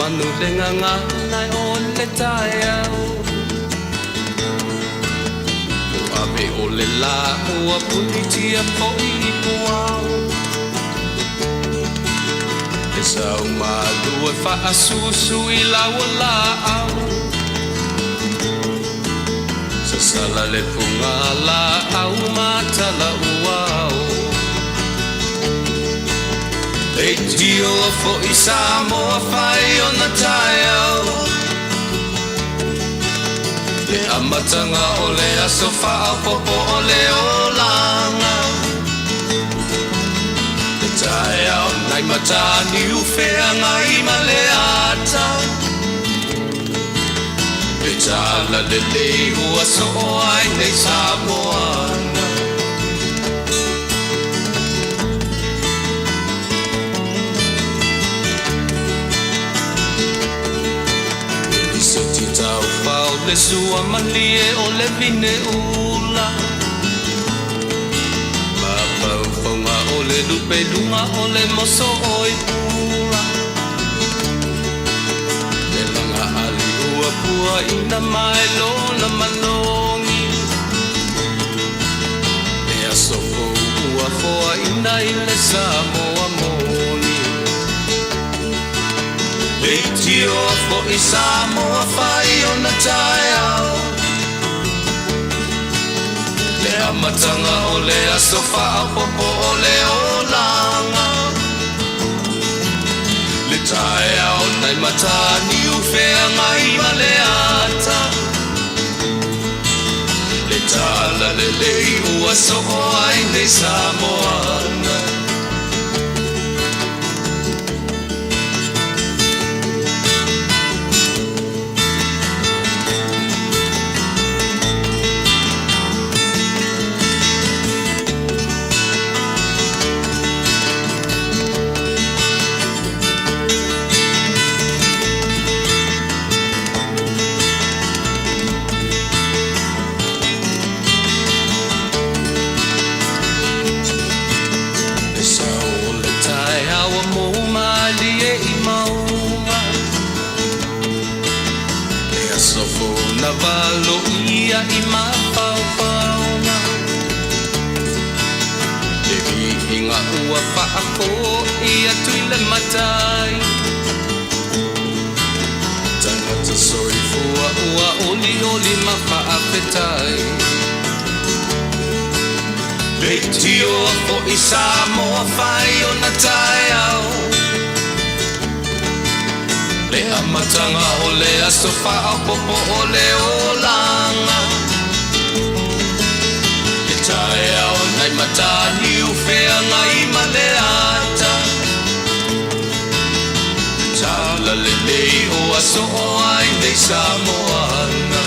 manu le gagana o le taeao. Ua ave o le lā ua punitia foi i puao. Le sau malu e faasusu i lau laau. Sasala le fuga laau ma talauao. Leitio foi Samoa fai ona taeao. Le amataga o le aso faaopoopo o le olaga. Le taeao nai Mataniu Feagai ma le ata. Le talalelei ua soo ai nei Samoana. Le lisoti taufao le sua malie o le vine ula. Mafaufauga o le lupeluga o le moso oi pula. Le laga ali ua puaina mai lona malogi. Le aso fou ua foaina i le Samoa moni. Leitioa foi Samoa fai ona taeao. Le amataga o le aso faaopoopo o le olaga. Le taeao nai Mataniu Feagai ma le ata. Le talalelei ua soo ai nei Samoana. Le sau o le taeao ua mou malie i mauga. Le aso fou na valoia i mafaufauga. Le viiga ua faafoi atu i le Matai. Tagata soifua ua olioli ma faafetai. Leitioa foi Samoa fai ona taeao. Le amataga o le aso faaopoopo o le olaga. Le taeao nai Mataniu Feagai ma le ata. Le talalelei ua soo ai nei Samoana.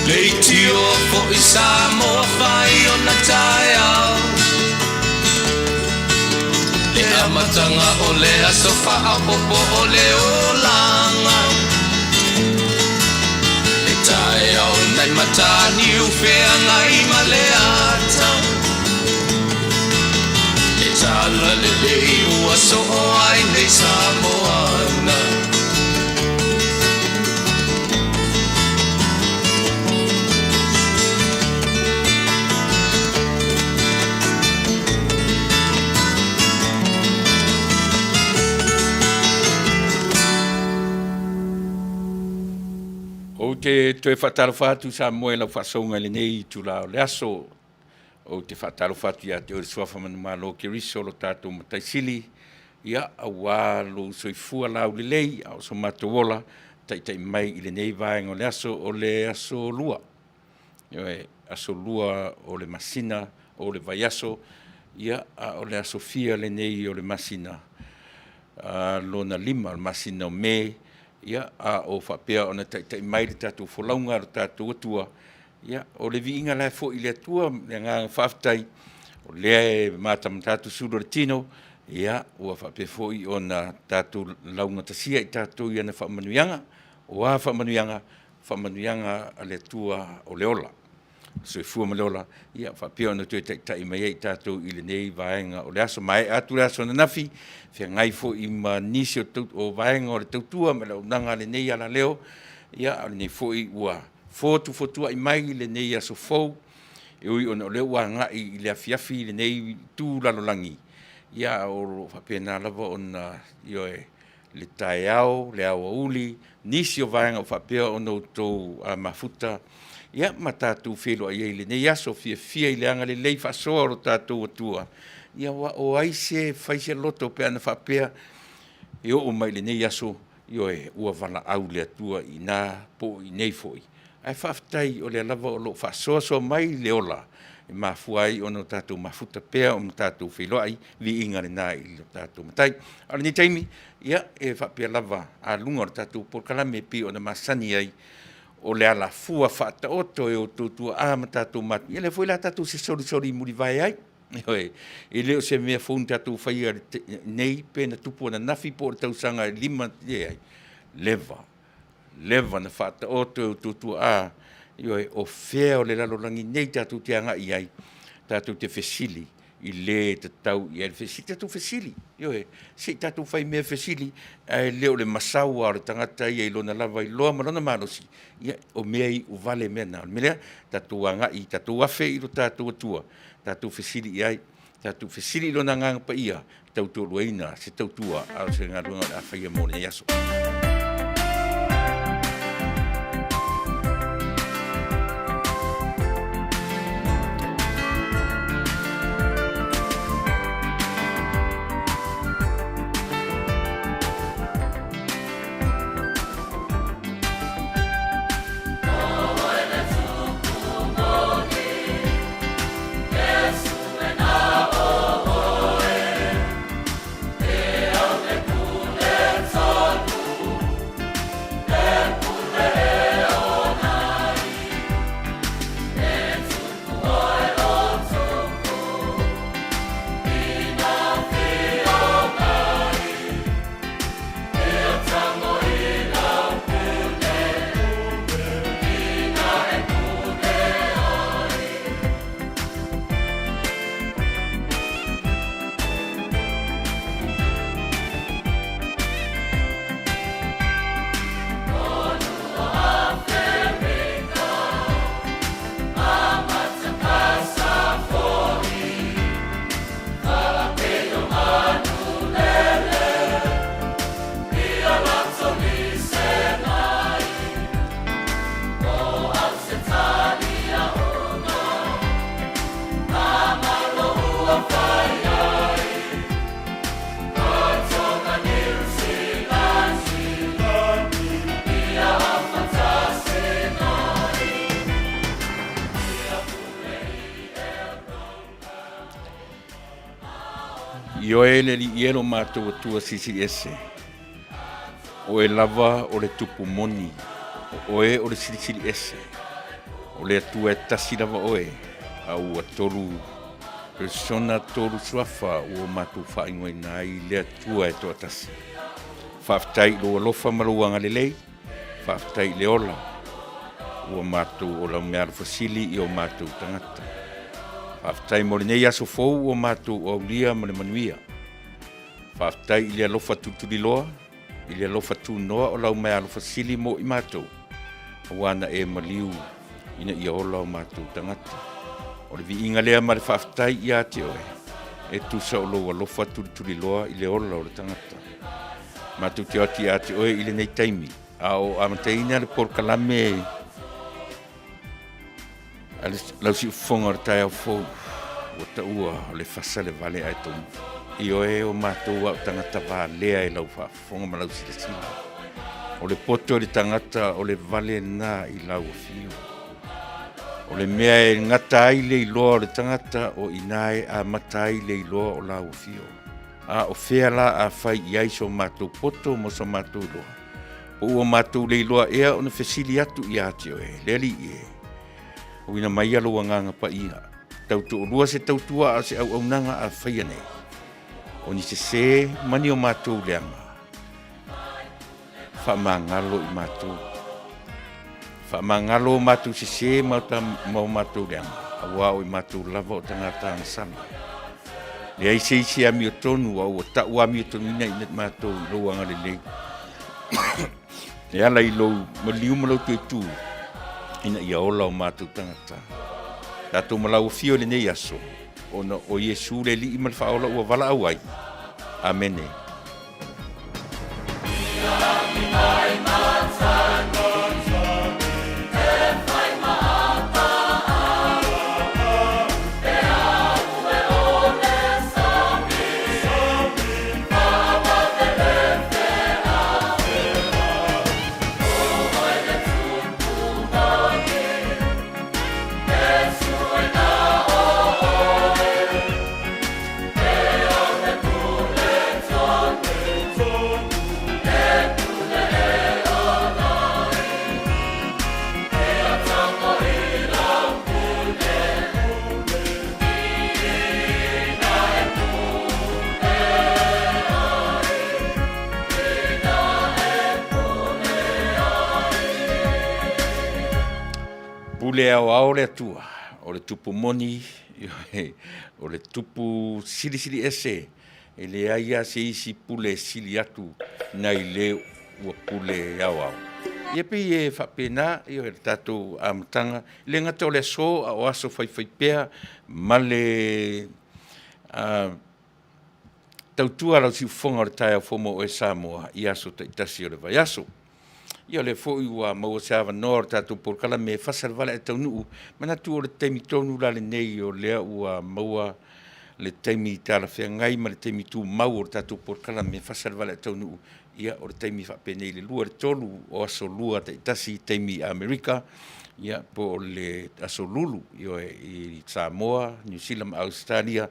Leitioa foi Samoa fai ona taeao. Le amataga o le aso faaopoopo o le olaga. Le taeao nai Mataniu Feagai ma le ata. Le talalelei ua soo ai nei Samoana. Ou te toe faatalofa atu Samoa i lau faasouga i lenei itula o le aso. Ou te faatalofa atu ia te oe le Suafa Manumalo o Keriso lo tatou Matai Sili, ia, aua lou soifua laulelei a o so matou ola taitai mai i lenei vaega o le aso, o le aso lua. Ioe, aso lua o le masina o le vaiaso, ia, a o le aso fia lenei o le masina lona lima, o le masina o Me, ia, a o faapea ona taitai mai le tatou folauga a lo tatou Atua, ia, o le viiga la e foi i le Atua, le agaga faafetai, o lea e matamata atu sulu o le tino, ia, ua faapea foi ona tatou laugatasia i tatou i ana faamanuiaga. O a faamanuiaga? Faamanuiaga a le Atua o le ola. Soifua ma le ola, ia faapea ona toe taitai mai ai i tatou i lenei vaega o le aso. Maea atu le aso ananafi, feagai foi ma nisi o, o vaega o le tautua ma le auaunaga a lenei alaleo, ia a o lenei foi ua fotufotuai mai lenei aso fou, e ui ona o lea ua agai i le afiafi i lenei itu lalolagi, ia a o lo o faapena lava ona, ioe, le taeao, le aoauli, nisi o vaega o faapea ona outou mafuta ia ma tatou feiloai ai i lenei aso fiafia i le agalelei faasoa o lo tatou Atua. Ia aua o ai se fai se loto pe ana faapea e oo mai i lenei aso, ioe, ua valaau le Atua i ina po o i inei foi. Ae faafetai o lea lava o lo o faasoasoa mai le ola e mafua ai ona tatou mafuta pea ma tatou feiloai, viiga lena i lo tatou Matai. A o lenei taimi, ia, e faapea lava, a luga o le tatou polokalame e pei ona masani ai, o le alafua faataoto e outou tuaa ma tatou matua, ia lea foi o le a tatou fesolisoli mulivae ai. Ioe. E le o se mea fou na tatou faia nei pe na tupu ananafi po o le tausaga e 5, leai, leva, leva ona faataoto e outou tuaa, ioe, o fea o le lalolagi nei tatou te agai i ai, tatou te fesili i le e tatau i ai le fesili. Tatou fesili, ioe, se i tatou faimea fesili, ae le o le masau lava o le tagata ia i lona lava iloa ma lona malosi, ia o mea e iu vale mea na. O le mea lea, tatou agai, tatou afe i lo tatou Atua, tatou fesili i ai, tatou fesili i Lona Agaga Paia e tautoaluaina se tautua a o se galuega o le a faia mo lenei aso. Ioe le Alii e lo matou Atua Silisili Ese, o Oe lava o le Tupu moni, o Oe o le Silisili Ese, o le Atua e tasi lava Oe, a ua tolu persona tolu suafa ua matou faaigoaina ai le Atua e toatasi. Faafetai i lou alofa ma lou agalelei, faafetai i le ola ua matou ola meaalofa sili i o matou tagata. Faafetai mo lenei aso fou ua matou aulia ma le manuia. Faafetai i le alofa tulituliloa, i le alofa tunoa o lau meaalofa sili mo i matou, aua na e maliu ina ia ola o matou tagata. O le viiga lea ma le faafetai ia te oe, e tusa o lou alofa tulituliloa i le ola o le tagata. Matou te o atu ia te oe i lenei taimi, a o amataina le polokalame a le lausiufofoga o le taeao fou, ua taua o le fasa le vale ae tomu. Ioe, o matou a o tagata valea i lau faafofoga ma lau silasila. O le poto i le tagata o le vale lena i lau afio. O le mea e gata ai le iloa o le tagata, o i ina e amata ai le iloa o lau afio. A o fea la a fai i ai so matou poto ma so matou iloa? Po ua matou le iloa ea ona fesili atu ia te oe, le Alii e? Auina maia lou Agaga Paia, tautoalua se tautua a o se auaunaga a faia nei. O ni sesē ma ni o matou leaga, faamagalo i matou. Faamagalo o matou sesē ma o matou leaga, auā o i matou lava o tagata agasala. Leai se isi e amiotonu, a ua tau amiotonuina i matou i lou agalelei. E ala i lou maliu ma lou toetū, ina ia ola o matou tagata. Tatou ma lau afio i lenei aso, ona o Iesu le Alii ma le Faaola ua valaau ai. Amene. Pule aoao le Atua, o le tupu moni, o le tupu silisili ese, e leai lava se isi pule e sili atu nai le ua pule aoao. Ia pei e faapena ia le tatou amataga, e le gata o le aso a o aso faifaipea ma le tautua a lau siufofoga o le taeao fou mo oe Samoa i aso taitasi o le vaiaso. Ia o lea foi ua maua se avanoa o le tatou polokalame e fasa le vale ae taunuu, manatu o le taimi tonu la lenei o lea ua maua le taimi talafeagai ma le taimi tumau o le tatou polokalame e fasa le vale ae taunuu, ia o le taimi faapenei i le 2 i le 3 o aso Lua taitasi i taimi i Amerika, ia po o le aso Lulu, ioe, i Samoa, Niu Sila ma Ausetalia.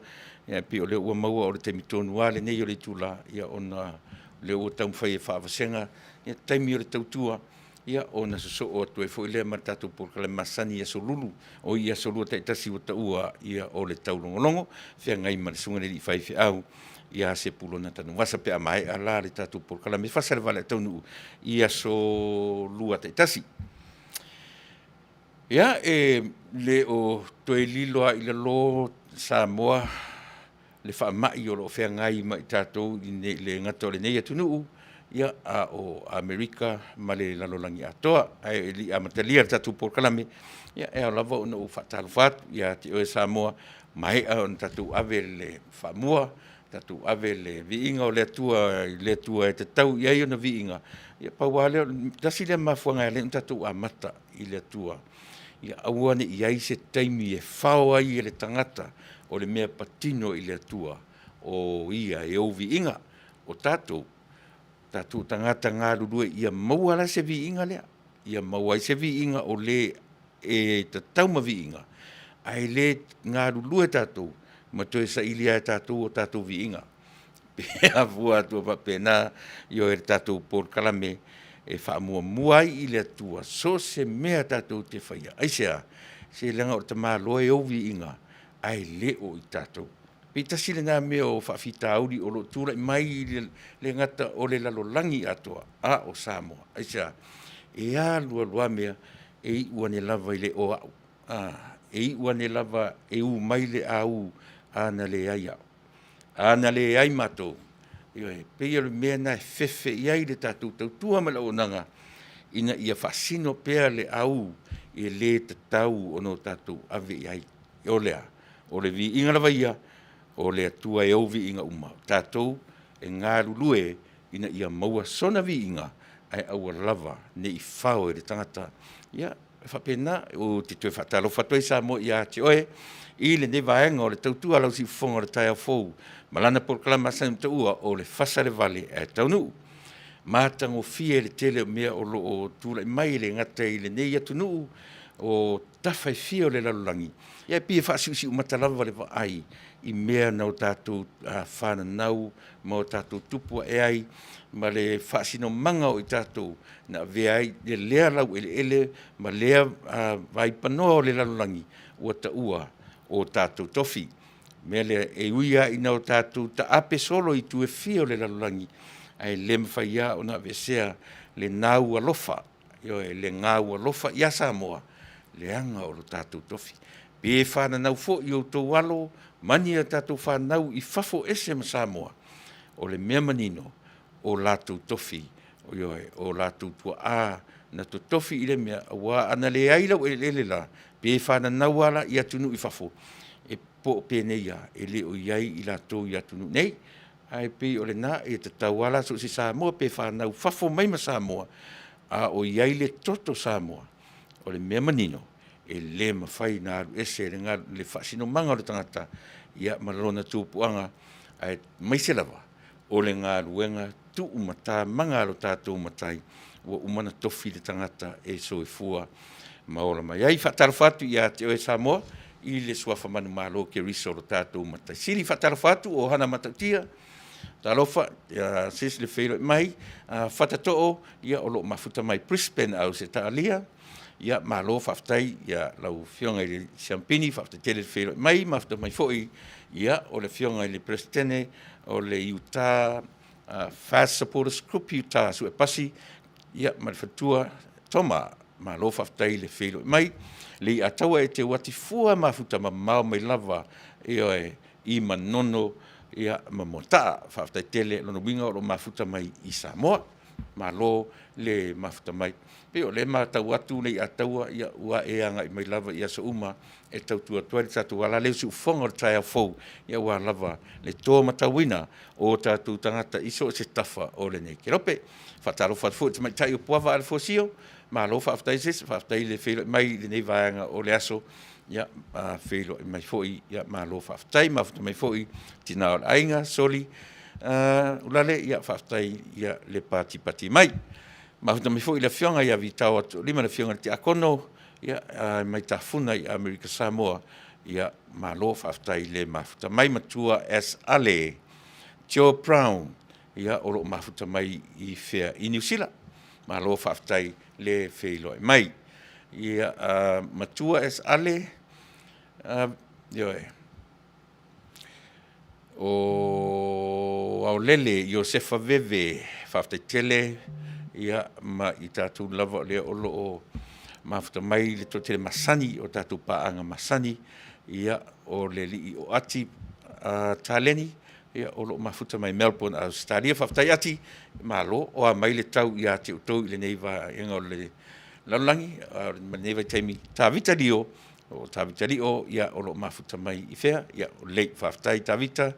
Ia e pei o lea ua maua o le taimi tonu lava lenei o le itula, ia ona o lea ua taumafai e faavasega ia taimi o le tautua, ia ona sosoo atu ai foi lea ma le tatou polokalame masani i aso Lulu, oi i aso Lua taitasi ua taua ia o le taulogologo, feagai ma le Susuga i le Alii Faifeau ia Sepulona Tanuvasa pe a maea la le tatou polokalame e fasa le vale ae taunuu i aso Lua taitasi. Ia, e le o toe lilo lava i lalo Samoa le faamai o lo o feagai ma i tatou i le gata o lenei atunuu, ia, a o Amerika ma le lalolagi atoa. Ae le i amatalia le tatou polokalame, ia, e ao lava ona ou faatalofa atu ia te oe Samoa, maea ona tatou ave le faamua, tatou ave le viiga o le Atua i le Atua e tatau i ai ona viiga. Ia pau lava lea, tasi lea mafuaaga e ala ai ona tatou amata i le Atua, ia aua ne i i ai se taimi e fao ai e le tagata o le mea patino i le Atua, o Ia e ou viiga. O tatou, tatou tagata galulue ia maua la se viiga lea, ia maua ai se viiga o le e tatau ma viiga, ae le galulue tatou ma toe sailia e tatou o tatou viiga. Pe afua atu faapena, ioe, le tatou polokalame e faamuamua ai i le Atua so o se mea tatou te faia. Aisea? Se leaga o le tamaloa e ou viiga ae le o i tatou. Pei tasi lena mea o faafitauli o lo o tulai mai i le gata o le lalolagi atoa, a o Samoa. Aisea? E alu alu lava mea e iu ane lava i le o au. A, e iu ane lava e u mai le a u, a na leai au, a na leai matou. Ioe, pei o le mea lena e fefe i ai le tatou tautua ma le auaunaga ina ia faasino pea le au e le tatau ona o tatou ave i ai. O le a? O le viiga lava ia o le Atua e ou viiga uma, o tatou e galulue ina ia maua sona viiga, ae aua lava ne i fao e le tagata. Ia, e faapena, ou te toe faatalofa atu ai Samoa ia te oe i lenei vaega o le tautua a lau siufofoga o le taeao fou ma lana polokalame masani ua taua o le fasa le vale ae taunuu. Matagofie le tele o mea o lo o tulai mai e le gata i lenei atunuu o tafa e fia o le lalolagi, ia e pei e faasiusiumata lava le vaai i mea na o tatou fananau ma o tatou tupu ae ai ma le faasinomaga o i tatou na avea ai lea laueleele ma lea vaipanoa o le lalolagi ua taua o tatou tofi. O le mea lea, e ui lava ina o tatou taape solo i itu e fia o le lalolagi, ae le mafai lava ona aveesea le nau alofa. Ioe, le gaualofa iā Samoa, leaga o lo tatou tofi. Pe fananau foi i outou alo ma ni a tatou fanau i fafo ese ma Samoa, o le mea manino, o latou tofi, ioe, o latou tuaa na totofi i le mea, aua ana leai laueleele la, pe fananau lava la i atunuu i fafo, e po o penei lava, e le o i ai i latou i atunuu nei. Ae pei o lena, e tatau lava la so o se Samoa pe fanau i fafo mai ma Samoa, a o i ai le toto Samoa, o le mea manino, e le mafai ona alu ese le faasinomaga o le tagata ma lona tupuaga, aemaise lava o le galuega tuumatamaga a lo tatou Matai ua uma ona tofi le tagata e soifua ma ola mai ai. E faatalofa atu ia te oe Samoa i le suafa manumalo o Keriso o lo tatou Matai Sili. E faatalofa atu o Hana Matautia, talofa ia sis le feiloai mai, Fatatoo o lo o mafuta mai Brisbane, Ausetalia. Ia malo faafetai i lau Afioga i le Siamupini, faafetai tele le feiloai mai, mafuta mai foi o le Afioga i le Peresetene o le Utah FAST Supporters Group Utah Suepasi ma le faletua Toma. Malo faafetai le feiloai mai. Leiataua e te Uatifua mafuta mamao mai lava, ioe, i Manono ma Moataa. Faafetai tele, o lona uiga o lo o mafuta mai i Samoa. Malo le mafuta mai. E pei o lea e matau atu Leiataua, ia ua e agai mai lava i aso uma e tautua atu ai le tatou alaleo i siufofoga o le taeao fou, aua lava le to matauina o tatou tagata i so o se tafa o lenei kelope. E faatalofa atu foi i le tamaitai o Puava Alefosio, malo faafetai sis, faafetai le feiloai mai i lenei vaega o le aso, ia feiloai mai foi, malo faafetai. Mafuta mai foi le tina o le aiga Soli Uelale, faafetai le patipati mai. Mafuta mai foi le Afioga ia Vitao Atoolima le Afioga i le Tiakono mai Tafuna i Amerika Samoa, malo faafetai le mafuta mai. Matua S. Ale Joe Brown, o lo o mafuta mai i fea? I Niu Sila. Malo faafetai le feiloai mai. Ia, Matua S. Ale, ioe, o Aolele Iosefa Veve, faafetai tele ma i tatou lava o lea o lo o mafuta mai le toatele masani, o tatou paaga masani, o le alii o Ati Taleni, o lo o mafuta mai Melbourne, Ausetalia. Faafetai Ati, malo, o a mai le tau ia te outou i lenei vaega o le lalolagi ma lenei vaitaimi. Tavita Lio, o Tavita Lio, o lo o mafuta mai i fea? Ia, lelei, faafetai Tavita.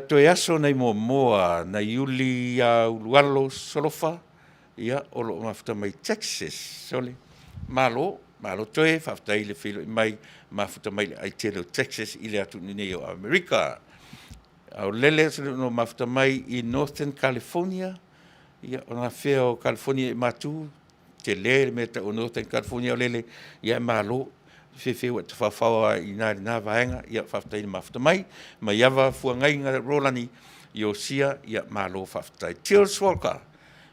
Toe aso nai Moamoa, nai Iuli Ulualo Solofa, ia, o lo o mafuta mai Texas. Sole, malo, malo toe, faafetai le feiloai mai, mafuta mai le aitele o Texas i le atunuu nei o Amerika. Aolele o mafuta mai i Northern California, ia, o gafea o California i matu, tele le mea e tau o Northern California Aolele, ia malo, fefe ua e tafaofao lava i ina i lena vaega, ia faafetai le mafuta mai. Maiava Fuagaiga Rolani Iosia, ia malo faafetai. Tils Walker,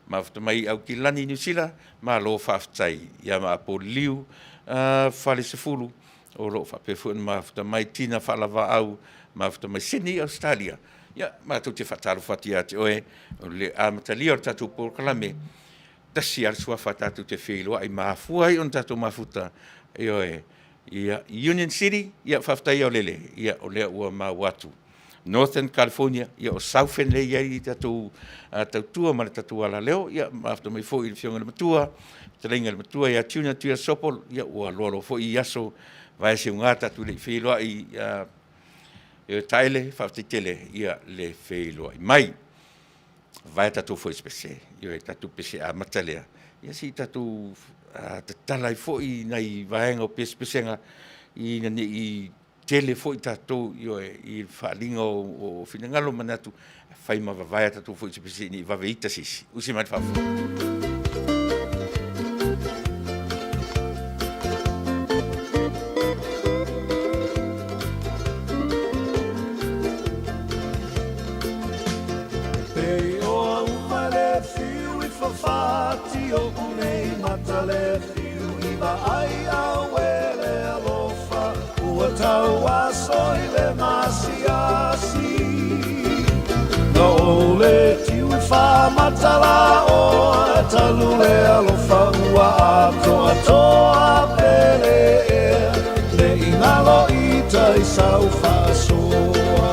mafuta mai Aukilani, Niu Sila, malo faafetai. Ia Maapoliliu Falesefulu, o lo o faapea foi ona mafuta mai Tina Faalavaau, mafuta mai Sydney, Ausetalia. Ia, matou te faatalofa atu ia te oe, o le amatalia o le tatou polokalame, tasi lava le suafa tatou te feiloai ma afua ai ona tatou mafuta, ioe, ia, Union City, ia faafetai Aolele, ia o lea ua maua atu. Northern California, ia o Southern lea e i ai le tatou tautua ma le tatou alaleo, ia mafuta mai foi i le Afioga i le Matua, fetalaiga i le Matua ia Tuna Tuiasopo, ia ua loaloa foi i aso vaeseuga tatou le i feiloai, Taele, faafetai tele le feiloai mai. Vaea tatou foi pese, ioe, tatou pese amata lea, ia se i tatou tatala ai foi nai vaega o pesepesega ina ne i tele foi tatou, ioe, i le faaaliga o finagalo ma manatu, fai ma vavae a tatou foi pese ne i vave ita se isi. Usi mai le faafofoga. sau faasoa.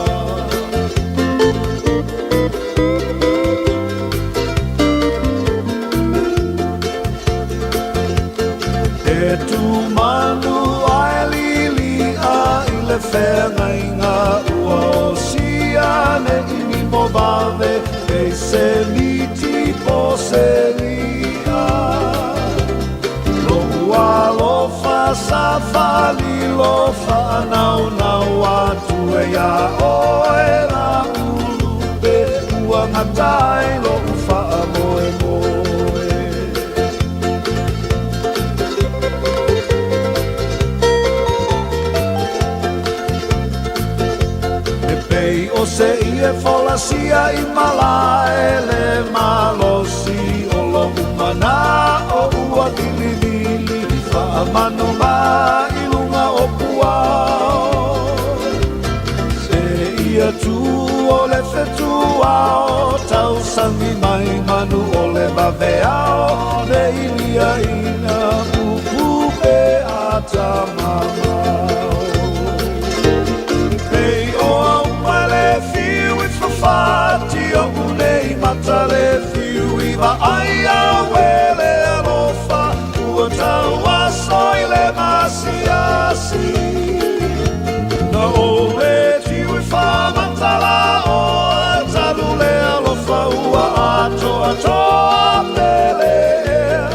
E tumanu ae lilia i le feagaiga ua osia ne i nimo vave e se miti po se lia. Lo'u alofa sa faalilo faanaunau atu e iā oe la ulupe ua gata ai lo'u faamoemoe. E pei o se ie folasia i malae le malosi o lo'u mana'o ua vilivili faamanuma i luga o puao. Se ia tu o le fetuao tausagi mai manu o le vaveao ne i liaina upu pe atamamao. Pei o auma le fiu i fafati o'u nei mata le fiu i vaai auē le alofa ua tauaso i le masiasi. Na ou le tiu i faamatalaoa talu le alofa ua atoatoa pele ea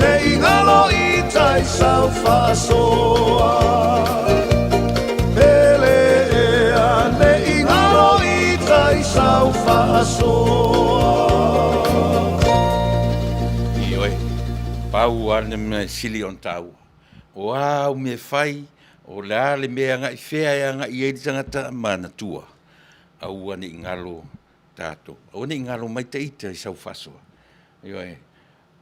ne i galo i tai sau faasoa. Pele ea ne i galo i tai sau faasoa. Ioe, pau lava le mea sili ona taua, o a au mea e fai, o le a le mea e agai fea e agai i ai le tagata ma ana tua, aua ne i galo tatou, aua ne i galo mai ita i sau faasoa. Ioe,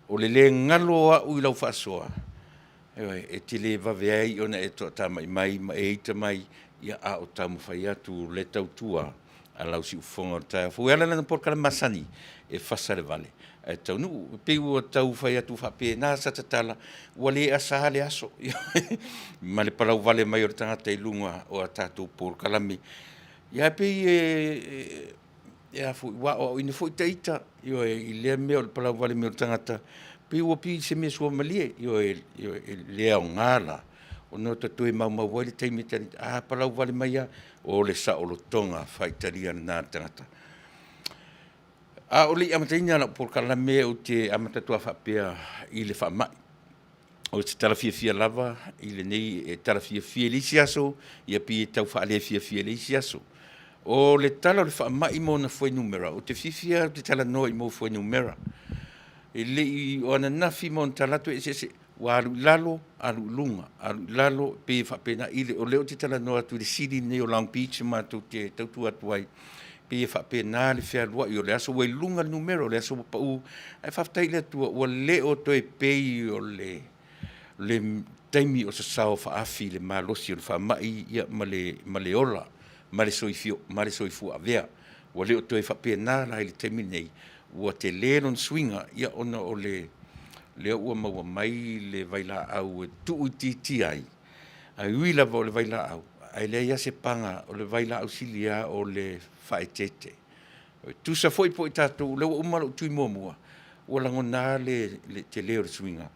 o le le galo o au i lau faasoa, ioe, e te le vave ai ona e toatamai mai ma e ita mai, ia a o taumafai atu le tautua a lau siufofoga o le taeao fou. E ala lana polokalame masani e fasa le vale ae taunuu. E pei ua tau fai atu faapena sa tatala, ua le asa le aso ma le palauvale mai o le tagata i luga o a tatou polokalame. Ia ae pei e a foi, ua aoaoina foi ita, ioe, i lea mea o le palauvale mai o le tagata, pei ua pei se mea suamalie, ioe, e le aoga la ona ta toe maumau ai le taimi, a palauvale mai lava, o le saolotoga faitalia lena a le tagata. A o le i amataina lau polokalame ou te amata atu lava faapea i le faamai. Ou te tala fiafia lava i lenei, e tala fiafia i le isi aso, ia pei e tau faalefiafia i le isi aso. O le tala o le faamai ma ona fuainumera, ou te fiafia ou te talanoa i mau fuainumera. E le i, o ananafi ma ona talaatu e eseese, ua alu i lalo, alu i luga, alu i lalo, pei e faapena i le, o lea ou te talanoa atu i le city lenei o Long Beach matou te tautua atu ai, pei e faapena le fealuai o le aso ua i luga le numera, o le aso ua pau, ae faafetai i le Atua ua le o toe pei o le le taimi o sasao faaafi i le malosi o le faamai ma le ma le ola ma le soifio ma le soifua avea. Ua le o toe faapena la i le taimi lenei, ua tele lona suiga ia ona o le lea ua maua mai le vailaau e tuuitiitia ai, ae ui lava o le vailaau, ae leai lava se paga, o le vailaau sili lava o le faaeteete. E tusa foi po o i tatou, o lea ua uma lou tui muamua, ua lagona lava le tele o le suiga,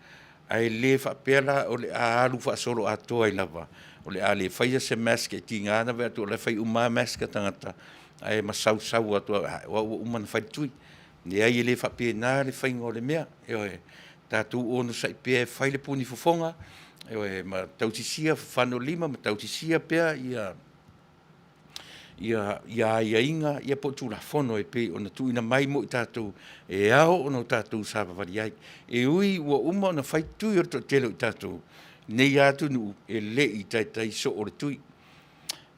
ae le faapea la o le a alu faasoloatoa ai lava, o le a le faia se mask e tiga ona vaai atu o la e fai uma lava mask a tagata, ae masausau atu lava, o au ua uma ona fai le tui. Leai e le faapena le faiga o le mea, ioe, tatou onosai pea e fai le puni fofoga, ioe, ma tausisia, fafano lima ma tausisia pea ia ia aiaiga ia po o Tulafono e pei ona tuuina mai mo i tatou e ao ona tatou savavali ai. E ui ua uma ona fai tui o le toatele o i tatou i nei lava atunuu, e le i taitai soo le tui.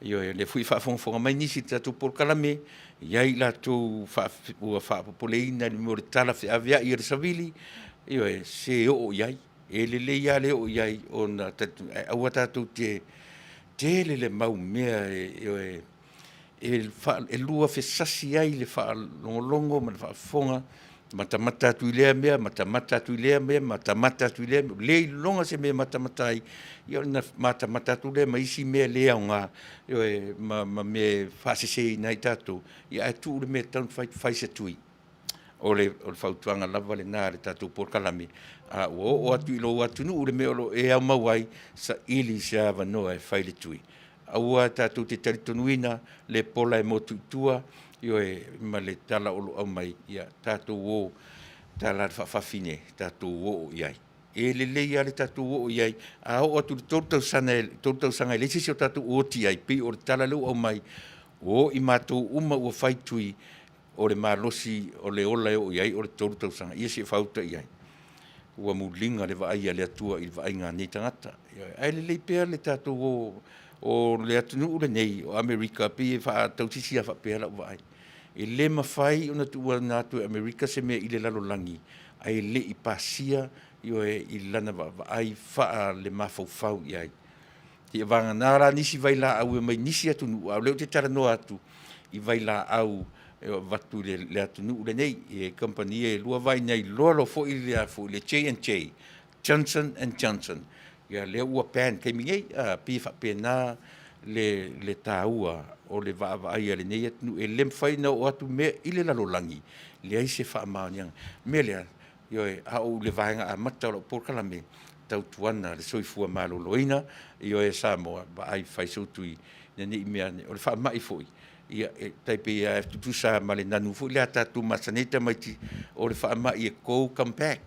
Ioe, o lea foi e faafogafoga mai nisi i le tatou polokalame, e i ai i latou ua faapopoleina i le mea o le tala feaveai o le savili, ioe, se oo i ai. E lelei lava le oo i ai ona ae aua tatou te tele le mau mea e luafesasi ai le faalogologo ma le faafofoga. Matamata atu i lea mea, matamata atu i lea mea, matamata atu i lea mea, le iloga se mea e matamata ai, ia ona matamata atu lea ma isi mea le aoga, ioe, ma mea e faaseseina ai tatou, ia ae tuu le mea e tatau ona fai, fai se tui. O le fautuaga lava lena a le tatou polokalame, a ua oo atu i lou atunuu le mea o lo o e aumau ai, saili se avanoa e fai le tui. Aua tatou te talitonuina le pola e motu i tua, ioe, ma le tala o lo o aumai, ia tatou o tala lava le faafafine, tatou o o i ai. E lelei lava le tatou o o i ai, a oo atu i le 3 tausaga, 3 tausaga e leai se isi o tatou o oti i ai, pei o le tala lea ua aumai, ua o i matou uma ua fai tui, o le malosi o le ola e oo i ai o le 3 tausaga. Ia se i faauta i ai. Ua muliga le vaai a le Atua i le vaaiga a nei tagata. Ioe. Ae lelei pea le tatou o, o le atunuu lenei o Amerika, pei e faatausisi lava faapea lau vaai. E le mafai ona tuuina atu e Amerika se mea i le lalolagi ae le i pasia, ioe, i lana vaavaai faalemafaufau i ai. Seiavagana la nisi vailaau e omai nisi atunuu, a o lea ou te talanoa atu i vailaau e avatu i le atunuu lenei i kamupani ia e lua. Vaai na iloa loa foi le J&J, Johnson and Johnson, ia lea ua ban i le taimi nei, e pei e faapena le taua o le vaavaai a lenei atunuu. E le mafai ona oo atu mea i le lalolagi, leai se faamaoniaga. O le mea lea, ioe, a oo i le vaega amata o lau polokalame, tautuana le soifua maloloina, ioe Samoa, vaai fai sou tui, ina ne i meaane o le faamai foi, ia e tai pei lava e tutusa lava ma le nanu foi lea a tatou masani ai tamaiti, o le faamai e go come back,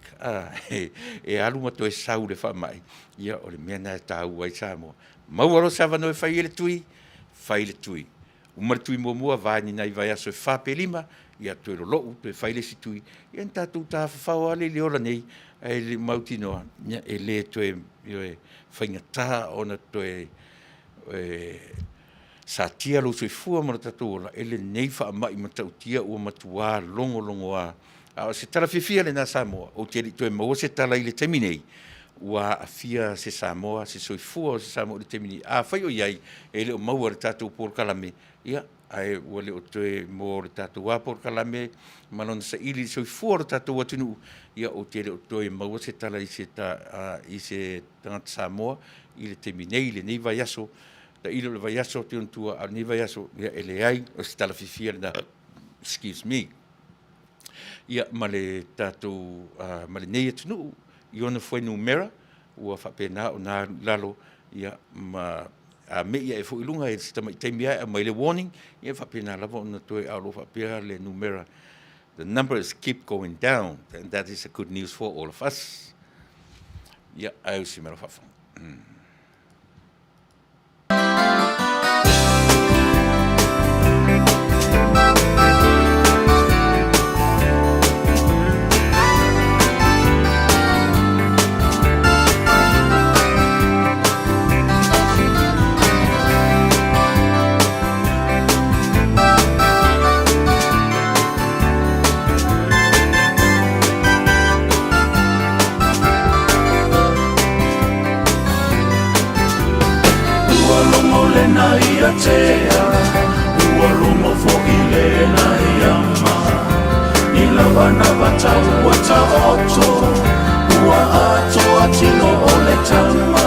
e alu ma toe sau le faamai. Ia o le mea lena e taua ai Samoa. Maua loa se avanoa e fai ai le tui, fai le tui. Uma le tui muamua, va i ni nai vaiaso e 4 pe 5, ia toe lolou toe fai le isi tui, ia ona tatou tafafao lava lea i le ola nei, ae le mautinoa e le toe, ioe, faigata ona toe satia lou soifua ma lo tatou ola i lenei faamai matautia ua matua logologoa. A o se tala fiafia lena Samoa, ou te le i toe maua se tala i le taimi nei ua aafia se Samoa, se soifua o se Samoa i le taimi nei. Afai o i ai, e le o maua e le tatou polokalame, ia, ae ua le o toe mo le tatou lava polokalame ma lona saili i le soifua o le tatou atunuu, ia ou te le o toe maua se tala i se tagata Samoa i le taimi nei i lenei vaiaso. Tailo i le vaiaso atu i ona tua, a o lenei vaiaso, ia e leai. O se tala fiafia lena. Excuse me. Ia, ma le tatou, ma lenei atunuu i ona fuainumera ua faapena ona alu i lalo, ia ma a me'i ae foi i luga i se tamai taimi lava e aumai le warning, ia e faapena lava ona toe, a o lo o faapea le numera, the numbers keep going down and that is a good news for all of us. Ia, ae usi mai lau faafofoga. Ua logo lena ia tea, ua logo foi lena ia ma. I lava na vata ua taoto, ua atoa tino o le tama.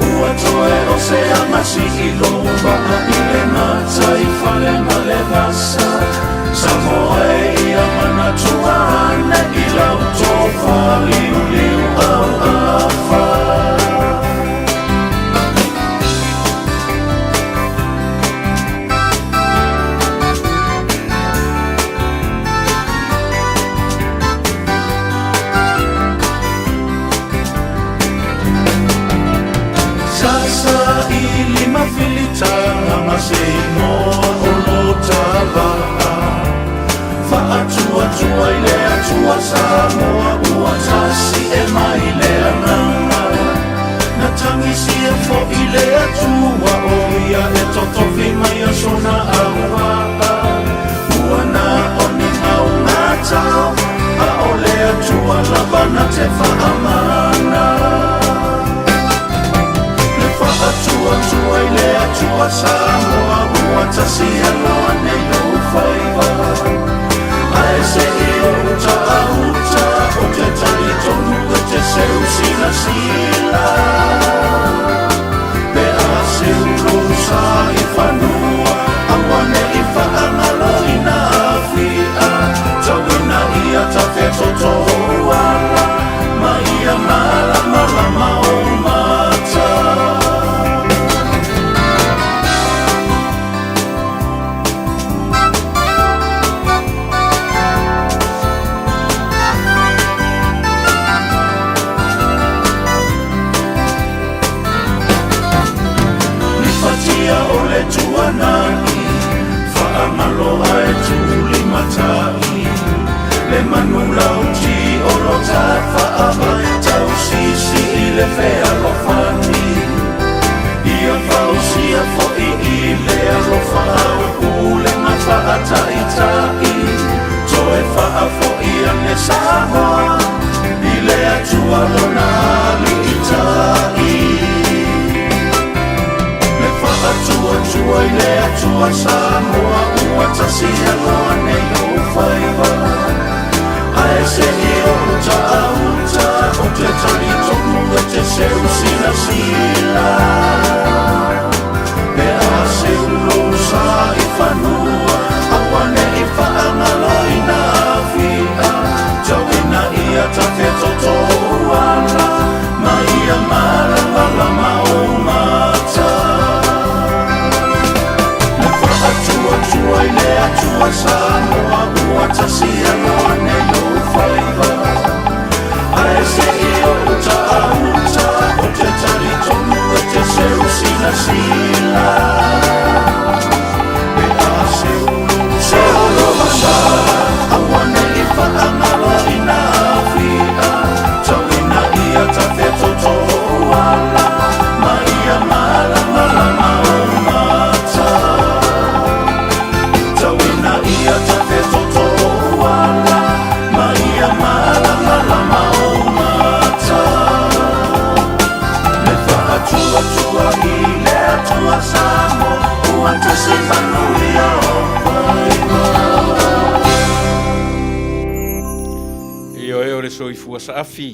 Ua toe o se agasi i lou vaa i le gata i fale ma le vasa. Samoa e ia manatua ane i lau tofa liuliu auafa. Sasa i lima filitaga ma se igoa o lo ta vaa. Faatuatua i le Atua Samoa ua tasi e mai le agaga. Na tagisia foi le Atua o ia e totofi mai aso na auvaa. Ua na o ni maugatao a o le Atua lava na te faamana. Le faatuatua i le Atua Samoa ua tasi aloa nei lou faiva. Ae se i se i o uta a uta O te talitonu e te seu silasila Pe a seu lou sa i fanua Aua ne i faagaloina afia Tau ina ia tafetoto ou ala Ma ia malamalama ou mata Le faatuatua i le Atua Samoa Ua tasi aloa nei ou faiva Ae se i o uta a uta O te talitonu e te seu silasila Pe a seu lou seu lou sa Aua ne i faagaloina afia Tau ina ia tafetoto ou ala Ma ia malamalama ou mata Tau ina ia tafetoto ou ala Ma ia malamalama ou mata Le faatuatua i le Atua Samoa Ua tasi manuia o faiva. Ioe o le soifua saafi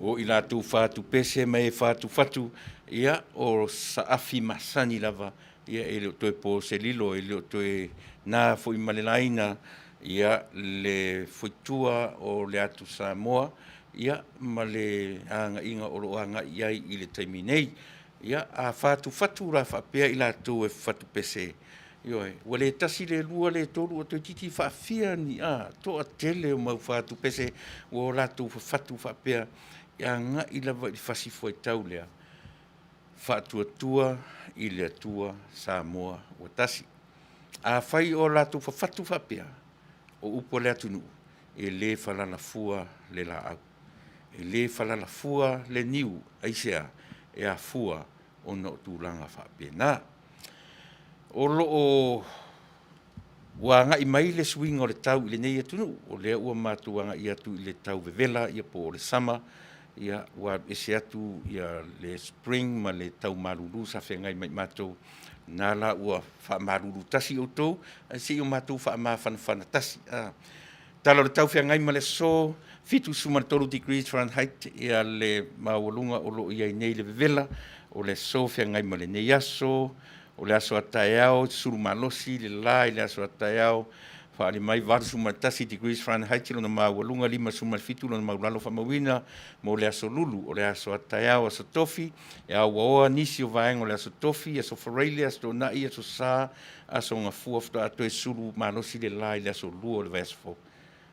o i latou fatupese ma e fatufatu, ia o saafi masani lava, ia e le o toe po se lilo, e le o toe na foi ma le laina, ia le fuitua o le atu Samoa, ia ma le agaiga o lo o agai i ai i le taimi nei. Ia, a fatufatu la faapea i latou e fatupese, ioe, ua le tasi le lua le tolu, ua toeitiiti faafia ni a toatele o mau fatupese ua o latou fafatu faapea e agai lava i le fasi fuaitau lea, Faatuatua i le Atua Samoa ua tasi. Afai o latou fafatu faapea, o upu a le atunuu, e le falalafua le laau, e le falalafua le niu, aisea? E afua ona o tulaga faapena. O lo o ua agai mai le suiga o le tau i lenei atunuu, o lea ua matou agai atu i le tau vevela ia po o le summer, ia ua alu ese atu ia le spring ma le tau malulu sa feagai ma i matou, na la ua faamalulu tasi outou, ae se i o matou faamafanafana tasi. A. Tala o le tau feagai ma le aso, 73 degrees Fahrenheit ia le maualuga o lo o i ai nei le vevela o le aso feagai ma lenei aso. O le aso a taeao, sulu malosi le la i le aso a taeao, faaali mai 81 degrees Fahrenheit lona maualuga, 57 lona maulalo faamauina mo le aso Lulu. O le aso a taeao, aso Tofi, e auaoa nisi o vaega o le aso Tofi, aso Faraile, aso Toonai, aso Sa, aso Gafua faatoa toe sulu malosi le la i le aso Lua o le vaiaso fou.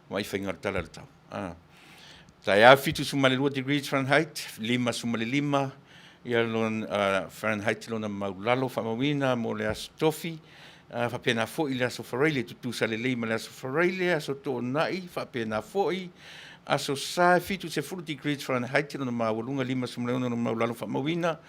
Vaai faiga o le tala o le tau. Ah. Taeao 72 degrees Fahrenheit, 55 ia lona Fahrenheit lona maulalo faamauina mo le aso Tofi, faapena foi le aso Faraile, tutusa lelei ma le aso Faraile, aso Toonai, faapena foi, aso Sa e 70 degrees Fahrenheit lona maualuga, 56 lona maulalo faamauina,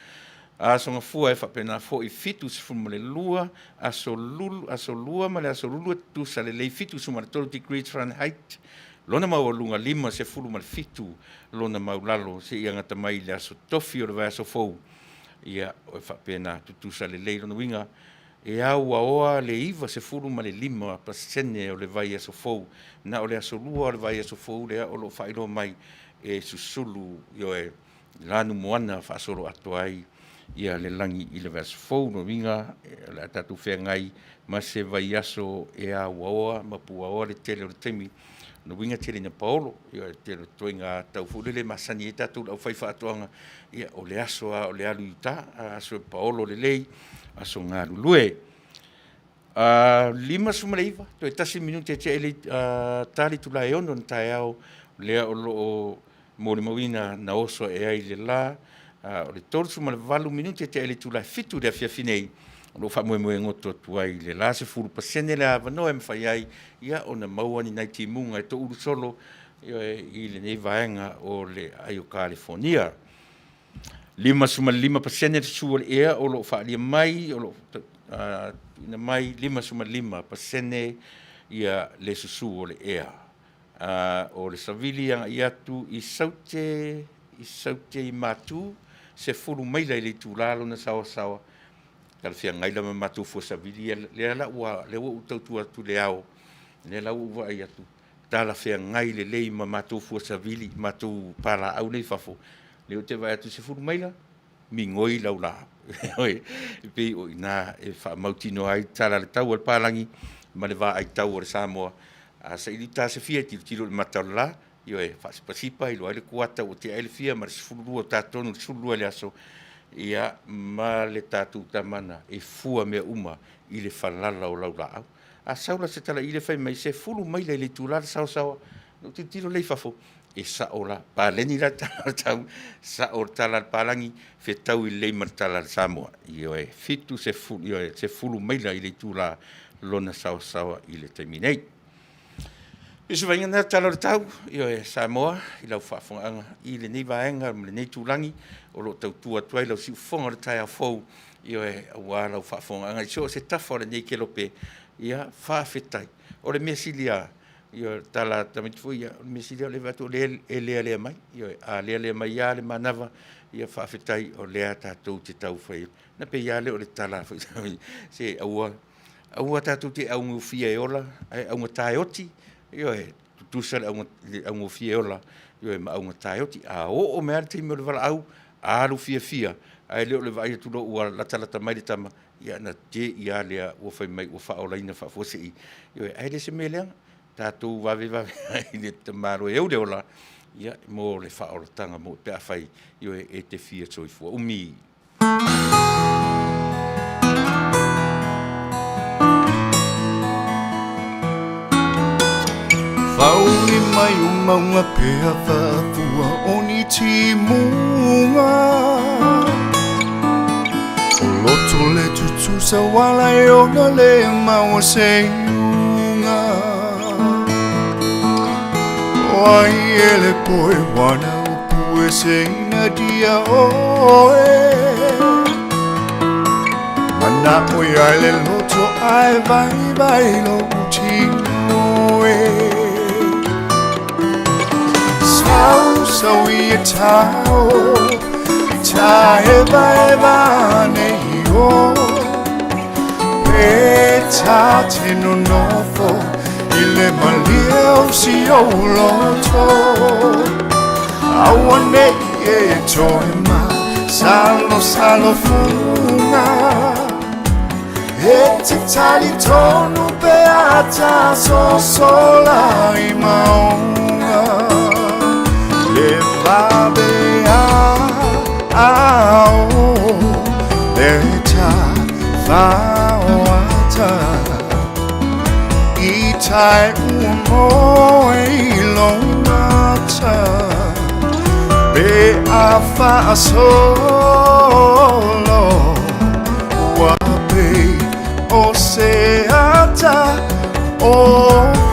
aso Gafua e faapena foi 72, aso Lulu, aso Lua ma le aso Lulu e tutusa lelei 73 degrees Fahrenheit lona maualuga, 57 lona maulalo seia gata mai i le aso Tofi o le vaiaso fou. Ia, e faapena, tutusa lelei lona uiga, e auaoa le 95% o le vaiaso fou, na o le aso Lua o le vaiaso fou lea o lo o faailoa mai e susulu, ioe, lanumoana faasoloatoa ai ia le lagi i le vaiaso fou. Lona uiga, o le a tatou feagai ma se vaiaso e auaoa ma puaoa le tele o le taimi. Lona uiga e tele ina paolo, ia e tele o ituaiga tau foi lele e masani ai tatou le aufaifaatoaga, ia o le aso lava o le alu i uta, aso e paolo lelei, aso galulue. 59, toe tasi minute e tea i le ta le itula e 6 o le taeao, lea o lo o molimauina na oso ae ai le la, o le 38 minute e tea i le itula e 7 i le afiafi nei, o lo o faamoemoe goto atu ai le la 10% le avanoa e mafai ai ia ona maua ni nai timuga e toulu solo i lenei vaega o le ai o Kalifonia. 55% le susu o le ea o lo o faaalia mai, o lo o tuuina mai 55% ia le susu o le ea. O le savili agai atu i Saute, i Saute i Matu, 10 maila i le itula lona saoasaoa, talafeagai la ma matou fua savili ia, lea la ua, lea ua ou tautua atu i le ao, lea la ua ou vaai atu, talafeagai lelei ma matou fua savili, matou palaau lea i fafo, lea ou te vaai atu i le 10 maila, migoi lau laau. E pei o i ina e faamautinoa ai le tala o le tau a le palagi ma le vaai tau a le Samoa. A saili uta se fia, e tilotilo i le mata o le la, ioe, faasipasipa, iloa ai le kuata ua tea ai le fia ma le 12 o ta tonu i le 12 i le aso, ia ma le tatou tamana e fua mea uma i le falala o lau laau. A sau la se talaili fai mai 10 maila i le itula le saosaoa, ona ou tilotilo lea i fafo, e sao la, paleni la le tala o le tau, sao le tala a le palagi, fetaui lelei ma le tala a le Samoa. Ioe, 70, ioe, 10 maila i le itula lona saosaoa i le taimi nei. O se vaaiga lena tala o le tau, ioe, Samoa i lau faafofogaaga i lenei vaega ma lenei itulagi o lo o tautua atu ai lau siufofoga o le taeao fou, ioe, aua lau faafofogaaga i so o se tafa o lenei kelope, ia faafetai. O le mea sili lava, ioe, o le tala a tamaiti foi ia, o le mea sili lava o lea e vaai atu o lea e lealea mai. Ioe, a lealea mai lava le manava, ia faafetai o lea tatou te tau fai, ona pei lava lea o le tala foi, se aua, aua tatou te augofie e ola, ae augata e oti. Ioe, tutusa le augofie e ola, ioe, ma augata e oti. A oo mai lava le taimi o le valaau, alu fiafia, ae le o le vaai atu loa ua latalata mai le tama, ia ona te i lava lea ua fai mai ua faaolaina faafuasei. Ioe, ae le o se mea leaga, tatou vavevave ai i le tamaloa e ou le ola, ia, mo le faaolataga pe afai, ioe, e te fia soifua umi. Whauli mai o maunga pea whafua o ni timunga O loto le tutusa wala e ona le maua se iunga O ai e le poe wana o pue se ina dia oe Mana o ia le loto ai vai vai lo utino e Sau sau i e tau I ta e vai vane i o Pe ta te nonofo I le malie o si o loto Aua nei e toe ma Salo salo funga E te tali tonu pe ata sosola i maunga Le vabe a a o Le ta whaoata I tai ua moe i lo mata Pe a whaasolo Ua pei o se ata o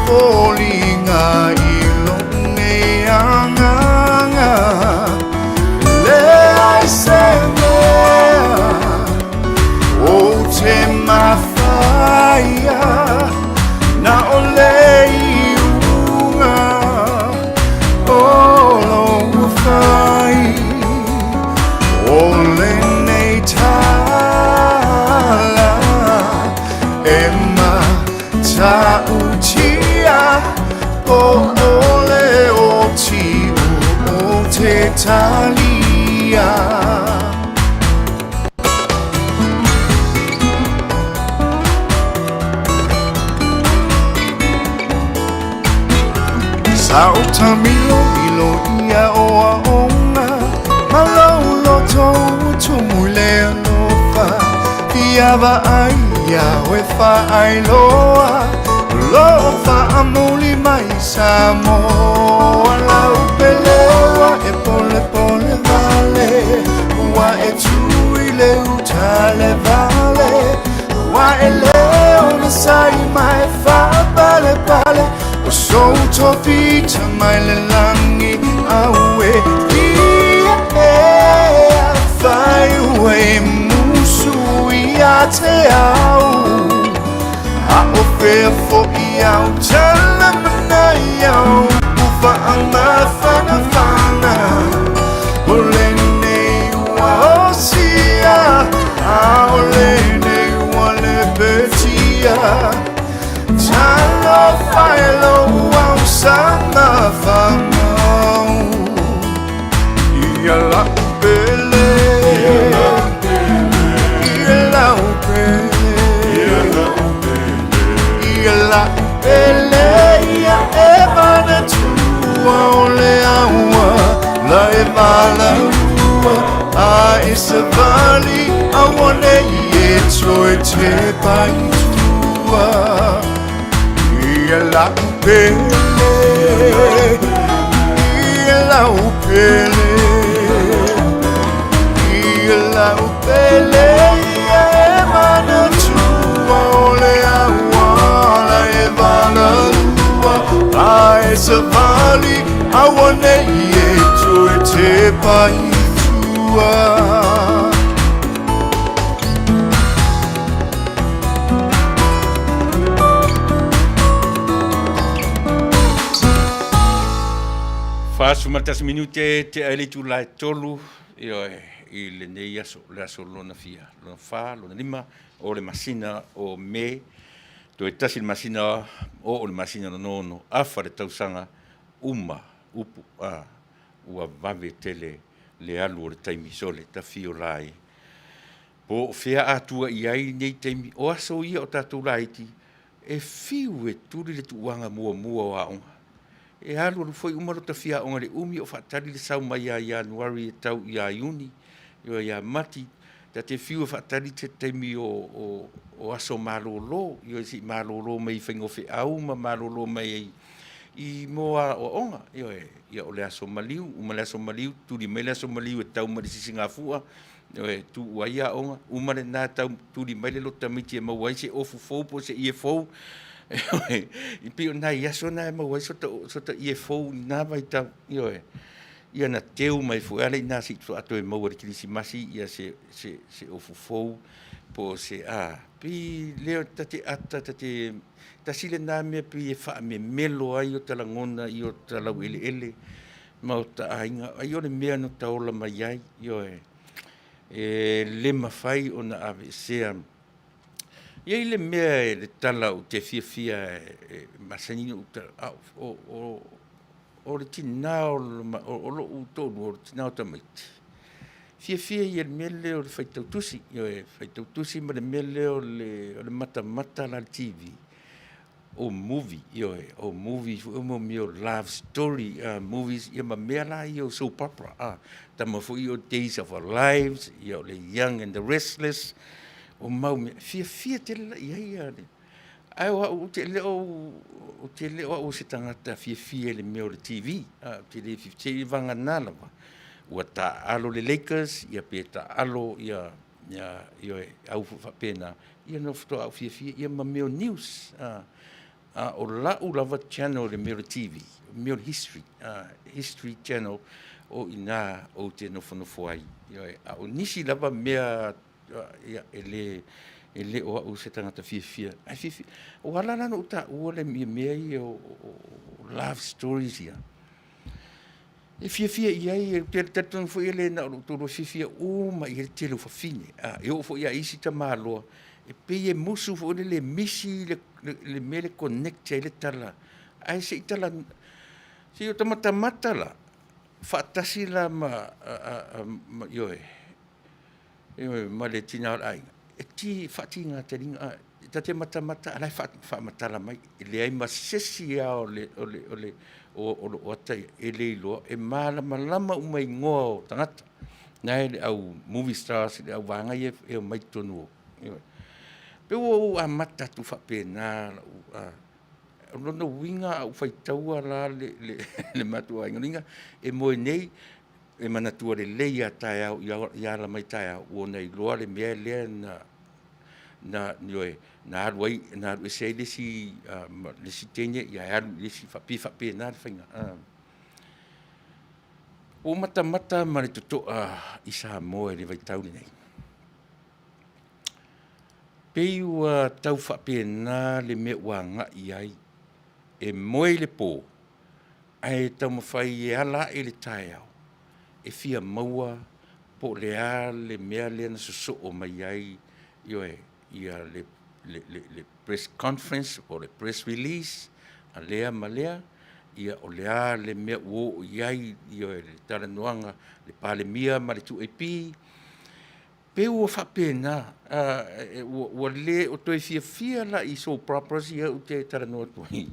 foliga i lo nei agaga Leai se mea ou te mafaia na o le iuga o lou fai o lenei tala e matautia po o le oti o te talia. Sa o tamilo milo ia o aonga Ma lou loto ua tumu i le alofa Fia vaai ia oe faailoa O lo o faamuli mai Samoa Lau peleua e polepole vale Ua e tu i le uta le vale Ua e le onosai ma e faapalepale O sou tofi mai le lagi aue Ia e afai ua e musu ia te au A o fea fo'i au tala manai au Ufa mafanafana O lenei ua osia A o lenei ua lepetia Talofa e lou au sa e valaua A e savali auaneʻi e toe tepa i tua Ia la'u pele Ia la'u pele Ia la'u pele Ia e manatua O le auala e valaua A e savali auaneʻi e toe tepa i tua. 41 minute tea ai le itula e 3, ioe, i lenei aso, le aso lona fia, lona fa, lona lima o le masina o Me, toe tasi le masina o o le masina lona ono, afa le tausaga uma upu a ua vave tele le alu o le taimi sole tafio la ai. Po o fea a tua i ai nei taimi, o aso ia o tatou laiti, e fiu e tuli le tuuaga muamua o aoga. E alualu foi uma lota fia aoga i le umi o faatali le sau mai ia Ianuari e tau ia Iuni, ia Mati, ta te fiu e faatali se taimi o aso malolo, ioe, se i malolo mai i faiga o feau ma malolo mai ai i mo aoaoga, ioe, ia o le aso maliu, uma le aso maliu, tuli mai le aso maliu e tau mai le sisigafua, ioe, tuu ai aoga, uma lena tau tuli mai le loto tamaiti e maua ai se ofu fou po o se ie fou, ioe, e pei o nai aso na e maua ai sota ie fou i na vaitau, ioe. Ia na teu mai foi lava le i ina se i faatoa toe maua i le Kerisimasi ia se ofu fou po o se a. Pei lea ta te ata ta te, tasi lena mea pei e faamemelo ai o ta lagona i o ta laueleele ma o ta aiga, ai o le mea na ta ola mai ai, ioe, e le mafai ona aveesea. E i ai le mea e le tala ou te fiafia e masani ona ou tala, o le tina o lou toalua, o le tina o tamaiti, fiafia ia i le mea lea o le faitau tusi, ioe, faitau tusi ma le mea lea o le matamata la i le TV, o movie, ioe, o movie foi o mea o love story movies, ia ma mea la ia o soap opera, a, tama foi ia o Days of Our Lives, ia o le Young and the Restless, o mau mea, fiafia tele la i ai ia le, ae o au, ou te le o, ou te le o au o se tagata fiafia i le mea o le TV, a, ou te le fiafia, seivagana lava, ua taaalo le Lakers, ia pe taaalo ia, ia, ioe, au foi faapena, ia na faatoa ou fiafia, ia ma mea o news, a, a o lau lava channel i le mea o le TV, o le mea o le history, a, history channel, o i ina ou te nofonofo ai, ioe, a o nisi lava mea, ia, e le, e le o au se tagata fiafia, ae fiafia, ua ala la ona ou taua le mea ia o love stories ia, E fiafia i ai, ou te talitonu foi e le na o lou toalua, e fiafia uma i ai le tele o fafine. A, e oo foi ia isi tamaloa, e pei e musu foi lele e misi le, le, le mea le connect ai le tala. Ae se i tala, se i o ta matamata la, faatasi la ma, a, a, a, ma ioe, Ioe, ma le tina o le aiga, e ti, faatiga taliga, a, ta te matamata, a la e faamatala mai, e leai ma se isi lava o le, o le, o le, o, o loo ata ia, e le iloa, e malamalama uma i igoa o tagata. Na e le au movie stars, le au vaega ia e omai i totonu o, ioe. Pei ua ou amata atu faapena lau, a, o lona uiga a ou faitaua la le, le, le matou aiga, lona uiga, e moe nei, E manatua lelei a taeao i ala mai taeao ua ona iloa le mea lea na na ioe na alu ai na alu ese ai le isi le isi teine ia e alu i le isi pei e faapena le faiga. Ua matamata ma le totoa i Samoa i le vaitau lenei. Pei ua tau faapena le mea ua agai i ai e moe i le po Ae taumafai e ala ae i le taeao e fia maua po o le a le mea lea na sosoo mai ai, ioe, ia le, le, le, le press conference po o le press release a lea ma lea, ia o le a le mea ua oo i ai, ioe, le talanoaga le Palemia ma le 2AP. Pei ua faapena, ua le o toe fiafia la i soap operas ia ou te talanoa atu ai,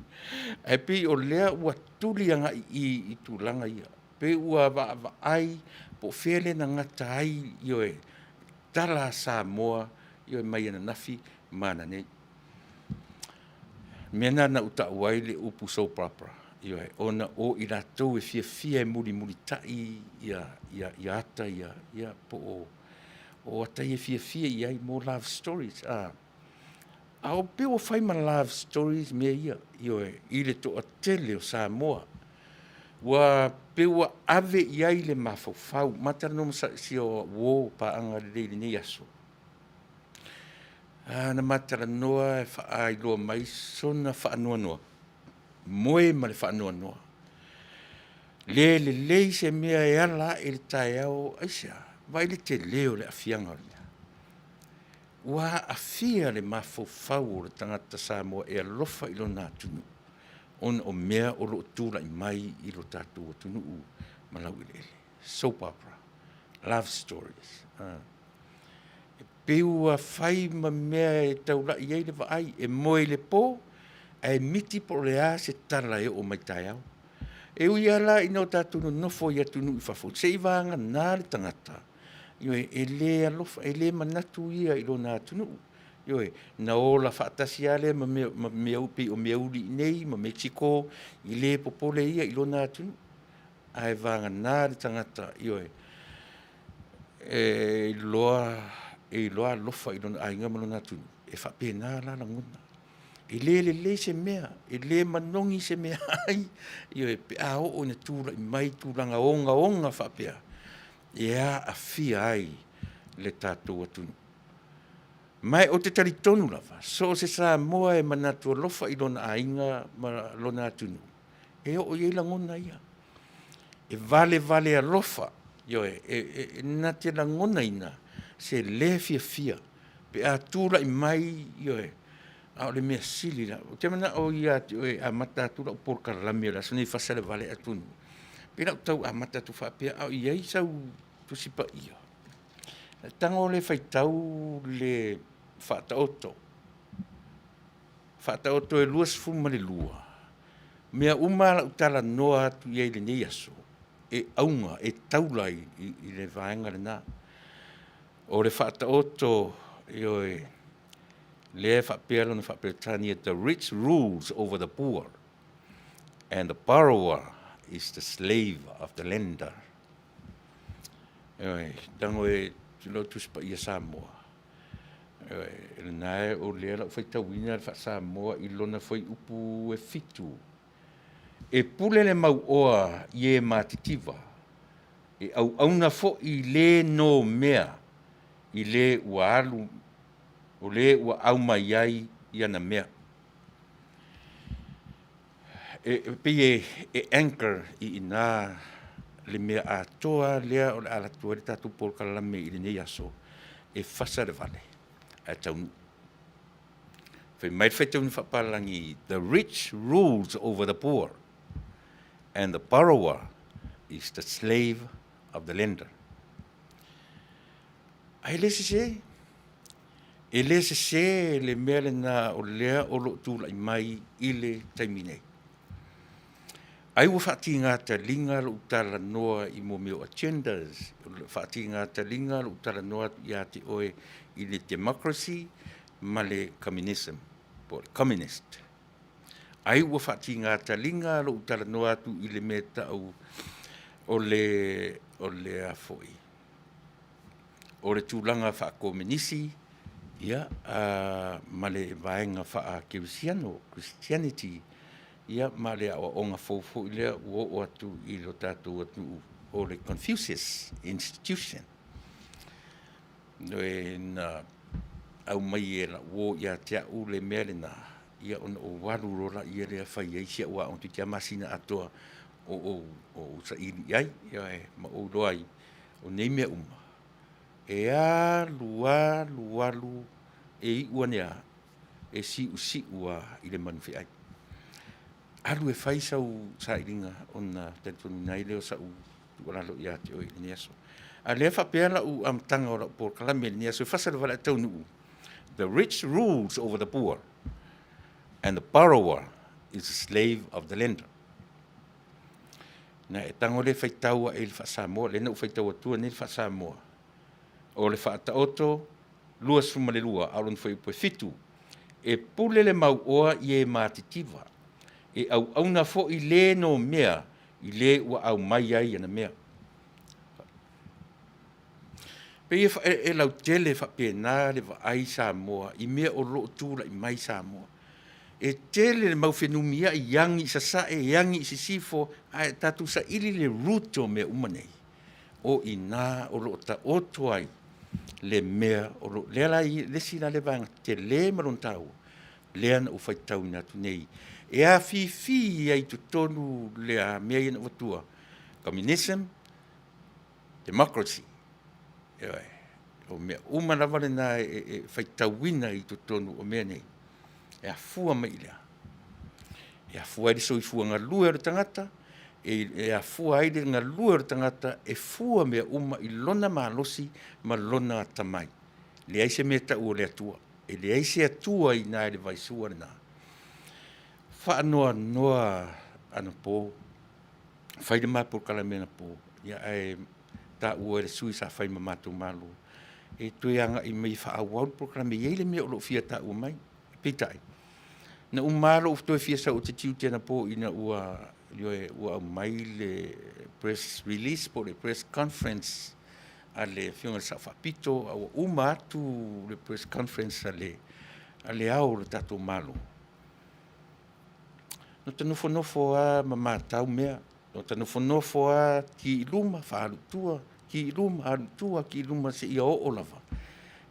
ae pei o lea ua tuli agai i i tulaga ia. Pei ua vaavaai po o fea lea na gata ai, ioe, tala a Samoa, ioe, mai ananafi ma ananei. O le mea lena na ou taua ai le upu soap opera, ioe, ona o i latou e fiafia e mulimulitai ia ata ia, ia po o ata ia e fiafia i ai mo love stories. A o pei ua fai ma love stories mea ia, ioe, i le toatele o Samoa. Ua pei ua ave i ai le mafaufau. Ma talanoa ma si au uo paaga lelei i lenei aso, na ma talanoa e faailoa mai sona faanoanoa, moe ma le faanoanoa, le lelei se mea e ala ae i le taeao, aisea? Vaai le tele o le aafiaga o le mea. Ua aafia le mafaufau o le tagata Samoa e alofa i lona atunuu ona o mea o lo o tulai mai i lo tatou atunuu ma laueleele, soap opera, love stories. E pei ua fai ma mea e taulai i ai le vaai, e moe i le po ae miti po o le a se tala e oo mai taeao. E ui lava la ina o tatou nonofo i atunuu i fafo, seiavagana le tagata, ioe, e le alofa, e le manatu ia i lona atunuu. Ioe, na ola faatasi lava lea ma mea pei o meauli i inei ma Mekisiko, e le popole ia i lona atunuu. Ae vagana le tagata, ioe, e iloa alofa i lona aiga ma lona atunuu, e faapena la lagona. E le lelei se mea, e le manogi se meaai, ioe, pe a oo ina tulai mai tulaga ogaoga faapea e aafia ai le tatou atunuu. Ma ou te talitonu lava, so o se Samoa e manatu alofa i lona aiga ma lona atunuu, e oo i ai lagona ia, e valevale alofa, ioe, e na te lagonaina se le fiafia pe a tulai mai, ioe, a o le mea sili la, ou te manao ia te oe e amata atu lau polokalame o le aso lenei e fasa i le 8 ae pei o le a ou tau amata atu faapea a o i ai sau Tusi Paia. Tago lea e faitau le Faataoto, Faataoto e 22, mea uma lava o le a ou talanoa atu i ai i lenei aso, e auga, e taula i le vaega lena. O le Faataoto, ioe, lea e faapea lona faa-Peretania, the rich rules over the poor and the borrower is the slave of the lender. Ioe, tago e lau Tusi Paia Samoa, ioe, lena o lea o le a ou faitauina le faa-Samoa i lona fuaiupu e 7. E pule le mauoa i e matitiva, e auauna foi i le nomea i le ua alu, o le ua au mai ai i ana mea. E pei e anchor i ina le mea atoa lea o le a alu atu ai le tatou polokalame i lenei aso, e fasa le vale ae taunuu. Fai mai le faitauina faapalagi, the rich rules over the poor and the borrower is the slave of the lender. Ae le sese, e le sese le mea lena o lea o lo o tulai mai i le taimi nei. Ai ua faatiga taliga lou talanoa i mea o agendas, faatiga taliga lou talanoa atu ia te oe i le democracy ma le communism, po o le communist. Ai ua faatiga taliga lou talanoa atu i le mea tau o le a foi, o le tulaga faakomenisi, ia, ma le vaega faakerisiano, Christianity, ia ma le aoaoga fou foi lea ua oo atu i lo tatou atunuu o le Confucius Institution. Na aumai e lau uo ia te au le mea lena, ia ona ou alu loa lea fai ai si au aoga toeitiiti lava masina atoa o ou saili i ai, ma ou iloa ai, o nei mea uma, e alu alu alu, e iu ane lava, e siusiu lava i le manufeai. Alu e fai sau sailiga ona talitonuina ai lea o sau tuualalo ia te oe i lenei aso. A o lea e faapea lau amataga o lau polokalame i lenei aso e fasa i le vale ae taunuu, the rich rules over the poor and the borrower is a slave of the lender. Na e tago lea faitau ae i le faa-Samoa, lea na ou faitau atua nei le faa-Samoa. O le Faataoto 22, a o lona fuaiupu e 7, E pule le mauoa i e matitiva, e auauna foi le nomea i le ua aumai ai ana mea. Pei e lautele faapena le vaai Samoa i mea o lo o tulai mai Samoa. E tele le mau fenumiai i agi i sasae, e agi i sisifo, ae tatou saili le root o mea uma nei, o i ina o lo o taoto ai le mea o lo o… lea la le isi la lea vaega tele ma lona taua, lea na ou faitauina atu nei, e afifi ai i totonu le a mea ia na ou avatua, communism, democracy. Ioe. O mea uma lava na e faitauina i totonu o mea nei, e afua mai i le a? E afua ai le soifua galue o le tagata, e afua ai le galue o le tagata e fua mea uma i lona malosi ma lona atamai. Leai se mea e tau o le Atua. E leai se Atua i ina i le vaisua lena. Faanoanoa anapo, fai le ma polokalame anapo, ae taua e le sui usufono sa fai ma matou malo, e toe agai mai e faaauau le polokalame e i ai le mea o lo o fia taua mai. Peitai, na uma lava lou toe fia sau ou te tiute anapo ina ua, ioe, ua aumai le press release po o le press conference a le Afioga i le Sao Faapito, a ua uma atu le press conference a le Ao o le tatou Malo, na ta nofonofo lava ma matau mea, na ta nofonofo lava ki i luma faaalu i tua, ki i luma alu i tua, ki i luma seia oo lava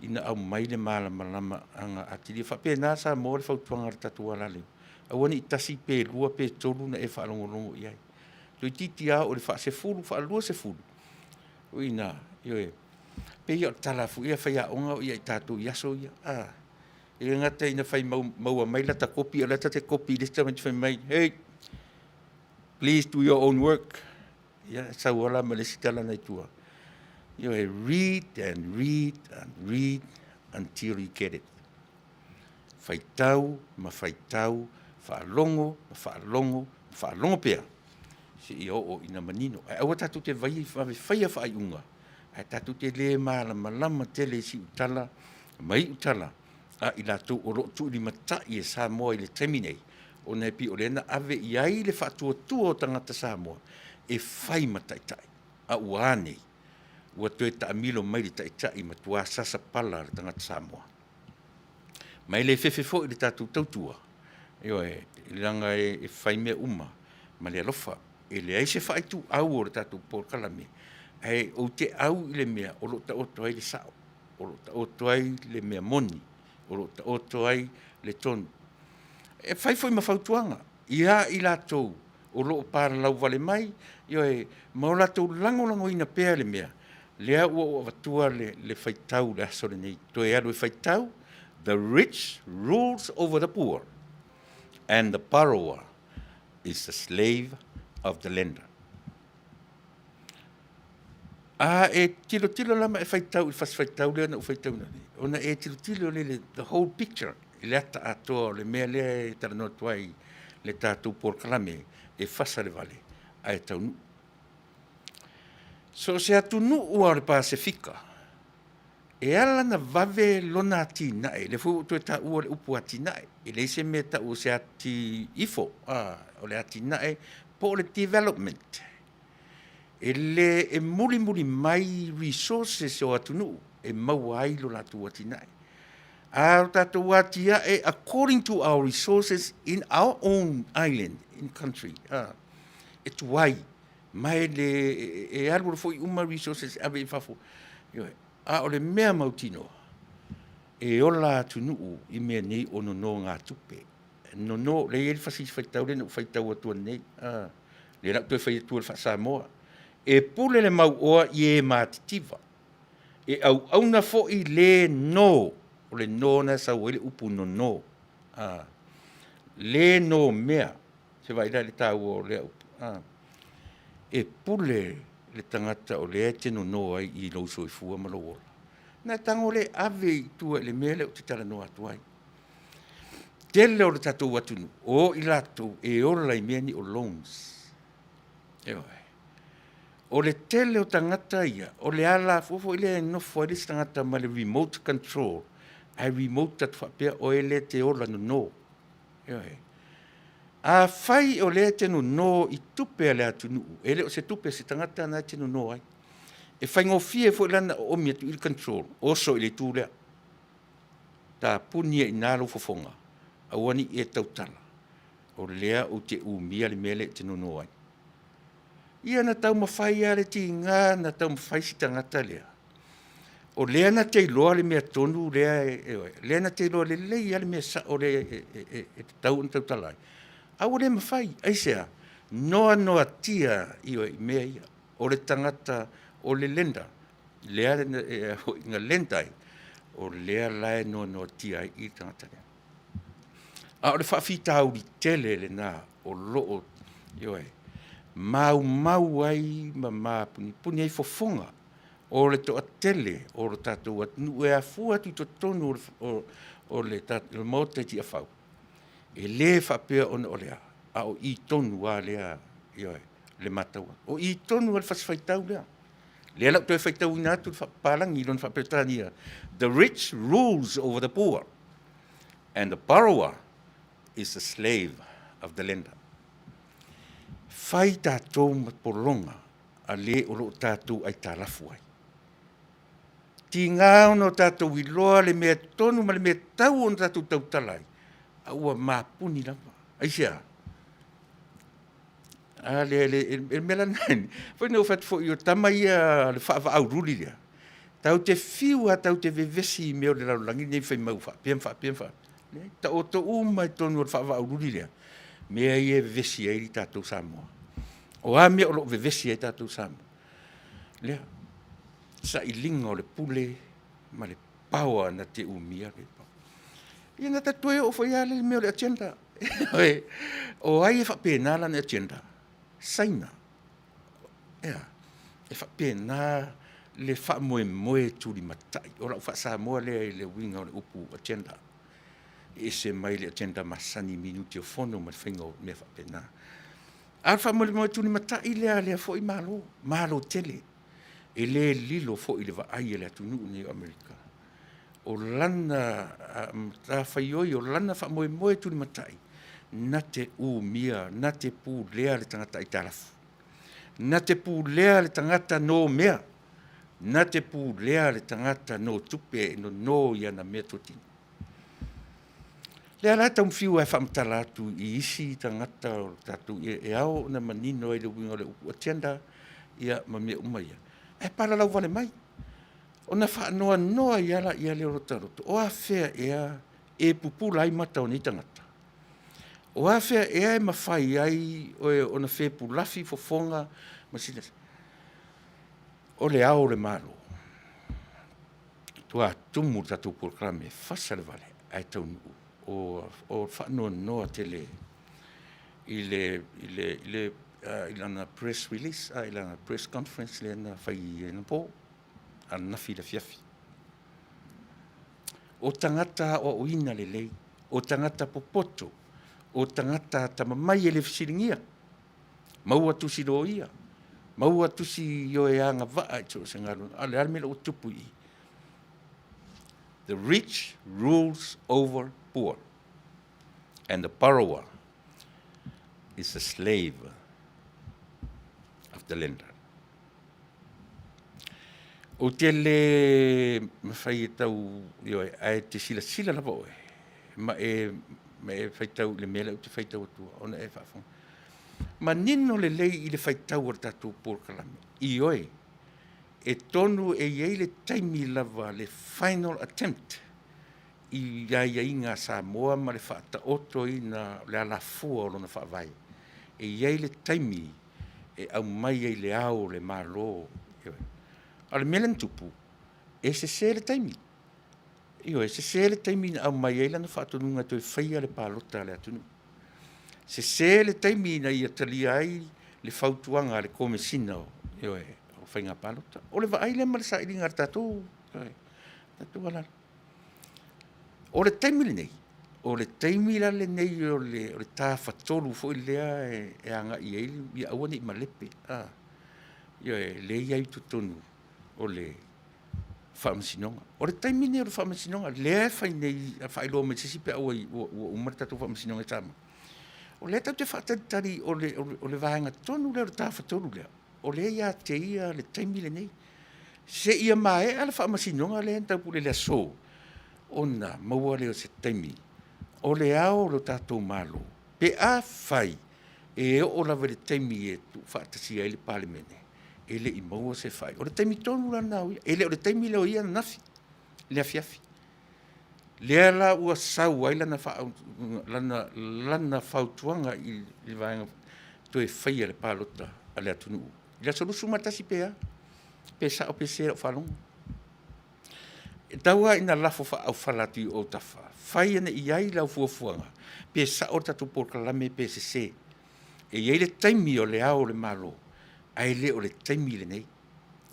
ina aumai le malamalamaaga atili. E faapena Samoa le fautuaga a le tatou alaleo, aua ne i tasi pe lua pe tolu ona e faalogologo i ai, toeitiiti lava oo i le faasefulu faaluasefulu, o i ina, ioe. E pei lava o le tala foi lea a faiaoga a o i ai a tatou i aso ia, a. E le gata ina fai maua mai lata kopi a o la e ta te kopi i le isi tamaitiiti fai mai, hey, please do your own work. Ia, e sau lava la ma le isi tala na i tua, ioe, read and read and read until you get it. Faitau ma faitau, faalogo ma faalogo ma faalogo pea seia oo ina manino. Ae aua tatou te vave faia faaiuga ae tatou te le malamalama tele i siutala ma iutala a i latou o lo o tuulimatai e Samoa i le taimi nei, ona e pei o lea na ave i ai le faatuatua o tagata Samoa e fai ma taitai. A ua a nei? Ua toe taamilo mai le taitai matua sasapala le tagata Samoa. Ma e le fefe foi le tatou tautua, ioe, leaga e fai mea uma ma le alofa. E leai se faaituau o le tatou polokalame, ae ou te au i le mea o lo o taoto ai le sao, o lo o taoto ai le mea moni, o lo o taoto ai le tonu. E fai foi ma fautuaga ia i latou o lo o palalauvale mai, ioe, ma o latou lagolagoina pea le mea lea ua ou avatua le faitau i le aso lenei, toe alu e faitau, the rich rules over the poor and the borrower is the slave of the lender. A e tilotilo la ma e faitau i le fasi faitau lea na ou faitauina nei, ona e tilotilo lea i le the whole picture, i le ata atoa o le mea lea e talanoa atu ai le tatou polokalame e fasa le vale ae taunuu. So o se atunuu lava o le Pasefika, e ala ona vave lona atinae, lea foi ua ou toe taua le upu atinae, e leai se mea e tau o se ati ifo, o le atinae po o le development. E le e mulimuli mai resources o atunuu e maua ai lo latou atinae. A o tatou atiae according to our resources in our own island in country, e tuai, ma e le e alu alu foi uma resources e ave i fafo. Ioe. A o le mea mautinoa, e ola atunuu i mea nei o nonogatupe. Nono, lea e i ai le fasi faitau lea na ou faitau atua nei, lea o le a ou toe fai atua i le faa-Samoa. E pule le mauoa i e matitiva, e auauna foi le no, o le no lena e sau ai le upu nono, le nomea, se vaai la i le taua o lea upu, e pule le tagata o lea e te nono ai i lou soifua ma lou ola. Na e tago lea e ave i tua i le mea lea ou te talanoa atu ai. Tele o le tatou atunuu, o i latou e ola i mea nei o loans. Ioe. O le tele o tagata ia, o le alafua foi lea e nofo ai le isi tagata ma le remote control, ae remote atu faapea oe lea e te ola nono. Ioe. Afai o lea e te nono i tupe a le atunuu, e le o se tupe a se tagata na e te nono ai. E faigofie foi la ona oomi atu i le control, oso i le itu lea. Tapuni ai i ina lou fofoga, aua ne i e tautala, o lea ou te umia le mea lea e te nono ai. Ia na taumafai lava le tiga na taumafai si tagata lea, o lea na te iloa le mea tonu lea, lea na te iloa lelei lava le mea sao lea e tatau ona tautala ai, a ua le mafai. Aisea? Noanoatia i mea ia. O le tagata o le lender, lea na lender ai, o lea la e noanoatia ai i le tagata lea. A o le faafitauli tele lena o lo o, ioe, maumau ai ma mapunipuni ai fofoga o le toatele o le tatou atunuu e afua atu i totonu o le Maota i Tiafau, e le faapea ona o le a, a o i tonu lava lea, ioe, le matau atu. O i tonu lava le fasi faitau lea. O lea o le a ou toe faitauina atu le faapapalagi i lona faa-Peretania, the rich rules over the poor and the borrower is the slave of the lender. Fai tatou ma pologa a le o lo o tatou aitalafu ai. Tiga ona o tatou iloa le mea tonu ma le mea tatau ona tatou tautala ai, a ua mapuni lava. Aisea? A lea, le mea la lena, foi na ou fai atu foi, o tama ia a le faavaaaululi lea, tatou te fiu lava tatou te vevesi i mea o le lalolagi lenei fai mai ua faapea ma faapea ma faapea. Leai, taoto uma i totonu o le faavaaululi lea mea ia e vevesi ai tatou Samoa. O a mea o lo o vevesi ai tatou Samoa? Lea, sailiga o le pule ma le power na te umia. Ia na ta toe oo foi lava lea i le mea o le agenda. O ai e faapena lana agenda? Saina. Ea, e faapena le faamoemoe tulimatai. O lau faa-Samoa lea i le uiga o le upu agenda. E ese mai le agenda masani i minute o fono ma le faiga o mea faapena. A o le faamoemoe tulimatai lea a lea foi Malo, Malo tele, e le lilo foi i le vaai a le atunuu lenei o Amerika. O lana matafaioi, o lana faamoemoe tulimatai, na te umia, na te pulea le tagata aitalafu, na te pulea le tagata nomea, na te pulea le tagata notupe e nono i ana meatotino. O lea la e tau fiu e faamatala atu i isi tagata o tatou e ao ona manino ai le uiga o le upu agenda, ia ma mea uma ia, ae palalau vale mai. Ona faanoanoa ai lava lea o lota loto, o afea ea e pupula ai mata o nei tagata? O afea ea e mafai ai ona fepulafi fofoga ma O le Ao o le Malo, matua tumu le tatou polokalame e fasa le vale ae taunuu. O le faanoanoa tele i lana press release, i lana press conference lea na fai anapo, ananafi i le afiafi. O tagata aoaoina lelei, o tagata popoto, o tagata atamamai e le fesiligia, maua tusi loia, maua tusi ioe agavaa i so o se galuega. A o le a le mea ua tupu i i? The rich rules over poor and the borrower is a slave of the lender. Ou te le mafai e tau, ioe, ae te silasila lava oe, ma e, ma e faitau i le mea lea ou te faitau atua, ona e faafofoga. Manino lelei i le faitau a le tatou polokalame, ioe, e tonu e i ai le taimi lava, le final attempt i aiaiga a Samoa ma le faataotoina o le alafua o lona faavae. E i ai le taimi e aumai ai i le Ao o le Malo. A o le mea lea na tupu, e sese le taimi. Ioe, e sese le taimi na aumai ai lana faatonuga e toe faia le palota a le atunuu. Sese le taimi ina ia talia ai le fautuaga a le Komesina o, ioe, o Faiga Palota. O le vaai lea ma le sailiga a le tatou, ioe, tatou alalo. O le taimi lenei, o le taimi la lenei o le tafatolu foi lea e agai i ai ia aua ne i malepe. Ioe, lea e i ai i totonu o le Faamasinoga. O le taimi lenei o le Faamasinoga, lea e fai nei, faailoa mai se isi peau ua, ua uma le tatou Faamasinoga i Samoa. O lea tatou te faatalitali o le, o le vaega tonu lea o le Tafatolu lea, o lea e ia te ia le taimi lenei. Seia maea le Faamasinoga lea na taupule i le aso, ona maua lea o se taimi o le Ao o le tatou Malo, pe afai e oo lava i le taimi e tuufaatasia ai le Palemene, e le i maua se faaiuga. O le taimi tonu la lena o ia, e le o le taimi lea o ia ananafi i le afiafi. Lea la ua sau ai lana, lana, lana fautuaga i le vaega toe faia le palota a le atunuu i le aso 21 pe a, pe sao pe sese lau faalogo. E tau lava ina lafo faaaufala atu i ou autafa, fai ane i ai lau fuafuaga, pe sao le tatou polokalame pe sese. E i ai le taimi o le Ao o le Malo, ae le o le taimi lenei.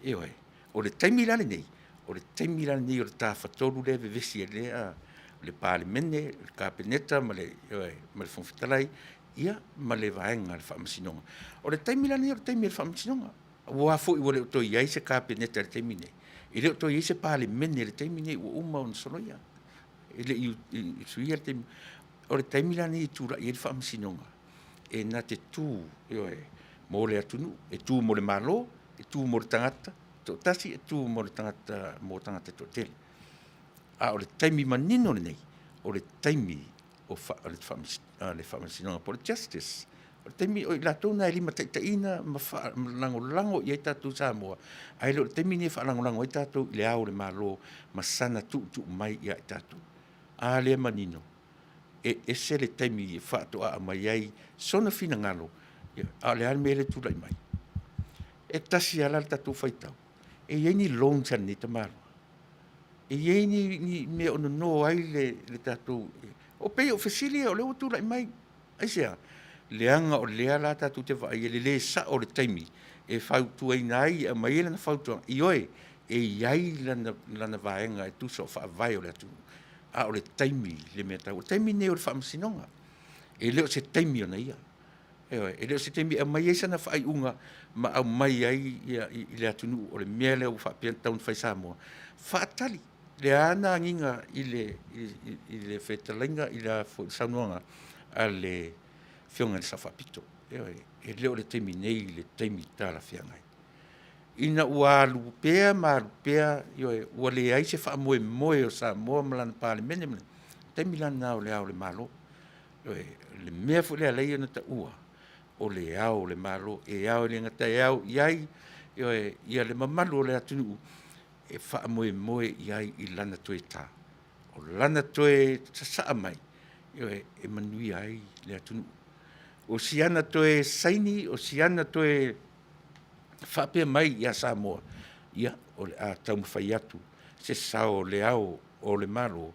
Ioe, o le taimi la lenei, o le taimi la lenei o le Tafatolu lea e vevesi ai lea, le Palemene, le Kapeneta ma le, ioe, ma le Fofoga Fetalai, ia ma le Vaega o le Faamasinoga. O le taimi la lenei o le taimi o le Faamasinoga. Aua foi ua le o toe i ai se Kapeneta i le taimi lenei, e le o toe i ai se Palemene i le taimi lenei, ua uma ona soloia, e le i suia le taimi. O le taimi la lenei e tulai ai le Faamasinoga, e na te tu, ioe, mo le atunuu, e tu mo le Malo, e tu mo le tagata toatasi, e tu mo le tagata, mo tagata e toatele. A o le taimi manino lenei, o le taimi o le Faamasinoga po o le Justice. O le taimi, o i latou na e limataitaiina ma faalagolago i ai tatou Samoa, ae le o le taimi lenei e faalagolago ai tatou i Le Ao o le Malo ma sana tuutuu mai ia i tatou. A lea e manino, e ese le taimi e faatoa aumai ai sona finagalo, a o le a le mea lea e tulai mai? E tasi lava la le tatou faitau, e i ai ni loans a lenei tamaloa? E i ai ni, ni mea o nono ai le, le tatou... O pei o fesili ia o lea ua tulai mai. Aisea? Leaga o lea la tatou te vaai i le le sao o le taimi e fautuaina ai, e aumai ai lana fautuaga, ioe, e i ai lana, lana vaega e tusa o faavae o le atunuu, a o le taimi le mea taua. O le taimi lenei o le faamasinoga, e le o se taimi ona ia. Ioe, e le o se taimi e aumai ai sana faaiuga ma aumai ai ia, i, i le atunuu o le mea lea ua faapea ona tatau ona fai Samoa. Faatali, lea na agiga i le, i, i le fetalaiga i le saunoaga a le Afioga i le Sao Faapito. Ioe, e le o le taimi nei le taimi talafeagai. Ina ua alu pea ma alu pea, ioe, ua leai se faamoemoe o Samoa ma lana Palemene, taimi la lena o le Ao o le Malo. Ioe, le mea foi lea e ala ai ona taua, o le Ao o le Malo, e ao e le gata e ao i ai, ioe, ia le mamalu o le atunuu e faamoemoe i ai i lana toe ta. O lana toe sasaa mai, ioe, e manuia ai le atunuu. O si ana toe saini, o si ana toe faapea mai ia Samoa, ia, o le a taumafai atu se sao o le Ao o le Malo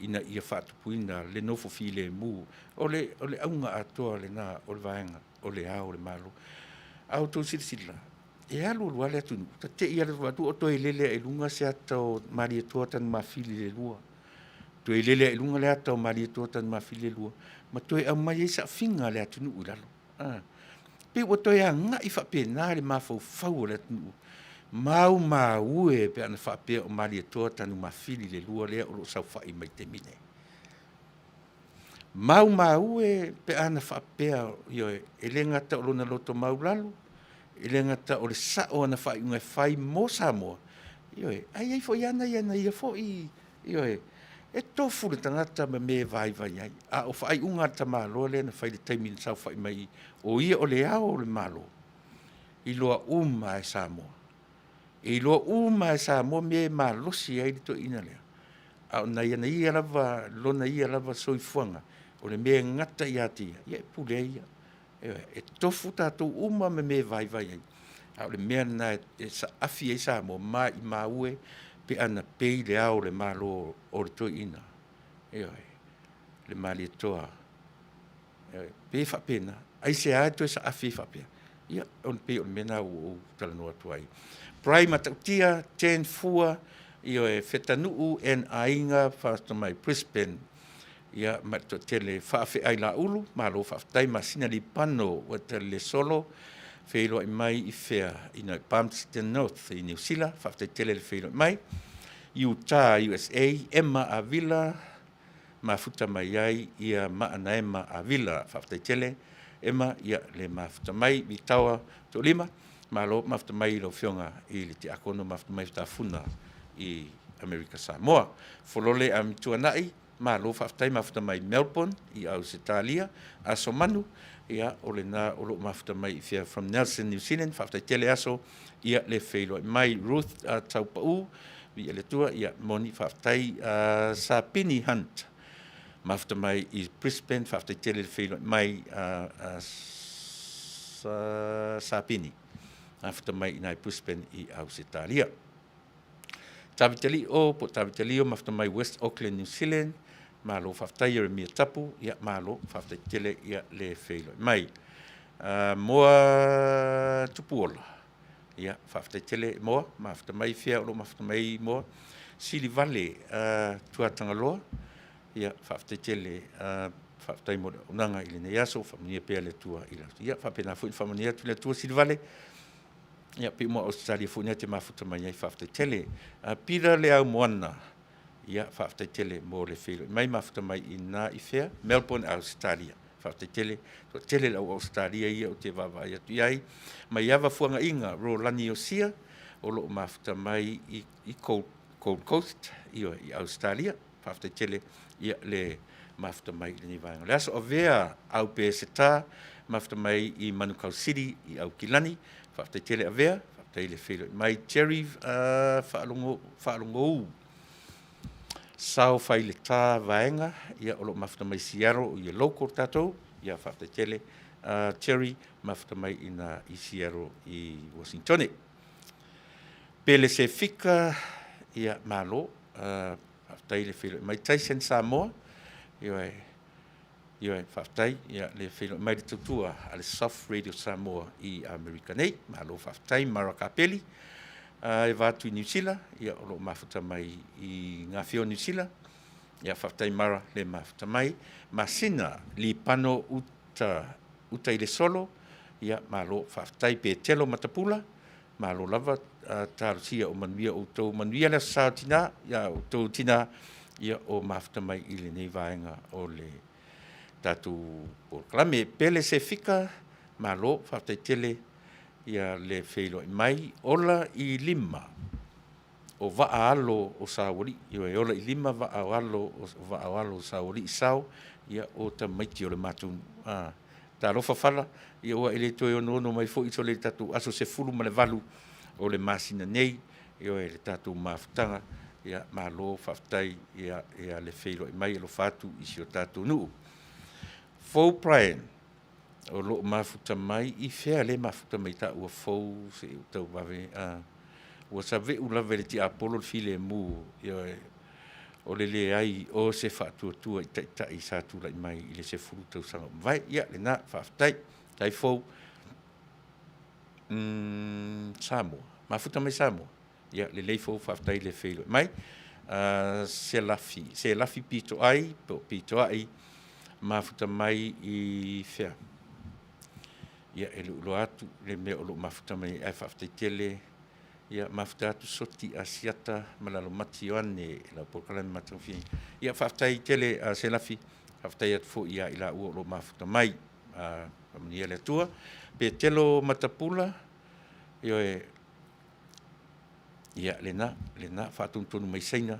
ina ia faatupuina le nofo filemu. O le, o le auga atoa lena o le vaega o le Ao o le Malo. A outou silasila, e alu alu lava le atunuu, ta te i lava o toe lele ae i luga se ata o Malietoa Tanumafili i le lua, toe lele ae i luga le ata o Malietoa Tanumafili e lua, ma toe aumai ai saafiga a le atunuu i lalo. A, pei ua toe agai faapena le mafaufau o le atunuu, maumau e pe ana faapea o Malietoa Tanumafili le lua lea o lo o saofai mai i le taimi nei. Maumau e pe ana faapea, ioe, e le gata o lona loto maualalo, e le gata o le sao o ana faaiuga e fai mo Samoa, ioe, ae i ai foi lava nai ana ia foi, ioe, e tofu le tagata ma mea e vaivai ai, a o faaiuga a le tamaloa lea na fai i le taimi na saofai mai ai, o ia o Le Ao o le Malo, iloa uma lava e Samoa. E iloa uma lava e Samoa mea e malosi ai le toeaina lea, a o nai ana ia lava, lona ia lava soifuaga, o le mea e gata ia te ia, ia e pule ai ia. Ioe, e tofu tatou uma ma mea e vaivai ai, a o le mea lena e saafi ai Samoa, maimau e pe ana pei Le Ao o le Malo o le toeaina, ioe, le Malietoa, ioe, pei e faapena. Aisea e toe saafi ai faapea? Ia, ona pei o le mea lena ua ou talanoa atu ai. Brian Matautia, Jen Fua, ioe, Fetanuu and Aiga Fasta mai Brisbane. Ia, ma le toatele faafeai Laulu, malo faafetai Masina Lipano ua tali le solo. Feiloai mai i fea i na Palmerston North i Niu Sila, faafetai tele le feiloai mai. Utah, USA, Emma Avila, mafuta mai ai ia Maanaema Avila, faafetai tele Emma, ia le mafuta mai. Vitaoa Toolima, malo mafuta mai i lau Afioga i le Tiakono, mafuta mai Tafuna i Amerika Samoa. Folole Amituanai, Malo faafetai mafuta mai Melbourne i Ausetalia, Aso Manu, ia o lena o lo o mafuta mai i fea from Nelson New Zealand, faafetai tele Aso, ia le feiloai mai. Ruth Taupau, viia le Atua, ia moni faafetai. Sapini Hunt, mafuta mai i Brisbane, faafetai tele le feiloai mai Sapini, mafuta mai i na i Brisbane i Ausetalia. Tavitalio po o Tavitalio mafuta mai West Auckland, New Zealand. Malo faafetai Ieremia Tapu, ia malo faafetai tele ia le feiloai mai. Moa Tupuola, ia faafetai tele Moa, mafuta mai fea o lo o mafuta mai Moa. Silivale Tuatagaloa, ia faafetai tele, faafetai mo le auaunaga i lenei aso, faamanuia pea le Atua i lau, ia faapena foi ona faamanuia atu le Atua Silivale. Ia pei uma Ausetalia foi lea e te mafuta mai ai, faafetai tele. Pila le au moana, ia faafetai tele mo le feiloai mai, mafuta mai i ina i fea? Melbourne, Ausetalia. Faafetai tele, toatele le au Ausetalia ia ou te vaavaai atu i ai. Maiava Fuagaiga Rolani Iosia, o lo o mafuta mai i Gold Coast, ioe, i Ausetalia. Faafetai tele ia le mafuta mai i lenei vaega o le aso. Avea au Peseta, mafuta mai i Manukau City i Aukilani. Faafetai tele Avea, faafetai le feiloai mai. Jerry Faalogou, Sao Faileta Vaega, ia o lo o mafuta mai Seattle, ia local tatou. Ia faafetai tele Jerry, mafuta mai ina i Seattle i Uasintone. Pele Sefika, ia malo, faafetai le feiloai mai. Tyson Samoa, ioe, ioe, faafetai ia le feiloai mai le tautua a le Soft Radio Samoa i Amerika nei. Malo faafetai. Mara Kapeli, e va atu i Niu Sila, ia o lo o mafuta mai i Gafeo Niu Sila. Ia faafetai Mara le mafuta mai. Masina Lipano Uta, Uta i le Solo, ia malo faafetai. Petelo Matapula, Malo lava talosia o manuia outou, manuia le aso sa o tina, ia outou tina, ia o mafuta mai i lenei vaega o le tatou polokalame. Pele Sefika, malo, faafetai tele ia le feiloai mai. Ola i lima o vaa alo o Saualii, ioe, ola i lima vaa o alo, vaa o alo o Saualii sao, ia o tamaiti o le matou Talofa Fala, ia ua e le toe onoono mai foi sole i le tatou aso 18 o le masina nei, ioe, le tatou mafutaga, ia malo faafetai ia, ia le feiloai mai, alofa atu i si o tatou nuu. Fou Brian, o lo o mafuta mai i fea le mafuta mai taua fou se i ou tau vave, ua saveu lava e le tiapolo le filemu, ioe, o le leai o se faatuatua i taitai sa tulai mai i le 10 tausaga ua mavae. Ia, lena, faafetai. Tai fou, Samoa, mafuta mai Samoa. Ia, lelei fou, faafetai le feiloai mai. Selafi, Selafi Pitoai, po o Pitoai, mafuta mai i fea? Ia, e le o iloa atu le mea o lo o mafuta mai ai, ae faafetai tele. Ia, mafuta atu Soti Asiata ma Lalomati Ioane i lau polokalame matagofie. Ia, faafetai tele Selafi, faafetai atu foi ia i laua o lo o mafuta mai. Faamanuia le Atua. Petelo Matapula, ioe, ia lena, lena, faatonutonu mai Saina.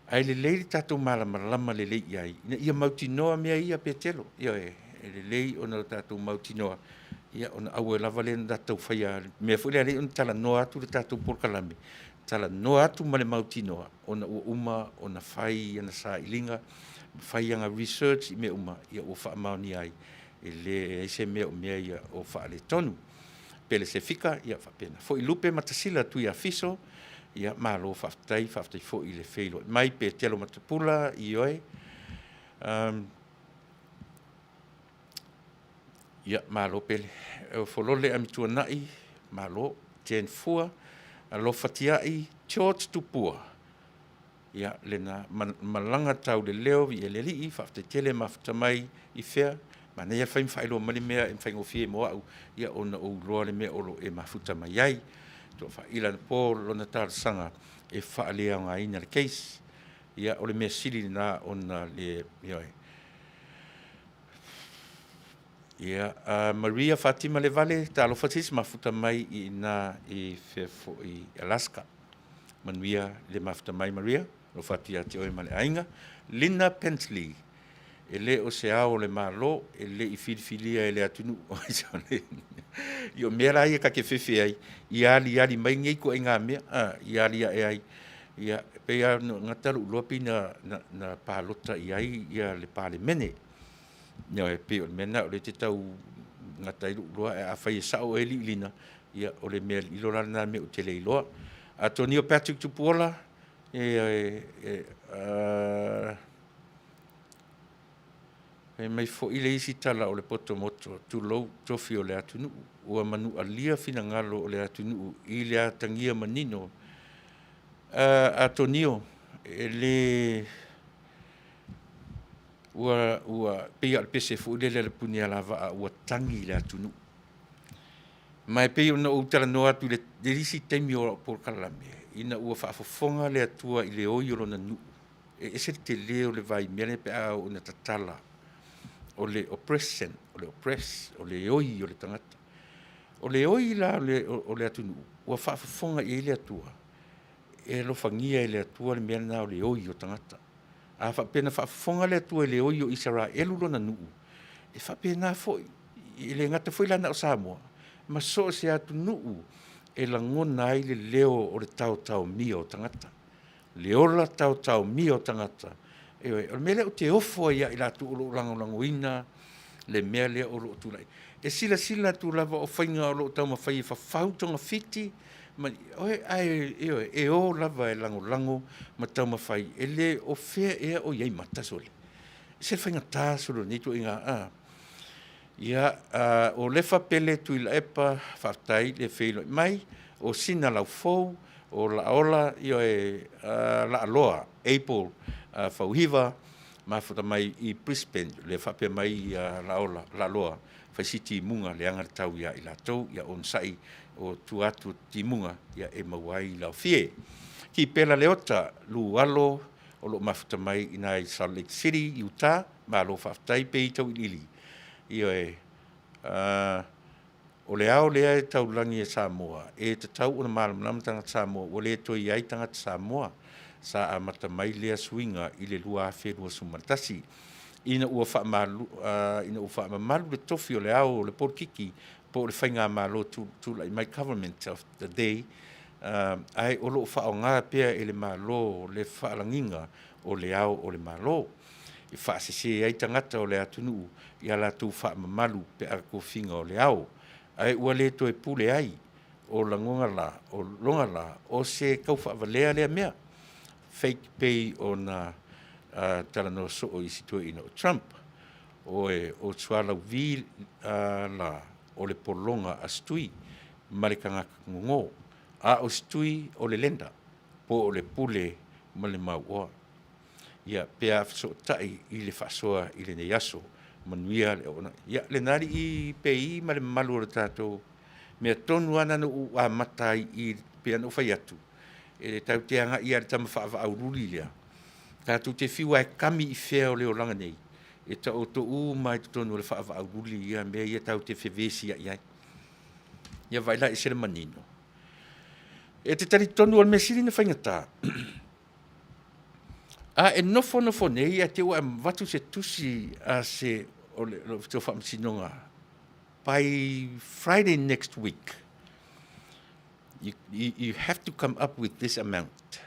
Ae lelei le tatou malamalama lelei i ai, ina ia mautinoa mea ia Petelo. Ioe, e lelei ona o tatou mautinoa, ia ona aua lava lea ona tatou faia mea foi lea, ona talanoa atu le tatou polokalame, talanoa atu ma le mautinoa, ona ua uma ona fai ana sailiga, fai ana research i mea uma, ia ua faamaonia ai, e leai se mea o mea ia o faaletonu. Pele Sefika, ia faapena foi Lupe Matasila Tuiafiso, ia malo faafetai, faafetai foi i le feiloai mai. Petelo Matapula, ioe. Ia malo Pele. Folole Amituanai, malo. Jane Fua, Alofa Tiai, George Tupua, ia lena malaga tauleleo i le Alii, faafetai tele mafuta mai i fea? Manaia le fai ma faailoa mai le mea e faigofie mo au, ia ona ou iloa le mea o lo o e mafuta mai ai. Toafaila anapo lona talosaga e faaleaogaina le case. Ia o le mea sili lena ona le, ioe. Ia, Maria Fatima Levale, talofa se isi mafuta mai i ina i fea foi Alaska. Manuia le mafuta mai Maria, alofa atu ia te oe ma le aiga. Linda Pensley, e le o se ao o le Malo, e le i filifilia e le atunuu. Ia o mea la ia ta te fefe ai, ia aliali mai nei ituaiga mea, ia aliae ai. Ia, e pei lava ona gata lou iloa pei na palota i ai le Palemene. Ioe, pei o le mea lena o lea e te tau gata ai lou iloa, ae afai e sao oe alii Lina, ia o le mea lilo la lena mea ou te le iloa. Atonio Patrick Tupuola, fai mai foi le isi tala o le poto moto, tulou tofi o le atunuu, ua manualia finagalo o le atunuu i le atagia manino. Atonio, e le ua pei lava o le pese foi lele a le Punialavaa ua tagi le atunuu. Ma e pei ona ou talanoa atu i le isi taimi o lau polokalame, ina ua faafofoga le Atua i le oi o lona nuu, e ese le tele o le vaimea lea pe a oo ina tatala, o le oppression, o le oppress, o le oi o le tagata. O le oi la o le atunuu, ua faafofoga i ai le Atua, e alofagia e le Atua le mea lena o le oi o tagata. A faapea na faafofoga le Atua i le oi o Isaraelu lona nuu, e faapena foi, e le gata foi la na o Samoa, ma so o se atunuu e lagona ai le leo o le taotaomia o tagata, le ola taotaomia o tagata. Ioe, o le mea lea ou te ofo ai ia i latou o lo o lagolagoina le mea lea o lo o tulai. E silasila atu lava o faiga o lo o taumafai e fafau togafiti, ma, ae, ioe, e o lava e lagolago ma taumafai, e le o fea ea o i ai mata sole. E ese le faigata sole o lenei ituaiga, a. Ia, o Lefa Pele Tuilaepa, faafetai le feiloai mai, o Sina Laufou, o Laaola, ioe, Laaloa Abel Fauhiva, mafuta mai i Brisbane, lea e faapea mai Laaola, Laaloa, fai si timuga leaga le tau ia i latou, ia onosai, o tua atu o timuga e maua ai laofie. Kipela Leota Lualo o lo o mafuta mai i ina i Salt Lake City, Utah, malo faafetai pe i tauiliili. Ioe, o le ao lea e taulagi e Samoa, e tatau ona malamalama tagata Samoa ua le toe i ai tagata Samoa. Sa amata mai lea suiga i le 2021 ina ua faamamalu le tofi o le ao o le polokiki po o le faigamalo tulai mai, government of the day, ae o lo o faaaoga pea e le Malo le faalagiga o le ao o le Malo e faasese ai tagata o le atunuu i a latou faamamalu pe a tofiga o le ao, ae ua le toe pule ai. O lagoga la, o loga la, o se taufaavalea lea mea, fake pei ona talanoa soo isi toeaiina o Trump. Oe o Sualauvi la o le pologa a Setui ma le tagata gogo, a o Setui o le lenda po o le pule ma le mauoa. Ia, pe a fesootai i le faasoa i lenei aso. Manuia le auaunaga. Ia, lena alii PI ma le mamalu o le tatou mea tonu lava lena na ou amata ai i i, pei ona ou fai atu, e tatou te agai lava i le tama faavaaululi lea, tatou te fiu lava e kami i fea o le olaga nei, e taoto uma lava i totonu o le faavaaululi ia mea ia tatou te fevesiai ai. Ia vaai la e ese le manino. E te talitonu o le mea sili ona faigata, a e nofonofo nei ae te i ua avatu se tusi a se o le Ofisa o Faamasinoga by Friday next week, you have to come up with this amount,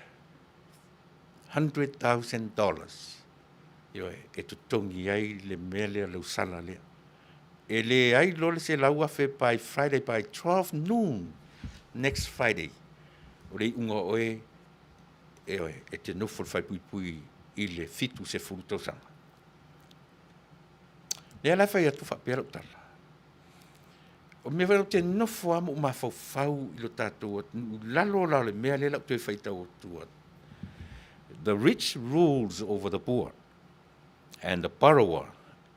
$100,000, ioe, e totogi ai le mea lea, le usala lea. E leai loa le $100,000 by Friday, by 12 noon next Friday, o le iuga o oe, ioe, e te nofo i le faepuipui i le 70 tausaga. Lea la e fai atu faapea lau tala, o le mea foi lea ou te nofo lava ma ou mafaufau i lo tatou atunuu i lalo la o le mea lea o le a ou toe faitau atua, the rich rules over the poor and the borrower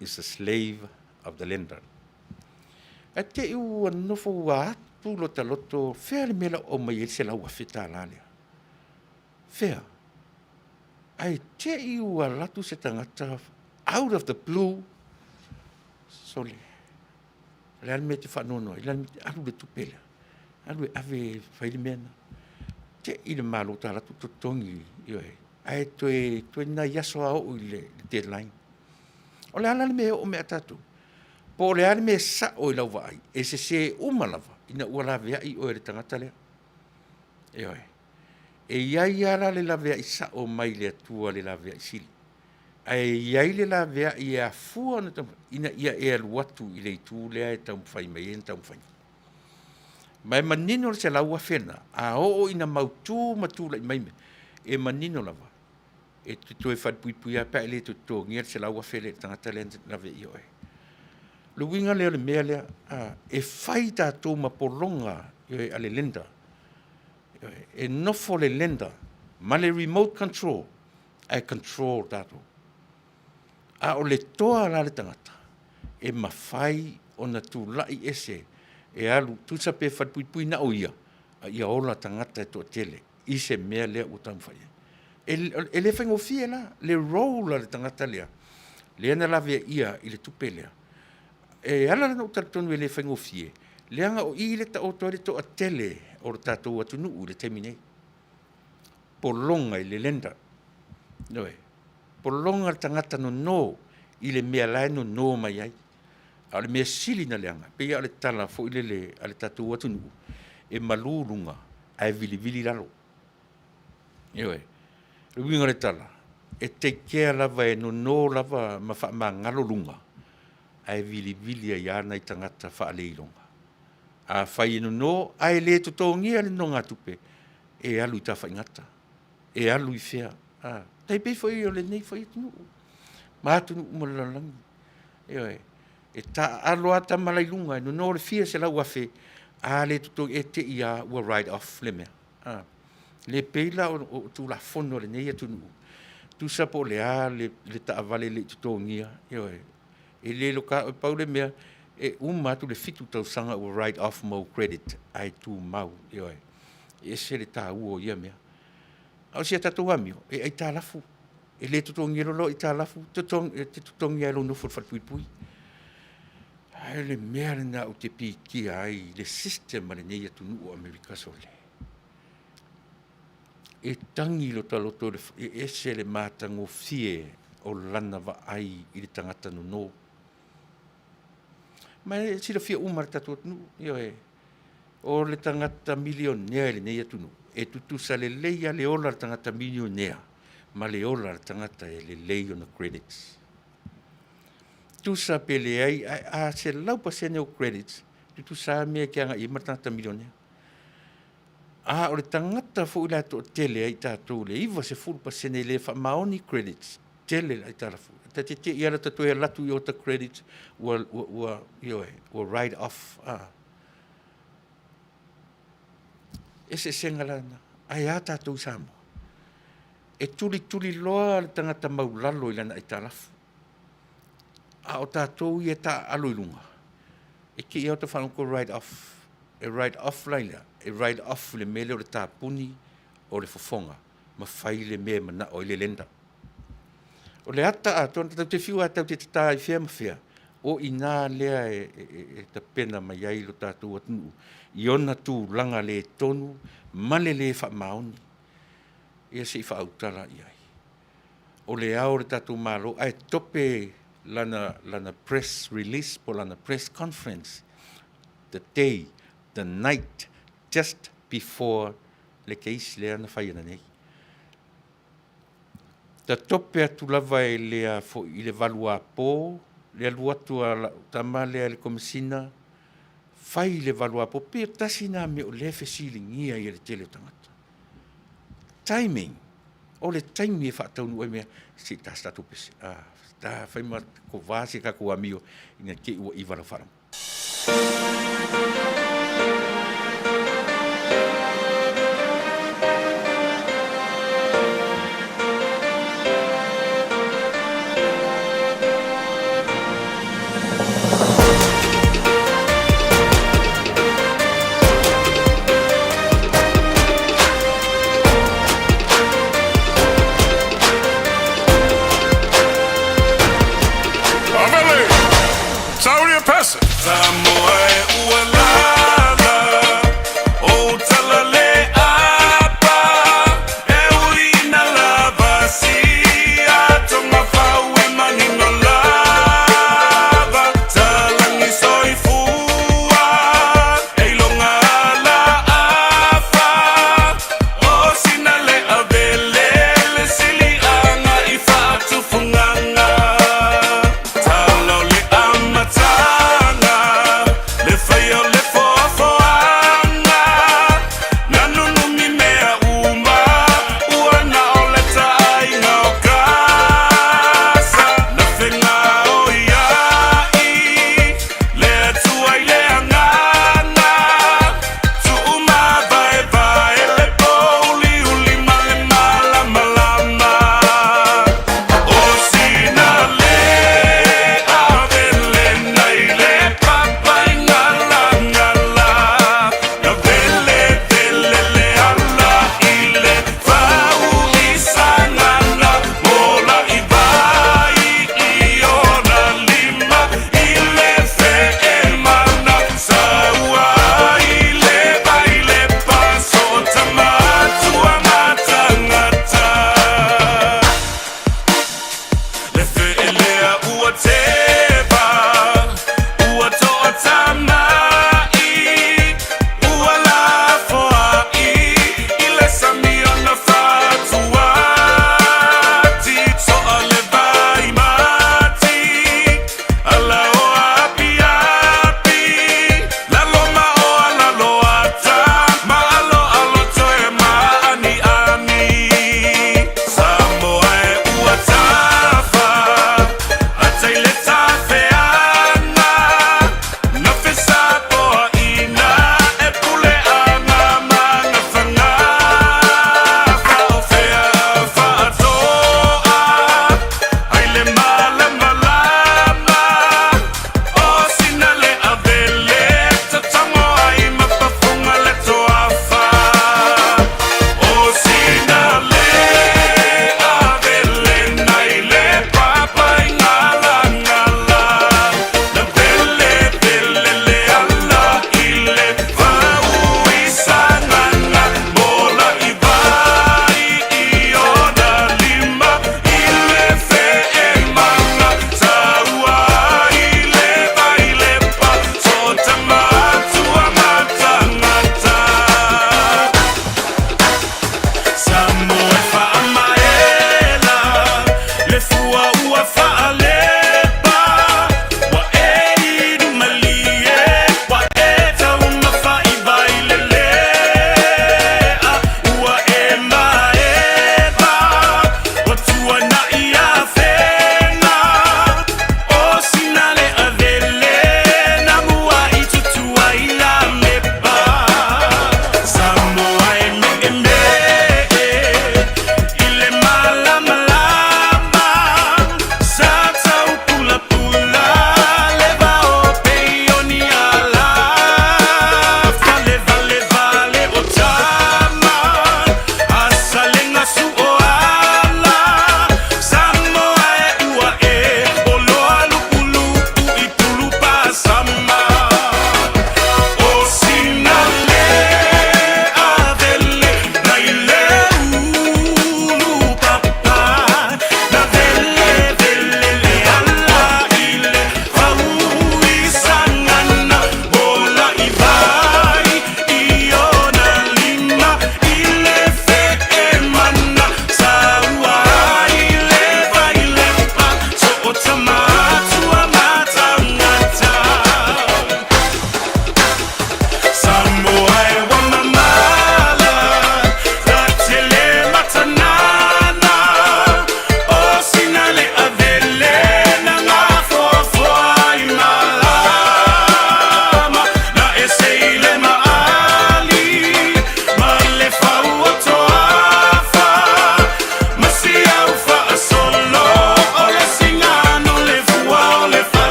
is a slave. of the lender. Ae te i ua nofo ua atu lota loto, fea le mea la ua aumai ai le $100,000 lea? Fea? Ae te i ua alu atu se tagata out of the blue, sole, o le a le mea e te faanoanoa ai? O le a le mea, alu le tupe lea, alu e ave e fai le mea lena. Te i le Malo ta alu atu totogi, ioe, ae toe, toe nai aso lava oo i le deadline. O le a la le mea e oo mai ia tatou? Po o le a le mea sao i lau vaai, e sese uma lava ina ua laveai oe e le tagata lea. Ioe. E i ai lava la le laveai sao mai le Atua i le laveai sili, ae i ai le laveai e afua ona taumafai ina ia e alu atu i le itu lea e taumafai mai ai ana taumafaiga. Ma e manino le $100,000 lena, a oo ina mautu ma tulai mai mea, e manino lava, e te toe falepuipui lava pe a e le toe totogia le $100,000 lea i le tagata lea na laveaia oe. O le uiga lea o le mea lea, e fai tatou ma pologa a le lender. E nofo le lender ma le remote control ae control tatou. A o le toa la le tagata, e mafai ona tulai ese e alu, tusa pe falepuipui na o ia, a ia ola tagata e toatele i se mea lea ua taumafai i ai. E le faigofie la le role a le tagata lea, lea na laveaia i le tupe lea. E ala la ona ou talitonu e le faigofie, leaga o i lea e taoto ai le toatele o le tatou atunuu i le taimi nei, pologa i le lender. Ioe, pologa le tagata nono i le mea la e nono mai ai. A o le mea sili ona leaga, pei lava o le tala foi lele a le tatou atunuu, e malu luga ae vilivili lalo. Ioe. O le uiga o le tala, e take care lava e nono lava ma faamagalo luga, ae vilivili ai lava nai tagata faaleiloga. Afai e nono ae le totogia le nonogatupe, e alu i tafaigata, e alu i fea, a, tai pei foi o lenei foi atunuu ma atunuu uma o le lalolagi. Ioe, e taaalo lava tama la i luga e nono le fia $100,000, a le totogi, e te i lava ua write off le mea. A, le pei la o Tulafono a lenei atunuu, tusa po o le a le taavale e le i totogia, ioe, e le iloa, pau le mea, e uma atu le 7 tausaga ua write off ma ou credit ae tumau, ioe. E ese le taua o ia mea. A o si a tatou amio, e aitalafu, e le totogia loa lau aitalafu, e te totogi lava i lou nofo i le falepuipui. Ae o le mea lena ou te pikia ai i le system a lenei atunuu o Amerika, sole, e tagi lota loto e ese le matagofie o lana vaai i le tagata nono. Ma e silafia uma e le tatou atunuu, ioe, o le tagata milionea i lenei atunuu, e tutusa lelei lava le ola o le tagata milionea ma le ola o le tagata e lelei ona credits. Tusa pe leai, ae a 100% ou credits, tutusa lava mea e te agai i ai ma le tagata milionea. A o le tagata foi la e toatele ai tatou i le 90% e le faamaoni credits, tele le aitalafu. Ta te te i lava ta toe alu atu i o ta credits ua, ua, ua, ioe, ua write off. A. Eseesega la na. Ae a tatou i Samoa? E tulituliloa le tagata maulalo i lana aitalafu. A o tatou ia e taaalo i luga, e te i lava ta faalogo atu write off. E write off la i lea, e write off le mea lea o le tapuni o le fofoga ma fai le mea e manao ai le lender. O le ata atoa, tatou te fiu lava tatou te tata i fea ma fea, o i ina lea e tapena mai ai lo tatou atunuu i ona tulaga le tonu ma le le faamaoni. Ia se i faautala i ai. O le ao o le tatou Malo ae tope lana, lana press release po o lana press conference the day, the night just before le case lea na fai ananei. Tatope atu lava e le a foi i le valuapo le alu atu a lau tama lea i le Komesina, fai le valuapo, pei e tasi lena mea o lea e fesiligia ai e le tele o tagata. Timing, o le taimi e faataunuu ai mea, se i ta se tatou pese, ta fai ma kova si a tatou amio ina te i ua iva lau faalogo.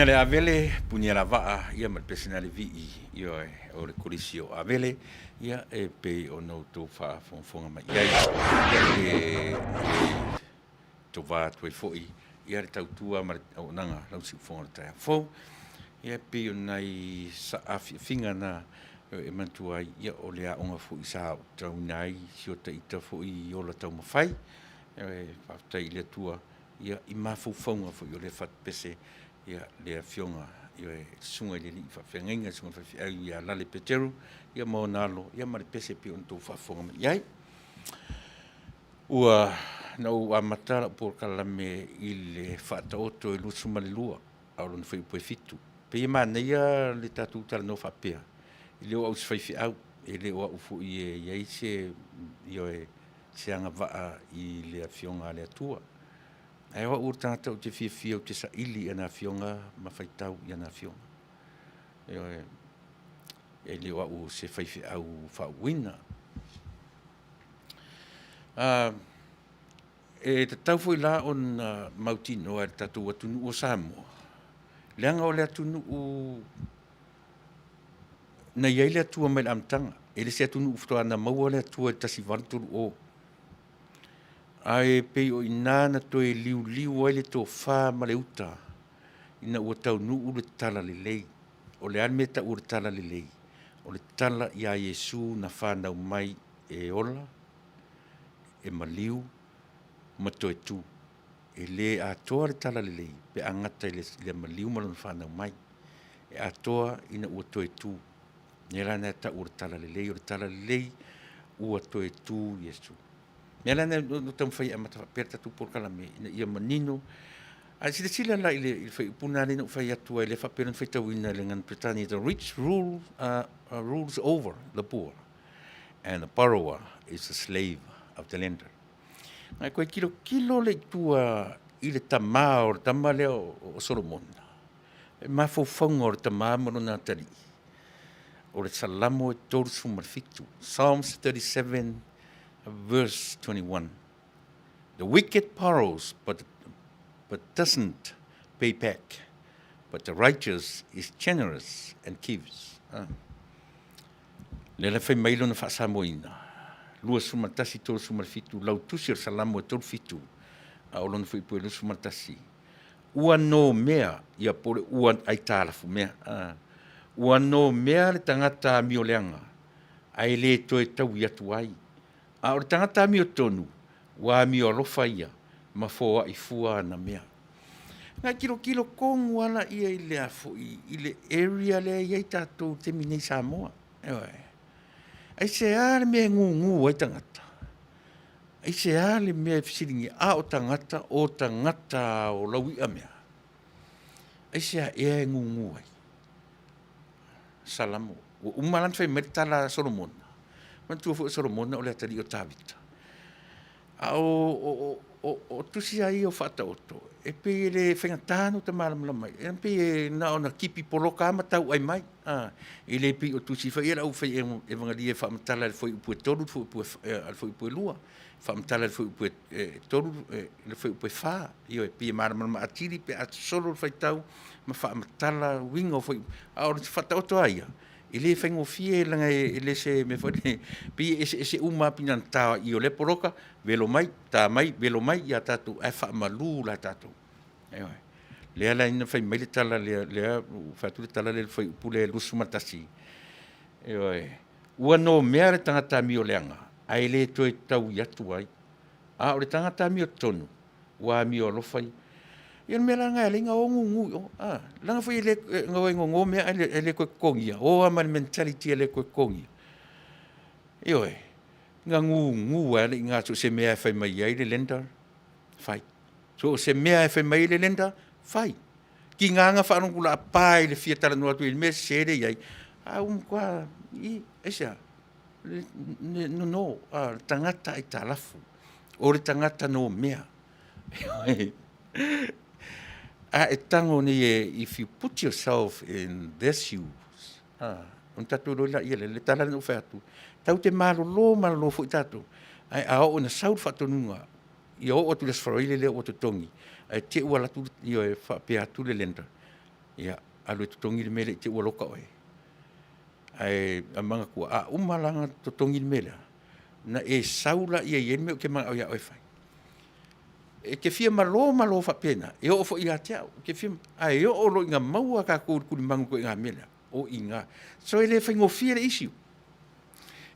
Pesina le Avele, Punia Lavaa, ia ma le Pesina le Vii, ioe, o le Kolisi o Avele, ia e pei ona outou faafogafoga mai i ai, ia e tova atu ai foi ia le tautua ma le auaunaga a lau siufofoga o le taeao fou. Ia e pei o nai saafiafiga na e manatua ai, ia o le aoga foi sa aotauina ai si o ta ita foi i ola taumafai. E faafetai i le Atua ia i mafaufauga foi o lea fatupese ia le afioga i le susuga i le alii faafeagaiga, le susuga i le faifeau ia Lale Peteru ia ma ona alo ia ma le pese e pei ona outou faafofoga mai i ai. Ua na ou amata lau polokalame i le Faataoto e 22 a o lona fuaiupu e 7. Pei e manaia le tatou talanoa faapea, e le o au o se faifeau, e le o au foi e i ai se, ioe, se agavaa i le Afioga a le Atua. Ae o au o le tagata ou te fiafia ou te saili i ana Afioga ma faitau i ana Afioga. Ioe. E le o au o se faifeau faauuina. E tatau foi la ona mautinoa e le tatou atunuu o Samoa, leaga o le atunuu na i ai le Atua mai le amataga, e le se atunuu faatoa na maua le Atua i le 1830. Ae pei o i ina na toe liuliu ai le tofa ma le uta ina ua taunuu le talalelei. O le a le mea e tau o le talalelei? O le tala ia Iesu na fanau mai e ola, e maliu ma toe tu. E le atoa le talalelei pe a gata i le maliu ma lona fanau mai. E atoa ina ua toe tu. O le mea la lena e tau o le talalelei, o le talalelei ua toe tu Iesu. O le mea la lena na ou taumafai ai e amata faapea le tatou polokalame ina ia manino. A silasila la i le fuaiupu lena lea na ou fai atu ai lea e faapea ona faitauina i le gagana Peretania, the rich rule, rules over the poor and the borrower is the slave of the lender. Na koe tilotilo lea i tua i le tama o le tama lea o Solomona, e mafaufauga o le tama ma lona atalii, o le Salamo e 37, Psalms 37 verse 21. The wicked borrows but, but doesn't pay back, but the righteous is generous and gives. Ah. Lea la fai mai lona faasamoaina, 21, 37, lau tusi o le Salamo e 37, a o lona fuaipua e 21, ua nomea, ia po o le ua aitalafu mea, a, ua nomea le tagata amioleaga, ae le toe taui atu ai. A o le tagata amiotonu, ua amioalofa ia ma foai fua ana mea. Na tilotilo tonu lava laia i le a foi, i le area lea e i ai tatou i le taimi nei i Samoa. Ioe. Aisea le mea e gugu ai tagata? Aisea le mea e fesiligia, a o tagata, o tagata o laui'a mea? Aisea ea e gugu ai? Salamo. Ua uma la ona fai mai le tala a Solomona. Manatua foi o Solomona o le atalii o Tavita. A o, o, o tusi lava ia o Faataoto, e pei e le faigata ona ota malamalama ai. E pei e na ona tipi poloka lava ma tauai mai. A, e le pei o tusi foi ia a le aufai evangelia e faamatala i le fuaiupu e 3, le fuaiupu e 2, faamatala i le fuaiupu e 3, le fuaiupu e 4. Ioe, e pei e malamalama atili pe a sosolo le faitau ma faamatala uiga o fuaiupu. A o le Faataoto lava ia, e le faigofie leaga e le se mea foi lele, pei e eseese uma lava pinagata i o lea poloka, velo mai, ta mai, velo mai ia tatou, ae faamalu la tatou. Ioe. Lea la na fai mai le tala lea, lea ua fai atu le tala lea i le fuaiupu lea e 21, ioe, ua nomea le tagata amioleaga, ae le toe taui atu ai, a o le tagata amiotonu, ua amioalofa ia. Ia o le mea la lena e ala ai ona o gugu i o, a, leaga foi e le, na o e gogo mea ae le toe totogia, o lava ma le mentality e le toe totogia. Ioe, na gugu ai lava i ina so o se mea lava e fai mai ai le lender, fai. So o se mea lava e fai mai ai le lender, fai. Tiga na faalogo atu o le a pa i le fia talanoa atu i le mea sese lea e i ai, a ua matua, i, aisea? No, a, le tagata aitalafu, o le tagata nomea. A e tago nei e, if you put yourself in their shoes, a, ona tatou iloa lea, le tala lea na ou fai atu, tatou te malolo malolo foi tatou, ae a oo ina sau le faatonuga, ia oo atu i le Aso Faraile lea ua totogi, ae te i ua alu atu, ioe, faapea atu le lender. Ia, alu e totogi le mea lea i te i ua loka oe. Ae manatua, a uma la ona totogi le mea lea, ona e sau lea e i ai le mea ou te manao oe e fai. E te fia malo malo faapena, e oo foi ia te au. Ou te fia, ae oo loa ina maua tatou i le tulimanu i le ituaiga mea lea, o i ina. So e le faigofie le issue.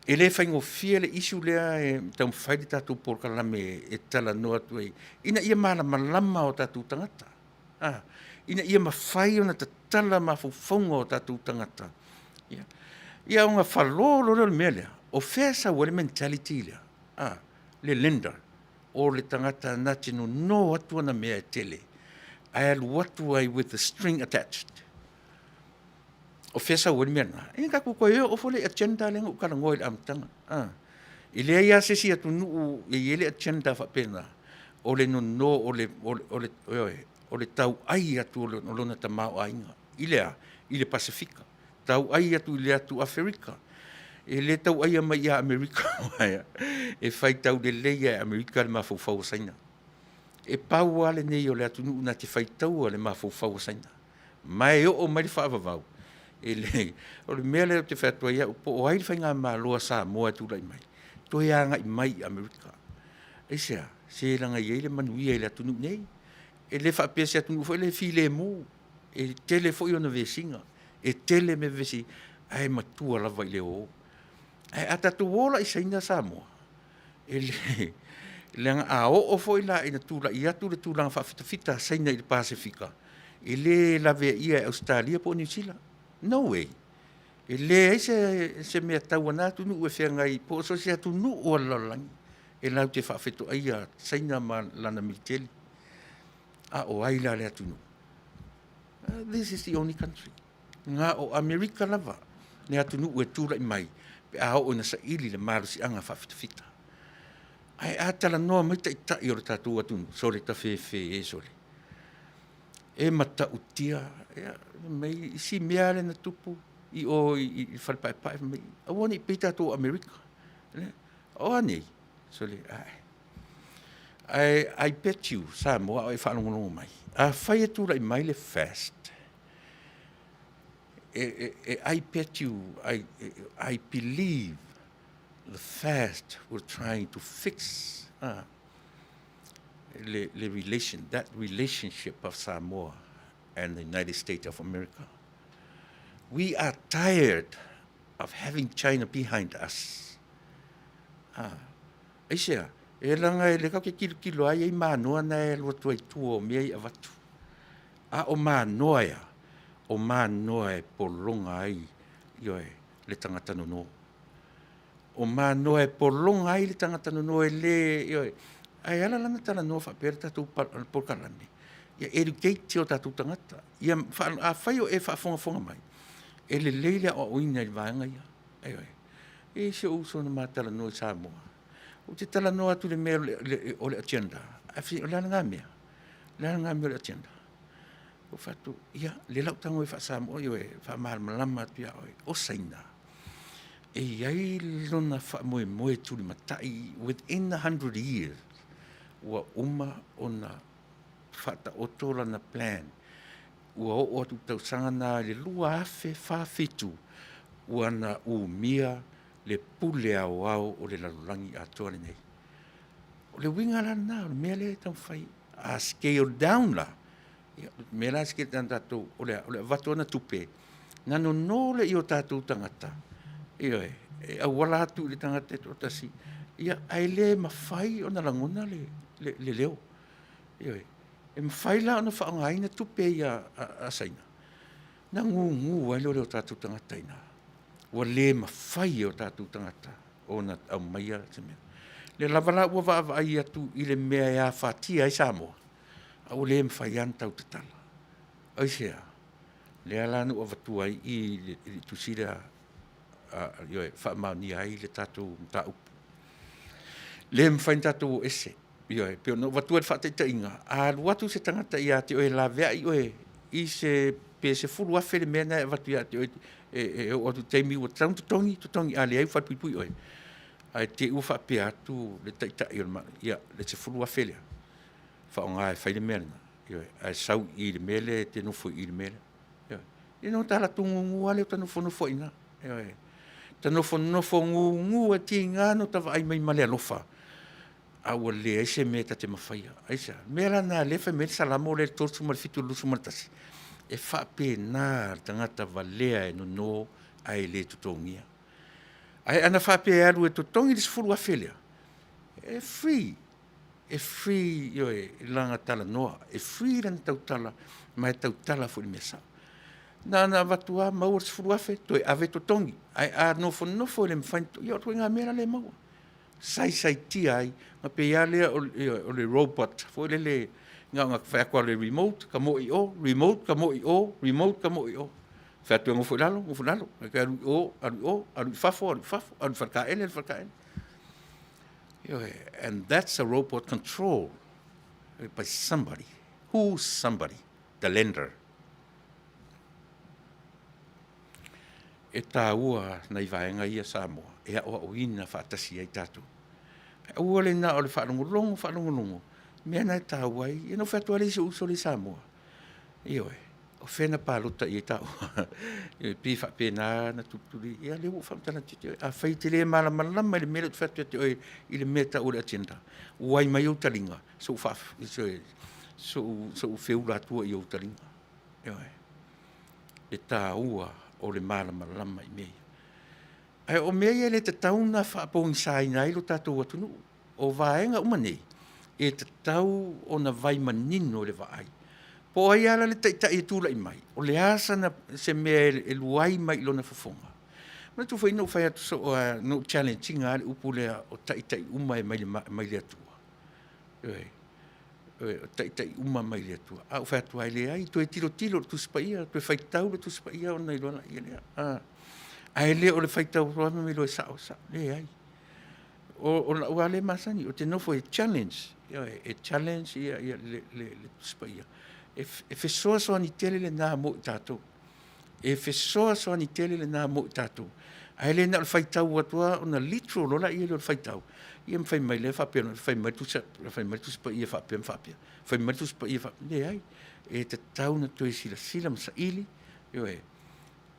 E le faigofie le issue lea e taumafai le tatou polokalame e talanoa atu ai, ina ia malamalama o tatou tagata, ina ia mafai ona tatala mafaufauga o tatou tagata, ia ona falo loa lea o le mea lea, o fea e sau ai le mentality lea? Le lender, o le tagata na te nono atu ana mea e tele, ae alu atu ai with the string attached. O fea e sau ai le mea lena? Ia tatou toe oo foi lea i agenda lea na ou talanoa i le amataga. E leai lava se isi atunuu e i ai le agenda faapena, o le nono, ioe, o le tauai atu o lona tamaoaiga. I le a? I le Pasefika, tauai atu i le atu Aferika. E le tauaia mai ia Amerika, e faitaulelei lava e Amerika le mafaufau o Saina. E pau lava lenei o le atunuu na te faitaua le mafaufau o Saina. Ma e oo mai le faavavau, e le, o le mea lea ou te fai atu ai au, po o ai le faigamalo a Samoa e tulai mai, toe agai mai i Amerika. Aisea? Se leaga e i ai le manuia i le atunuu nei. E le faapea o se atunuu foi lea e filemu, e tele foi ona vesiga, e tele mea e vevesi ai, ae matua lava i le o o. Ae a tatou o la i Saina Samoa, e le, leaga a oo foi la ina tulai atu le tulaga faafitafita a Saina i le Pasefika, e le laveaia e Ausetalia po o Niu Sila, no way. E leai se mea tau a na atunuu e feagai po o so o se atunuu lava o le lalolagi e latou te faafetoaia Saina ma lana militeli. A o ai la le atunuu? This is the only country. Na o Amerika lava le atunuu e tulai mai pe a oo ina saili le malosiaga faafitafita. Ae a talanoa mai taitai o le tatou atunuu, sole tafefe e sole. E matautia, ia, mai isi mea lea na tupu i o i le Fale Paepae, fai mai, aua ne i pei tatou o Amerika. O a nei? Sole, ae. Ae I bet you Samoa a o e faalogologo mai, afai e tulai mai le FAST, I bet you, I believe the FAST were trying to fix le relation, that relationship of Samoa and the United States of America. We are tired of having China behind us. Aisea? E leaga e le kau ke kilokilo ai ai manoa na e alu atu ai tua o mea i avatu. A o manoa ea, o manoa e pologa ai, ioe, le tagata nono. O manoa e pologa ai le tagata nono e le, ioe, ae ala la ona talanoa faapea le tatou polokalame, ia educate o tatou tagata. Ia, afai o e faafogafoga mai, e lelei le aoaoina i le vaega ia. Ioe. E i ai si ou uso na ma talanoa i Samoa, ou te talanoa atu i le mea o le agenda, ae fai mai, o le a lena mea? O le a lena mea o le agenda? Ou fai atu, ia, lea la ou tago e faa-Samoa, ioe, e faamalamalama atu ia oe, o Saina, e i ai lona faamoemoe tulimatai within 100 years, ua uma ona faataoto lana plan, ua oo atu i le tausaga lena i le 2047, ua na umia le pule aoao o le lalolagi atoa lenei. O le uiga la lena o le mea lea e taumafai, a scale down la, ia, o le mea la e scale down tatou, o le a? O le avatu o ana tupe, ona nono lea i o tatou tagata, ioe, e auala atu i le tagata e toatasi, ia, ae le mafai ona lagona le leo. Ioe. E mafai la ona faaaogaina tupe ia a Saina, ona gugu ai lea o tatou tagata i ina. Ua le mafai e o tatou tagata ona aumaia se mea. O lea lava la ua vaavaai atu i le mea e afatia ai Samoa, a ua le mafai lava ona tau tatala. Aisea? Lea la na ou avatua ai i i le tusi lea e faamaonia ai le tatou mataupu. Le mafai ona tatou o ese. Ioe, e pei ona ou avatua le faataitaiga, a alu atu se tagata ia te oe e laveai oe i se pe $10,000 le mea lena e avatu ia te oe e oo atu i le taimi ua tatau ona totogi, totogi, a leai ua falepuipui oe. Ae te i ua faapea atu le Taitai o le Malo, ia, le $10,000 lea, faaaoga e fai le mea lena, ioe, ae sau i i le mea lea e te nofo i i le mea lea. Ia no ta latou gugu lava lea o ta nofonofo ai i ina. Ioe. Ta nofonofo gugu e tiga ona ta vaai mai ma le alofa, a ua leai se mea ta te mafaia. Aisea? O le mea la lena o lea e fai mai ai le Salamo lea i le 37 i le 21, e faapena le tagata valea e nono ae le totogia. Ae ana faapea e alu e totogi le $10,000 lea, e free, e free, ioe, lana talanoa, e free lana tautala, ma e tautala foi i le mea sao. Na ona avatu lava maua le $10,000 toe ave totogi. Ae a nofonofo e le mafai ona totogi, ia o le ituaiga mea la lea e maua. Saisaitia ai, ona pei lava lea o le robot foi lele na ona fai atu lava o le remote, tamoe i o, remote tamoe i o, remote tamoe i o. Fai atu e nofo i lalo, nofo i lalo, ae toe alu i o, alu i o, alu i fafo, alu i fafo, alu i le faletaele, alu i le faletaele. Ioe, and that's a robot control by somebody. Who's somebody? The lender. E taua nai vaega ia Samoa e aoaoina faatasi ai tatou. Ae aua le na o le faalogologo faalogologo, mea na e taua ai, ia na ou fai atu lava le isi ou uso lea i Samoa, ioe, o fea na palota i ai taua? E pei e faapena ona tulituli, ia lea ua ou faamatala atu ia te oe. Afai e te le malamalama i le mea lea ou te fai atu ia te oe i le mea e tau o le agenda, uai mai ou taliga, se i ou feula atua i ou taliga. Ioe. Le taua o le malamalama i mea ia. Ae o mea ia e le tatau ona faapogisaina ai lo tatou atunuu. O vaega uma nei, e tatau ona vaai manino i le vaai. Po o ai lava la le taitai e tulai mai, o le a sana, se mea e luai mai i lona fofoga. Manatua foi na ou fai atu soo lava, na ou challenge ina lava le upu lea o taitai uma e mai le Atua. Ioe, o taitai uma mai le Atua. A ou fai atu lava, e leai, toe tilotilo i le Tusi Paia, toe faitau le Tusi Paia ona iloa laia lea. Ae le o le faitau atu lava ma iloa e sao, e sao. Leai. O lau lava lea masani, ou te nofo e challenge, ioe, e challenge le Tusi Paia. E fesoasoani tele lena mo i tatou. E fesoasoani tele lena mo i tatou. Ae le na o le faitau atu lava ona literal loa lea o le faitau, ia ma fai mai lea faapea, fai mai le Tusi Paia e faapea ma faapea, fai mai le Tusi Paia e faapea. Leai, e tatau ona toe silasila ma saili, ioe,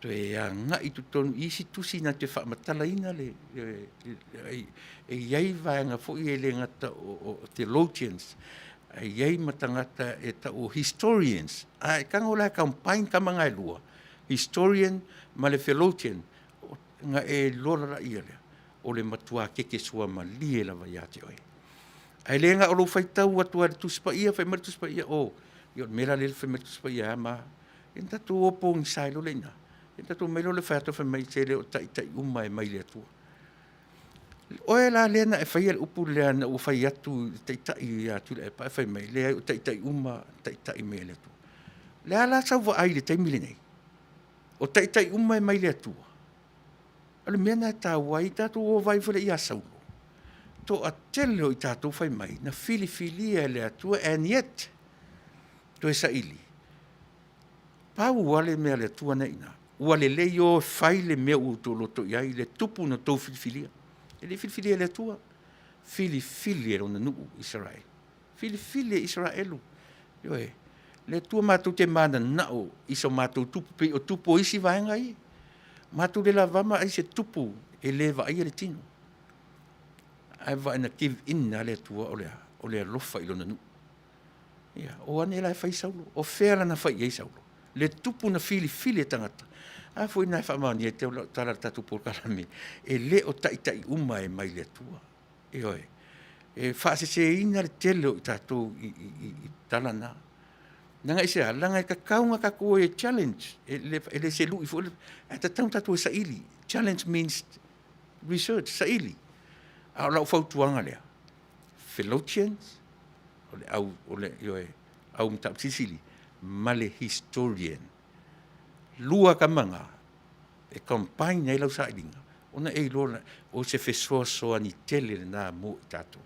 toe agai i totonu i isi tusi na te faamatalaina le, e i ai vaega foi e le gata o theologians, ae i ai ma tagata e tau o historians. A e tago la e combine tama na e lua, historian ma le theologian, ona e iloa lalaia lea, o le matua keke suamalie lava ia te oe. Ae le na o lou faitau atu lava i le Tusi Paia, fai mai le Tusi Paia, oh, ia o le mea la lea fai mai le Tusi Paia e a ma a. Ia ona tatou o pogisa ai loa lea i ina. Ia ona tatou omai loa lea fai atu fai mai se le o taitai uma e mai le Atua. Oe la lea na e faia le upu lea na ua fai atu i le taitai ia Tuilaepa ae fai mai, leai o taitai uma e taitai mai e le Atua. O le a la sau vaai i le taimi lenei? O taitai uma e mai le Atua. O le mea lena e taua ai tatou o vaai ifo ia Saulo. Toatele o i tatou fai mai na filifilia e le Atua and yet toe saili. Pau lava le mea a le Atua na i ina, ua lelei o e fai le mea ua outou loto i ai, le tupu na outou filifilia. E le i filifilia e le Atua, filifili e lona nuu Isaraelu. Filifili e Isaraelu. Ioe. Le Atua matou te mananao i so matou tupu pei o tupu o isi vaega ia. Matou le lavama ai se tupu e le vaaia le tino. Ae vaai na give in lava le Atua o le a? O le alofa i lona nuu. Ia, o ane la e fai Saulo. O fea lana fai i ai Saulo? Le tupu na filifili e tagata. A foi na e faamaonia ai lau tala i le tatou polokalame, e le o taitai uma e mai le Atua. Ioe. E faaseseina le tele o i tatou i tala na. Leaga aisea? Leaga e tatau ona tatou o e challenge, e le se lui foi, ae tatau ona tatou o e saili. Challenge means research, saili. A o lau fautuaga lea, Philologians, o le au, o le, ioe, au mataupu silisili, ma le historian. Lua tama na, e combine ai lau sailiga, ona e iloa lea, o se fesoasoani tele lena mo i tatou.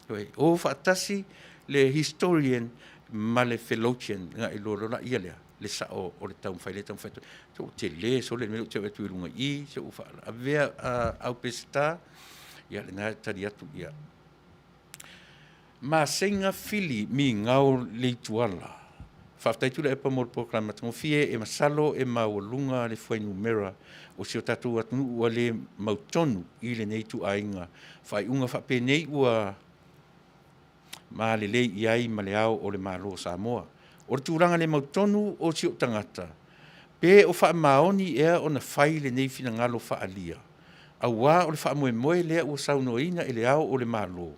Ioe, o faatasi le historian ma le theologian, ona e iloa loa lea lea, le sao o le taumafai lea e taumafai atu ai. Se ua tele sole le mea lea ou te vaai atu i luga i i, se ua avea au Peseta, ia lena e tali atu, ia. Maseiga Fili Migao Leituala. Faafetai Tuilaepa mo le polokalame matagofie e masalo e maualuga le fuainumera o si o tatou atunuu ua le mautonu i lenei ituaiga faaiuga faapenei ua ma lelei i ai ma Le Ao o le Malo o Samoa. O le tulaga le mautonu o si ou tagata, pe o faamaoni ea ona fai lenei finagalo faaalia, auā o le faamoemoe lea ua saunoaina e Le Ao o le Malo,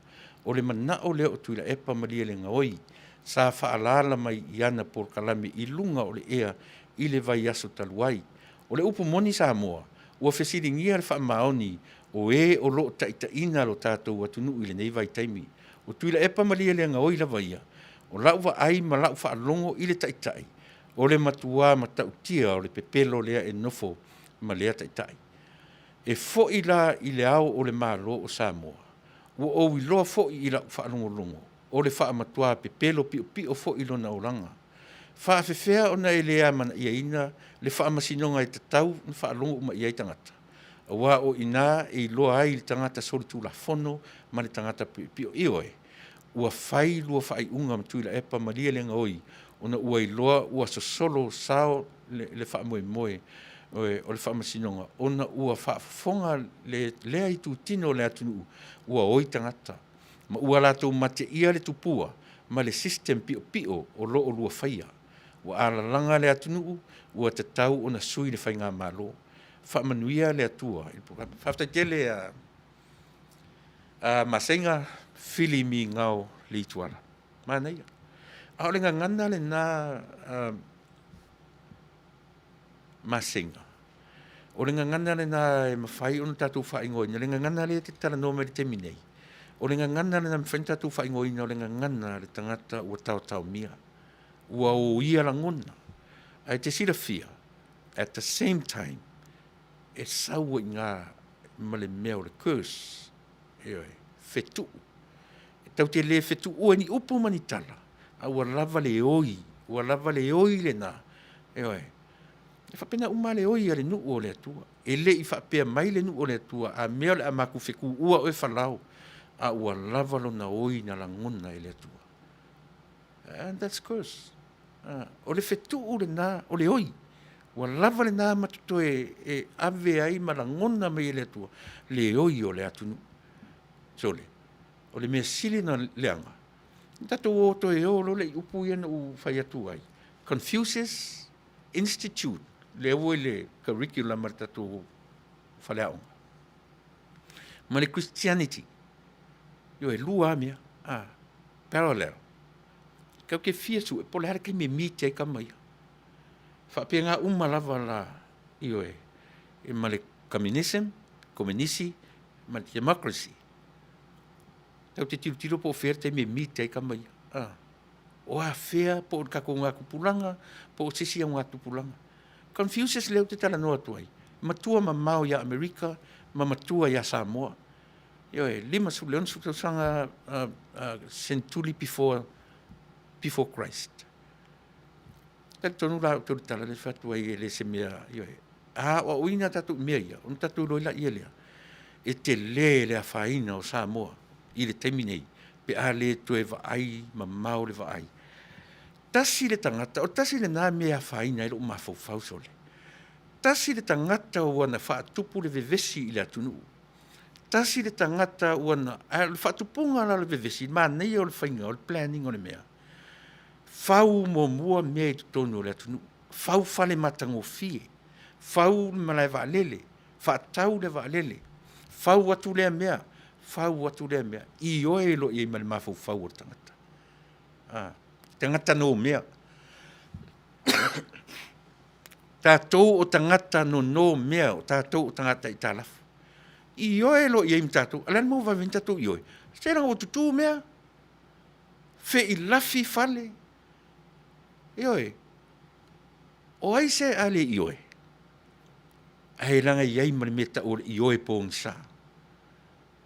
o le manao lea o Tuilaepa Malielegaoi sa faaalaala mai i ana polokalame i luga o le ea i le vaiaso talu ai. O le upu moni Samoa, ua fesiligia le faamaoni o e o lo o taitaiina lo tatou atunuu i lenei vaitaimi. O Tuilaepa Malielegaoi lava ia, o lau vaai ma lau faalogo i le Taitai, o le matua matautia o le pepelo lea e nofo ma lea Taitai. E foi la i Le Ao o le Malo o Samoa, ua ou iloa foi i lau faalogologo, o le faamatua pepelo piopio foi lona olaga. Faafefea ona e le amanaiaina le faamasinoga e tatau ona faalogo uma i ai tagata? Aua o i ina e iloa ai le tagata solitulafono ma le tagata piopio. Ioe, ua fai lua faaiuga ma Tuilaepa Malielegaoi ona ua iloa ua sosolo sao le faamoemoe o le faamasinoga ona ua faafofoga lea itutino o le atunuu ua oi tagata ma ua latou mateia le tupua ma le system piopio o lo o lua faia. Ua alalaga le atunuu ua tatau ona sui le faigamalo. Faamanuia le Atua i le polokalame. Faafetai tele a Masega Fili Migao Leituala. Manaia. A o le gagana lena Masega, o le gagana lena e mafai ona tatou faaigoaina, le gagana lea e te talanoa mai i le taimi nei, o le gagana lena e mafai ona tatou faaigoaina o le gagana a le tagata ua taotaomia, ua oia lagona. Ae e te silafia, at the same time, e sau ai i ina ma le mea o le curse, ioe, fetuu. E tatou te le fetuua i ni upu ma ni tala, a ua lava le oi, ua lava le oi lena, ioe. E faapena uma lava le oi a le nuu o le Atua. E le i faapea mai le nuu o le Atua, a mea o le a matou fetuua oe Farao, a ua lava lona oi na lagona e le Atua. And that's curse. O le fetuu lena o le oi. Ua lava lena ma totoe e ave ai ma lagona mai e le Atua le oi o le atunuu. Sole, o le mea sili ona leaga, tatou o toe o loa i upu ia na ou fai atu ai, Confucius Institute, lea ua i le curriculum a le tatou faleaoga, ma le Christianity. Ioe, e lua lava mea, parallel. Tatou te fia sue po o le a le taimi e meet ai tama ia. E faapena uma lava la, ioe, ma le communism, komenisi ma le democracy. Tatou te tilotilo po o fea le taimi e meet ai tama ia. O afea po o le tatou augatupulaga po o se isi augatupulaga. Confucius lea ou te talanoa atu ai, matua mamao ia Amerika ma matua ia Samoa. Ioe, 50 i le 60 tausaga seneturi before, before Christ. Talitonu la ou te tala lea fai atu ai e le se mea, ioe, a aoaoina tatou i mea ia, ona tatou iloa ai lea lea, e tele le afaina o Samoa i le taimi nei pe a le toe vaai mamao le vaai. Tasi le tagata, o le tasi lena mea e afaina ai lou mafaufau sole, tasi le tagata ua na faatupu le vevesi i le atunuu, tasi le tagata ua na, ae o le faatupuga la o le vevesi, manaia o le faiga o le plan ina o le mea, fau muamua mea i totonu o le atunuu, fau fale matagofie, fau le malae vaalele, faatau le vaalele, fau atu lea mea, fau atu lea mea, ioe loa i ai ma le mafaufau o le tagata. Tagata nomea. Tatou o tagata nonomea, o tatou o tagata aitalafu. Ioe loa i ai ma tatou, a o le a le mea ua vave ai ona tatou ioe? Se leaga ua tutu mea, feilafi fale, ioe. O ai se a le ioe? Ae leaga e i ai ma le mea e tau o le ioe pogisa.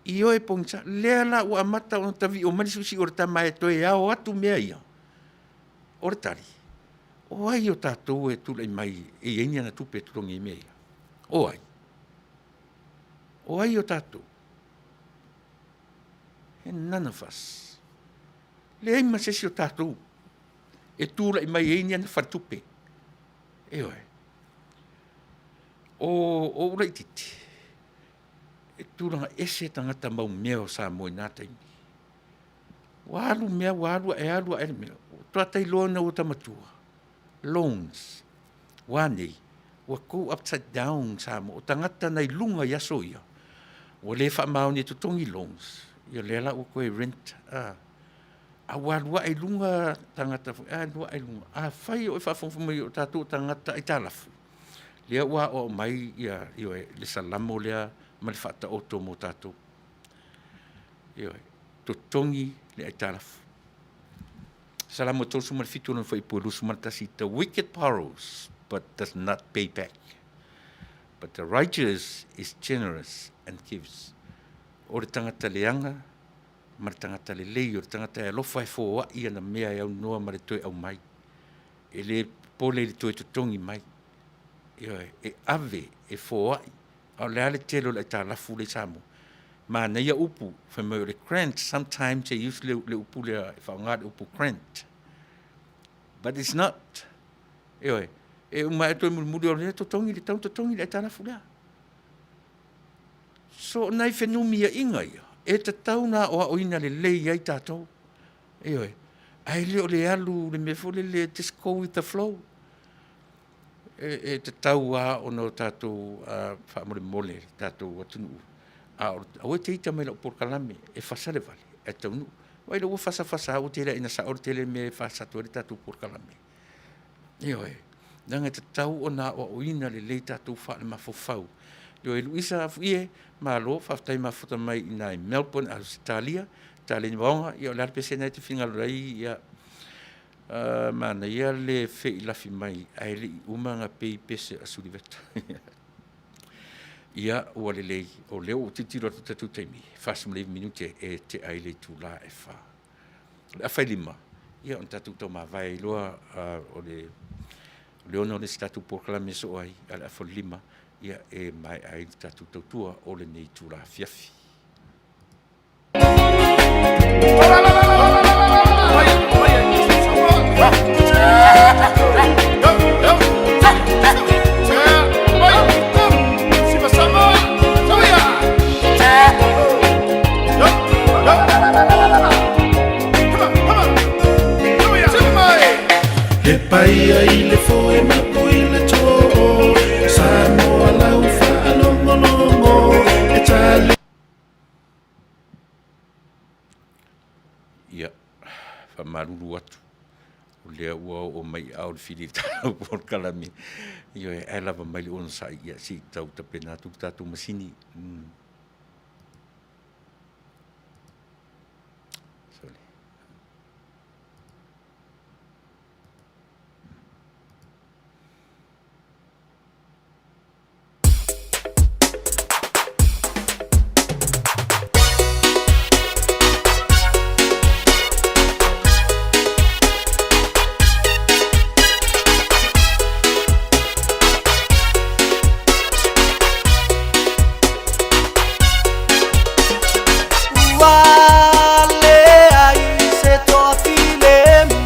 Ioe pogisa, lea la ua amata ona tavio mai le siusiu o le tama e toe ao atu mea ia. O le tali, o ai o tatou e tulai mai e i ai ni ana tupe e totogi ai mea ia? O ai? O ai o tatou? None of us. Leai ma se isi o tatou. e tulai mai ai ni ana faletupe. Ioe. O ou laitiiti, e tulaga ese tagata mau mea o Samoa i na taimi. Ua alu mea ua alu ae alu ae le mea, faatoa tailoa ina ua matua, loans. Ua a nei? Ua go upside down Samoa. O tagata na i luga i aso ia, ua le faamaoni e totogi loans, ia lea la ua toe rent a. A ua alu ae i luga tagata foi, alu ae i luga. Afai o e faafogafoga mai o tatou o tagata aitalafu, lea ua aoao mai ia, ioe, le Salamo lea ma le Faataoto mo tatou. Ioe, totogi le aitalafu. Salamo 37 lona fuaiupu e 21, the wicked borrows but does not pay back, but the righteous is generous and gives. O le tagata leaga ma le tagata lelei, o le tagata e alofa e foai ana mea e aunoa ma le toe aumai. E le popole i le toe totogi mai. Ioe, e ave, e foai, a o le a le tele o le aitalafu lea i Samoa? Manaia upu, fai mai o le grant, sometimes they use le, le upu lea, e faaaoga le upu grant, but it's not. Ioe, e uma ae toe mulimuli o lea totogi le tau totogi le aitalafu lea. So, o nai fenumiaiga ia, e tatau ona aoaoina lelei ai tatou. Ioe, ae le o le alu le mea foi lele, just go with the flow. E, e tatau lava ona o tatou faamolemole le tatou atunuu, a o, aua e te ita mai i lau polokalame, e fasa le vale ae taunuu. Vaai la ua fasafasa lava ua tele ina sao le tele mea e fasa atu ai le tatou polokalame. Ioe, leaga e tatau ona aoaoina lelei tatou faalemafaufau. Ioe, Luisa Afuie, malo faafetai mafuta mai i ina i Melbourne, Ausetalia, Taleni Vaoga, ia o le a le pese lena e te finagalo ai, ia manaia le feilafi mai ae le i uma ona pei pese a Suliveta. Ia, ua lelei, o lea ua ou tilotilo atu i le tatou taimi, e 49 minute e tea ai le itula e 4. O le afa e 5, ia ona tatou taumavae ai loa o le 6 le isi tatou polokalame e soo ai, a o le afa o le 5, ia e maea ai le tatou tautua o lenei itula afiafi. He paia i le foe mapu i le too Samoa lau faalogologo e tali. Ia, faamalulu atu, o lea ua oo mai i aao le fili i le tatou polokalame. Ioe, ae lava mai le onosai, ia se i tau tapena atu le tatou masini. Mm. Sorry. Ua leai se toafilemu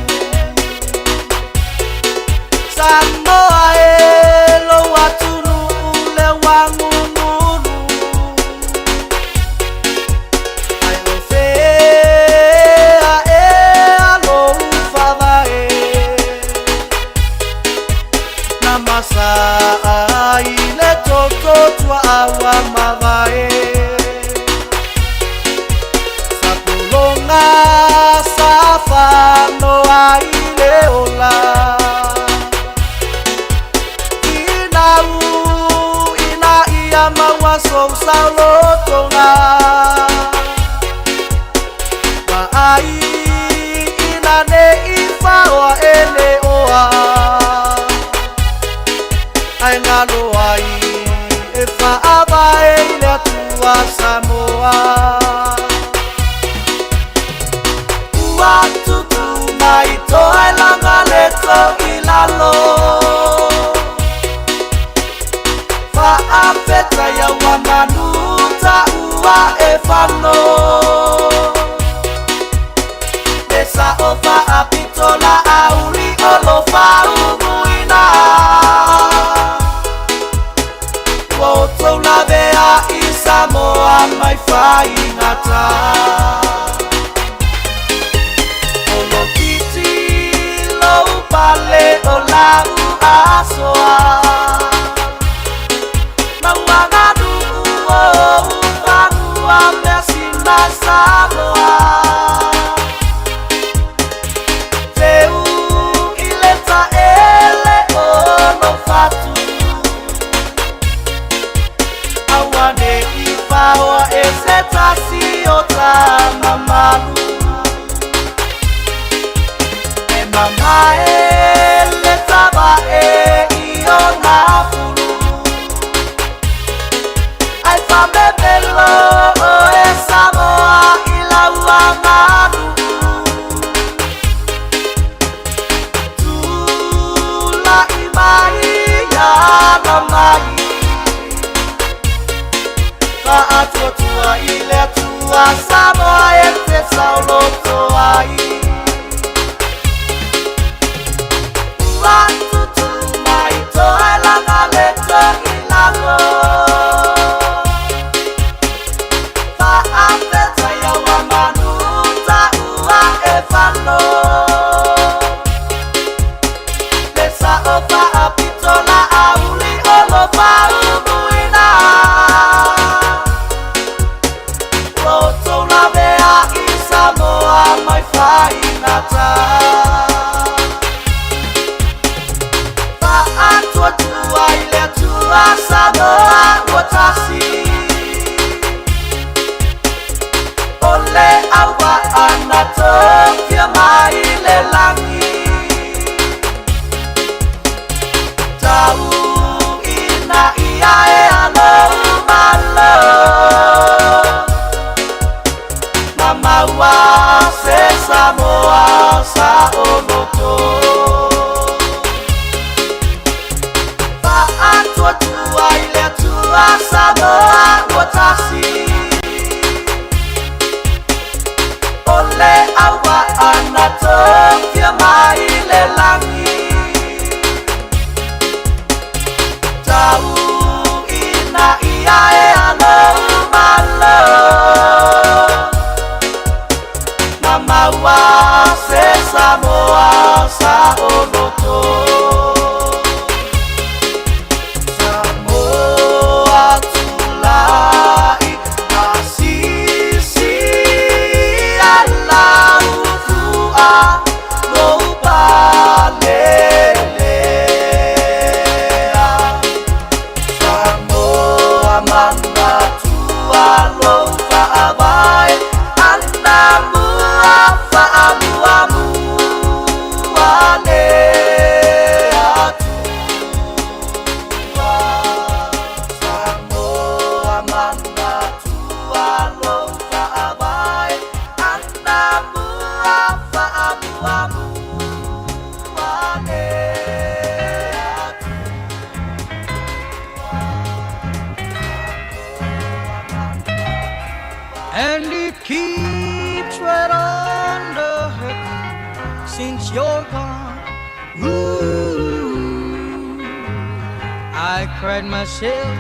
Samoa e lou atunuu le ua gugulu Ai o fea ea lou faavae Na masaa i le toto tuaa ua mavae Sa pologa sa fanoa i le ola Finau ina ia maua sou saolotoga Vaai ina ne i faoa e le oa Ae galo ai e faavae i le Atua Samoa Ua tutu mai toelaga le tou i lalo Faafetai ua manu taua e fano Le sao faa Faapito la auli o lo faumuina. Ua outou lavea i Samoa mai faigata. O lo titi lou pale o lau asoa. Mauaganuu o ufagua measina Samoa. Teu i le taele o lou fatu. Aua ne i paoa e se tasi o tamamalu. E mamae le tavae i ona fulu. Ai famemelo o e Samoa i lau aganuu. Tula'i mai ala mai. Faatuatua i le Atua Samoa e te saoloto ai. Ua tutu mai toelaga le togilago. Faafetaia ua manu taua e falo. Le sa'o faapito la auli o lo faumuina. Ua outou lavea i Samoa mai faigata. Faatuatua i le Atua Samoa ua tasi. O le auvaa na tofia mai le lagi. Tau ina ia e alou malo. Mamaua se Samoa saoloto. Faatuatua i le Atua Samoa ua tasi. O le auvaa na tofia mai le lagi. Tau ina ia e alou malo. Mamaua se Samoa saoloto. Samoa tulai asisi ala ufua lou palelea. Samoa manatua lou faavae anamua faamuamua le Atua. Samoa manatua lou faavae anamua faamuamua le Atua. And it keeps right on the hurting since you're gone. Ooh, I cried myself.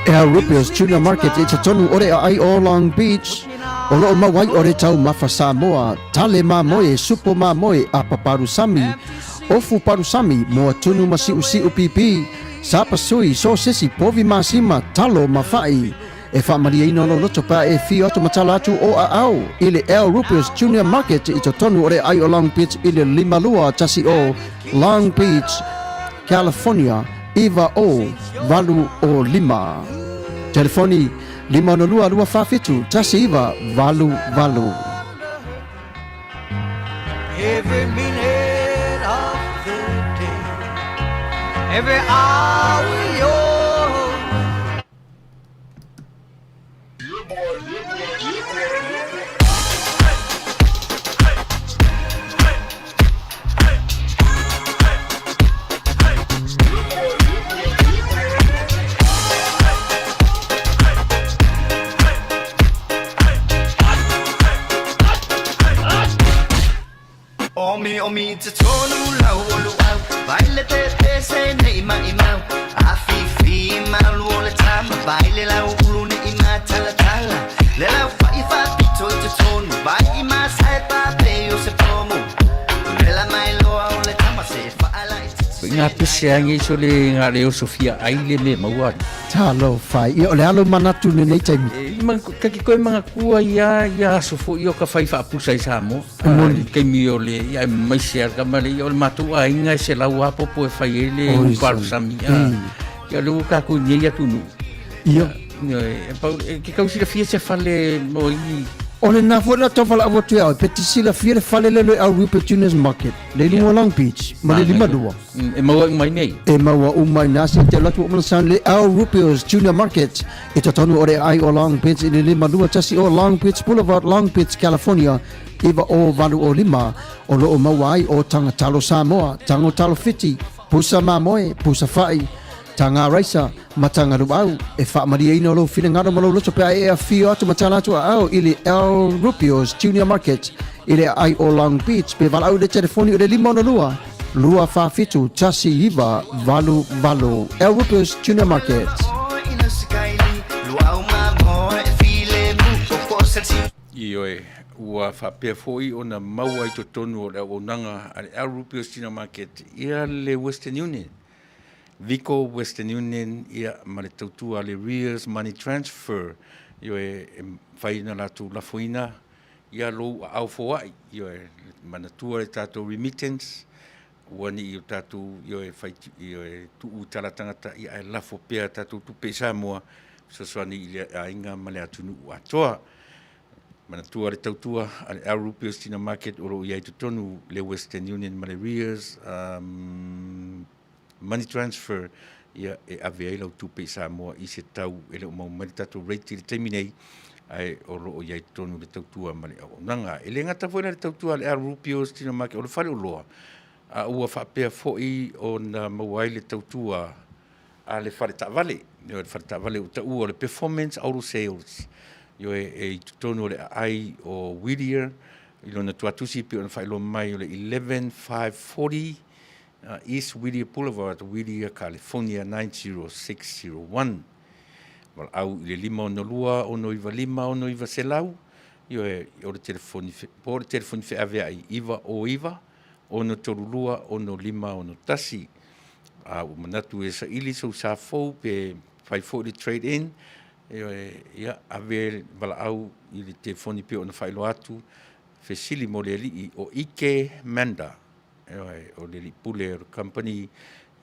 Al Rupio's Tuna Market i totonu o le aai o Long Beach. O loo mau ai o le taumafa Samoa, tale mamoe, supo mamoe, apa palusami, ofu palusami, moa tunu ma siusiu pipi, sapasui, sosesi, povi masima, talo ma fa'i. E faamalieina lou loto pe a e afio atu ma tala atu o aao i le Al Rupio's Junior Market i totonu o le aai o Long Beach i le 5210 Long Beach, California 90805. Telefoni 562 247 1988. Every minute of the day, every hour you're away. O Omiomi i totonu lau o luau Vai le pepese nei maimau Afifi malu o le tama Vai le lau ulu nei matalatala Le lau fai faapito i totonu Vai i masae pape o se pomu Le la mai loa o le tama se faala i Nga pese angi so le nga le oso fia ai le me maua. Talofa, ia o le alo manatu lenei taimi. E, ma, ka ki koe manga kua ia, ia aso fo i o ka whai whaapusa i Samoa. Moni. Kaimi o le, ia mai se ar kama le, ia o le mātou a inga e se lau apopo e whai e le uparusami. Ia le ua kākou nei atu nu. Ia. E, pau, e, ke kau silafia se fale mo i... O le nā foi la tau whala awa tu au, pe te silafia le fale le le au Rupert Junior's Market, le lunga Long Beach, ma le lima lua. E maua uma i nei. E maua uma i nā se te latu o mana le Al Rupios Junior Market i totonu o le ai o Long Beach i le 521 o Long Beach Boulevard, Long Beach, California, iva o valu o lima, o loo maua ai o Tanga Talo Samoa, Tango Talo Fiti, Pusa Mamoe, Pusa Fa'i, Tanga Raisa, ma Tanga Luau, e faamalieina lou finagalo ma lou loto pe a e afio atu ma tala atu aao i le Al Rupios Junior Market i le aai o Long Beach pe valaau i le telefoni o le 562 247 1988. Al Rupios Junior Market. Ioe, ua faapea foi ona maua i totonu o le auaunaga a le Al Rupios Junior Market ia le Western Union. Vico Western Union ia ma le tautua a le Rears Money Transfer ioe e mafai ona latou lafoina ia lou aao foai ioe manatua le tatou remittance ua ni i o tatou ioe fai ioe tuu i tala tagata ia ae lafo pea tatou tupe i Samoa fesoasoani i le aiga ma le atunuu atoa. Manatua le tautua a le Al Rupios Tina Market o lo o i ai totonu le Western Union ma le Rears um, Money Transfer ia e ave ai lau tupe i Samoa i se tau e le o maua mai le tatou rate i le taimi nei ae o lo o i ai totonu le tautua ma le auaunaga. E le gata foi la le tautua a le Al Rupios Tina Market o le faleoloa a ua faapea foi ona maua ai le tautua a le fale taavale, ioe, le fale taavale ua taua o le Performance Auto Sales, ioe, e i totonu o le aai o Whittier, i lona tuatusi pei ona faailoa mai o le 11540 East Whittier Boulevard, Whittier, California 90601. Valaau i le 562 695 6900, ioe, o le telefoni, po o le telefoni feaveai 909 632 6561. A ua manatu e saili sou sa fou pe fai foi le trade in, ia, ave valaau i le telefoni pei ona faailoa atu, fesili mo le alii o Ike Manda, o le alii pule o le company,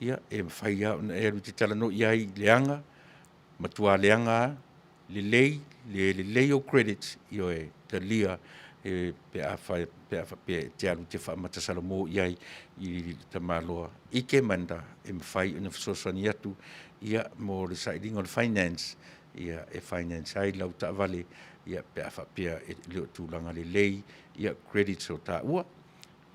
ia, e mafai lava ona e alu e te talanoa i ai i leaga, matua leaga lava, lelei, le lelei ou credits, ioe, talia e, pe a fai, pe a faapea e te alu te faamata salamo i ai i le tamaloa ike manda e mafai ona fesoasoani atu ia mo le sailiga o le finance ia e finance ai lau taavale ia pe a faapea e le o tulaga lelei ia credits o taua.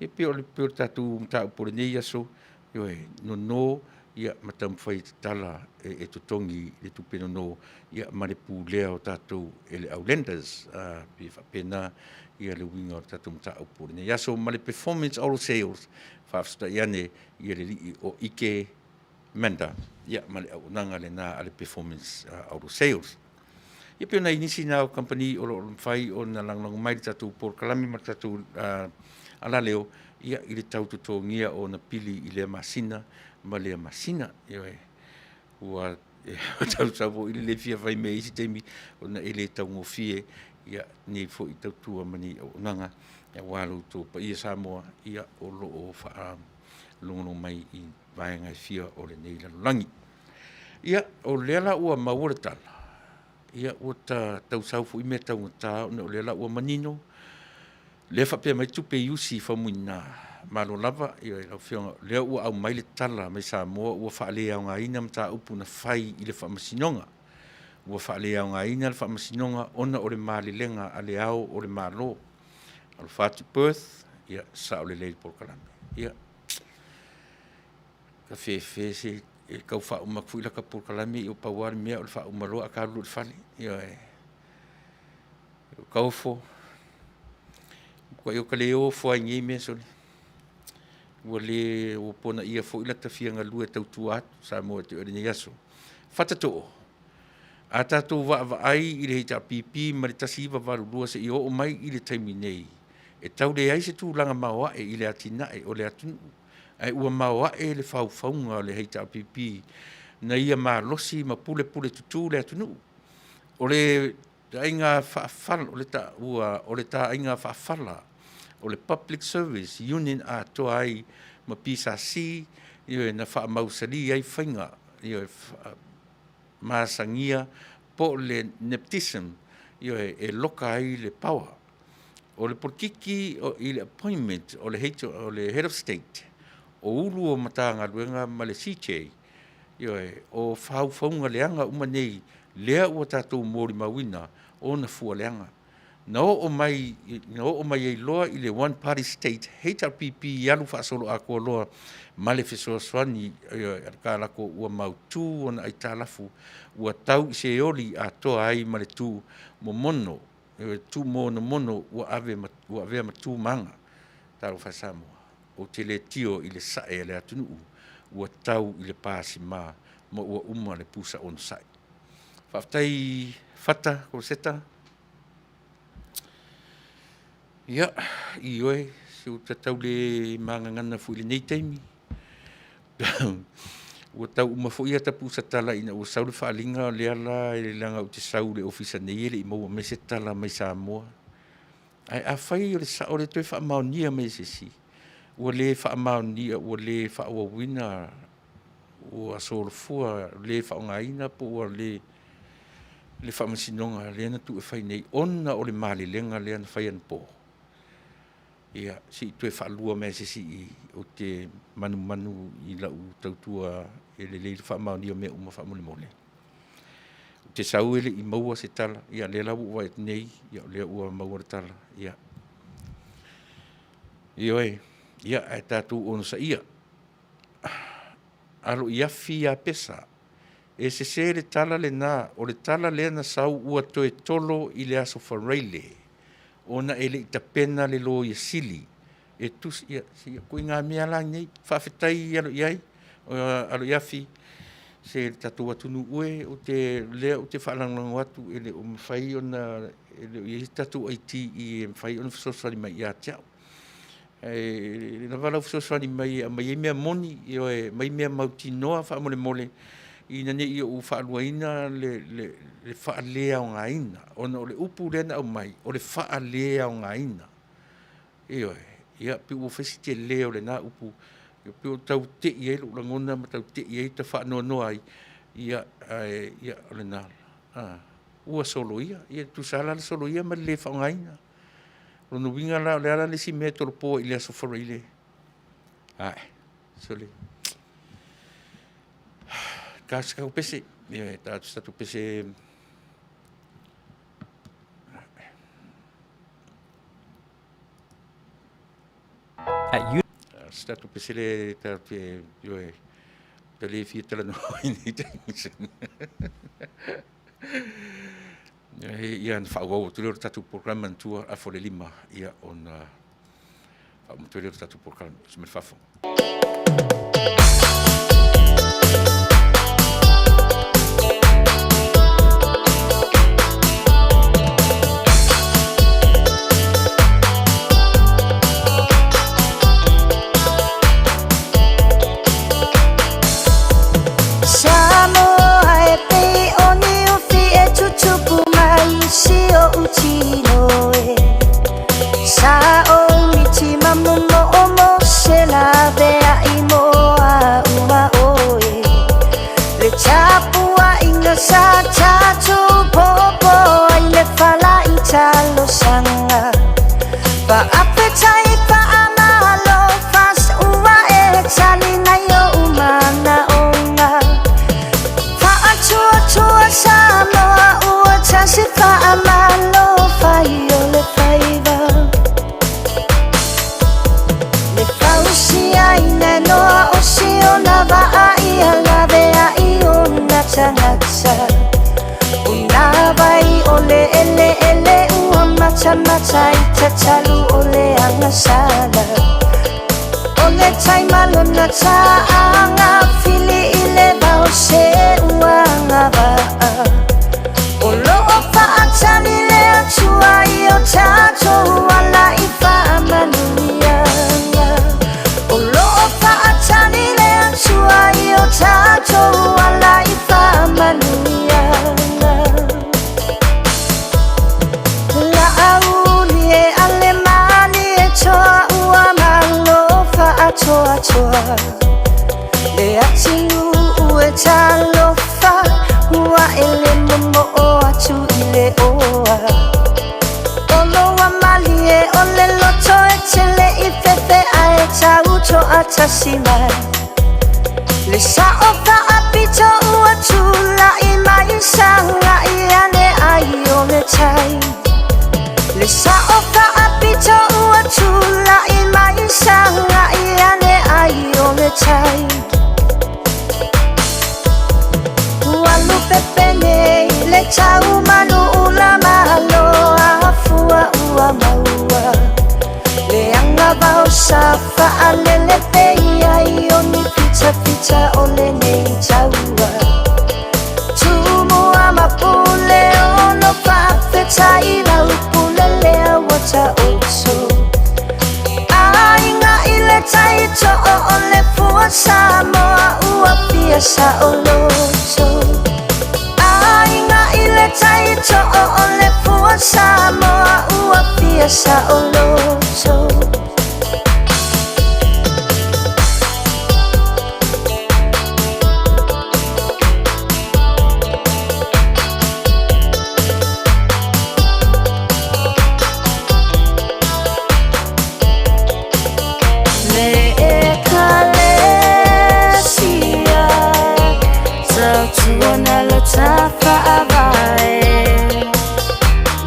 E pei o le, pei o le tatou mataupu o lenei aso, ioe, nono, ia, ma taumafai e tatala e, e totogi le tupe nono, ia, ma le pulea o tatou e le au lenders. Uh, pei e faapena ia le uiga o le tatou mataupu o lenei aso, ma le performance auto sales, faafetai ane ia le lii o Ike Manda, ia, ma le auaunaga lena a le performance uh, auto sales. Ia pei ona i nisi na o kamupani o lo o mafai ona lagolago mai le tatou polokalame ma le tatou uh, alaleo ia i le tau totogia o ona pili i lea masina ma lea masina. Ioe, ua tausau foi le le fia fai mea i isi taimi ona e le taugofie ia nei foi tautua ma nei auaunaga aua lo outou paia Samoa ia o lo o faalogologo mai i vaega e fia o lenei lalolagi. Ia, o lea la ua maua le tala, ia ua ta tausau foi mea taugata ona o lea la ua manino, lea faapea mai tupe i usi i Faumuina. Malo lava, ia lau Afioga, o lea ua aumai le tala mai Samoa ua faaleaogaina mataupu na fai i le Faamasinoga. Ua faaleaogaina le Faamasinoga ona o le malelega a le Ao o le Malo. Alofa atu Perth, ia sao lelei le polokalame. Ia, ka fefe se e tau faauma atu foi laka polokalame ia pau lava le mea o le faauma loa ae ka alu loa i le fale. Ioe. O ka ofo. Matuai o ka le ofo ai i nei mea sole. Ua le ua ponaia foi lata fia galue e tautua atu Samoa te oe lenei aso. Fatatoo, a tatou vaavaai i le HRPP mai le 1982 seia oo mai i le taimi nei, e tau leai se tulaga maoae i le atinae o le atunuu, ae ua maoae le faufauga o le HRPP na ia malosi ma pulepule tutū le atunuu. O le taaiga faafala, o le taua o le taaiga faafala o le Public Service Union atoa ai ma PSC, ioe, na faamausali ai faiga, ioe, masagia po o le nepotism, ioe, e loka ai le power. O le polokiki i le appointment o le, H, o le Head of State, o ulu o Matagaluega ma le CJ, ioe, o faufauga leaga uma nei, lea ua tatou molimauina ona fua leaga. Na oo mai, na oo mai ai loa i le One Party State, HRPP i alu faasoloatoa loa ma le fesoasoani a le Kalako ua mautu ona aitalafu ua tau i seoli atoa ai ma le tu momono, tu monomono ua ave ma, ua avea ma tu maga. Talofa e Samoa, ou te le tio i le sae a le atunuu ua tau i le pasima ma ua uma le pusa onosai. Faafetai Fata Koseta. Ia, ioe, se ua tatau le magagana foi i lenei taimi. Ua tau uma foi ata pusa tala ina ua sau le faaaliga o lea la e leaga ou te sau i le ofisa nei e le i maua mai se tala mai Samoa. Ae afai o le sao le toe faamaonia mai e se isi, ua le faamaonia, ua le faaauauina, ua solofua le faaaogaina po ua le le faamasinoga lea na tuu e fai nei ona o le malelega lea na fai anapo. Ia, se i toe faalua mai se isi i, ou te manumanu i lau tautua e lelei le faamaonia o mea uma faamolemole. Ou te sau e le i maua se tala, ia lea la ua ou vaai atu nei, ia o lea ua maua le tala. Ia, ioe, ia ae tatou onosaia. Alo i afi ia Pesa, e sese le tala lena, o le tala lea na sau ua toe tolo i le aso Faraile, ona e le i tapena le Loia Sili e tusi, ia, si ituaiga mea la nei. Faafetai alo i ai, alo i afi, se le tatou atunuu e, ou te, lea ou te faalagolago atu e le o mafai ona, e le o i ai se tatou IT e mafai ona fesoasoani mai ia te au. E lava lau fesoasoani mai e aumai ai mea moni, ioe, aumai mea mautinoa faamolemole, ina ne i ou faaluaina le faaleaogaina, ona o le upu lea na aumai, o le faaleaogaina. Ioe, ia pei ua fai si tele o lena upu, e pei ua tau tei ai lou lagona ma tau tei ai ta faanoanoa ai, ia, ae, ia, o lena. Ua soloia, ia tusa lava la le soloia ma le le faaaogaina. O lona uiga la, o le a la le isi mea e tolopo ai i le Aso Faraile? Ae, sole. Ta se tatou pese, ioe, ta se tatou pese. Se tatou pese le tatou te, ioe, ta le fia talanoa i nei taimi. Ia ona faaauau atu lea o le tatou programa matua afa o le 5, ia ona faauma atu ai lea o le tatou programa mai le fafo. Samoa e pei o niufi e tutupu mai si oʻu tino e Sa o miti mamomo o mo se laveai mo a uma oe Le tapuaiga sa tatou popo ai le fala i talosaga Faafetai faamalo fas ua e tali nai oʻu manaoga Faatuatua Samoa ua tasi faamalo fai o le faiva Le fausiaina e noa o siona vaa ia laveai ona tagata Una vai o le eleele ua matamata i tatalu o le agasala. O le tai ma lona taaga fili i le vao se ua agavaa. O loo faatali le Atua i o tatou ala i faamanuiaga. O loo faatali le Atua i o tatou ala i faamanuiaga. Laauli e ale malie toa ua malo faatoatoa. Le atunuu e talofa ua ele momoo atu i le oa. Olo ua malie o le loto e tele i fefe ae tau toatasi mai. Le sao faapito ua tulai mai sagai ane ai o le tai. Le sao faapito ua tulai mai sagai ane ai o le tai. Ua lupepe nei le tau manu ula malo afua ua maua. Le agavao sa faalele peia i o ni fitafita o lenei taua. Tumua ma pule ono faafetai lau pule lea ua taoto. Aiga i le tai too o le fua Samoa ua fia saoloto. Aiga i le tai too o le fua Samoa ua fia saoloto. Le ekalesia tautuana lo tafaavae.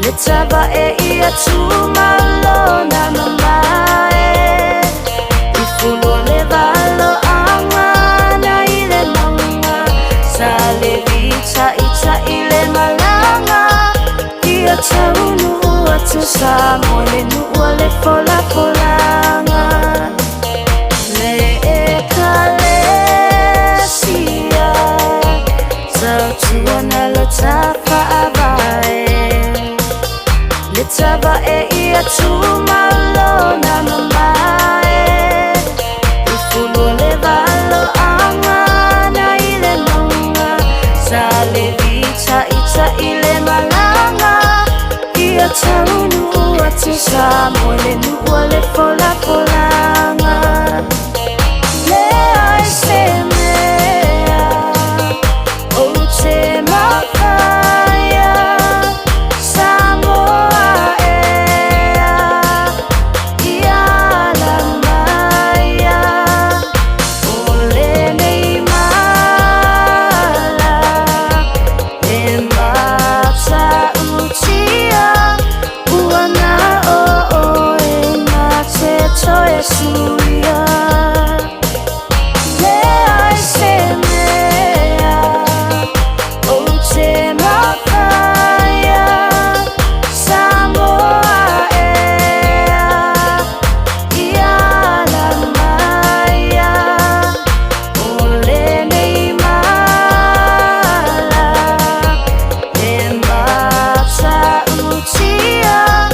Le tavae ia tumalona mamae. I fulo le valoaga na i le mauga. Sa le vitaita'i le malaga. Ia taunuu atu Samoa le nuu o le folafolaga. Le ekalesia tautuana lo tafaavae. Le tavae ia tumalona mamae. I fulo le valoaga na i le mauga. Sa le vitaita'i le malaga. Ia taunuu atu Samoa le nuu o le folafolaga. Leai se mea ou te mafaia Samoa ea ia ala maia. O lenei mala e matautia ua na o oe na te toe suia. Leai se mea ou te mafaia Samoa ea ia ala maia. O lenei mala e matautia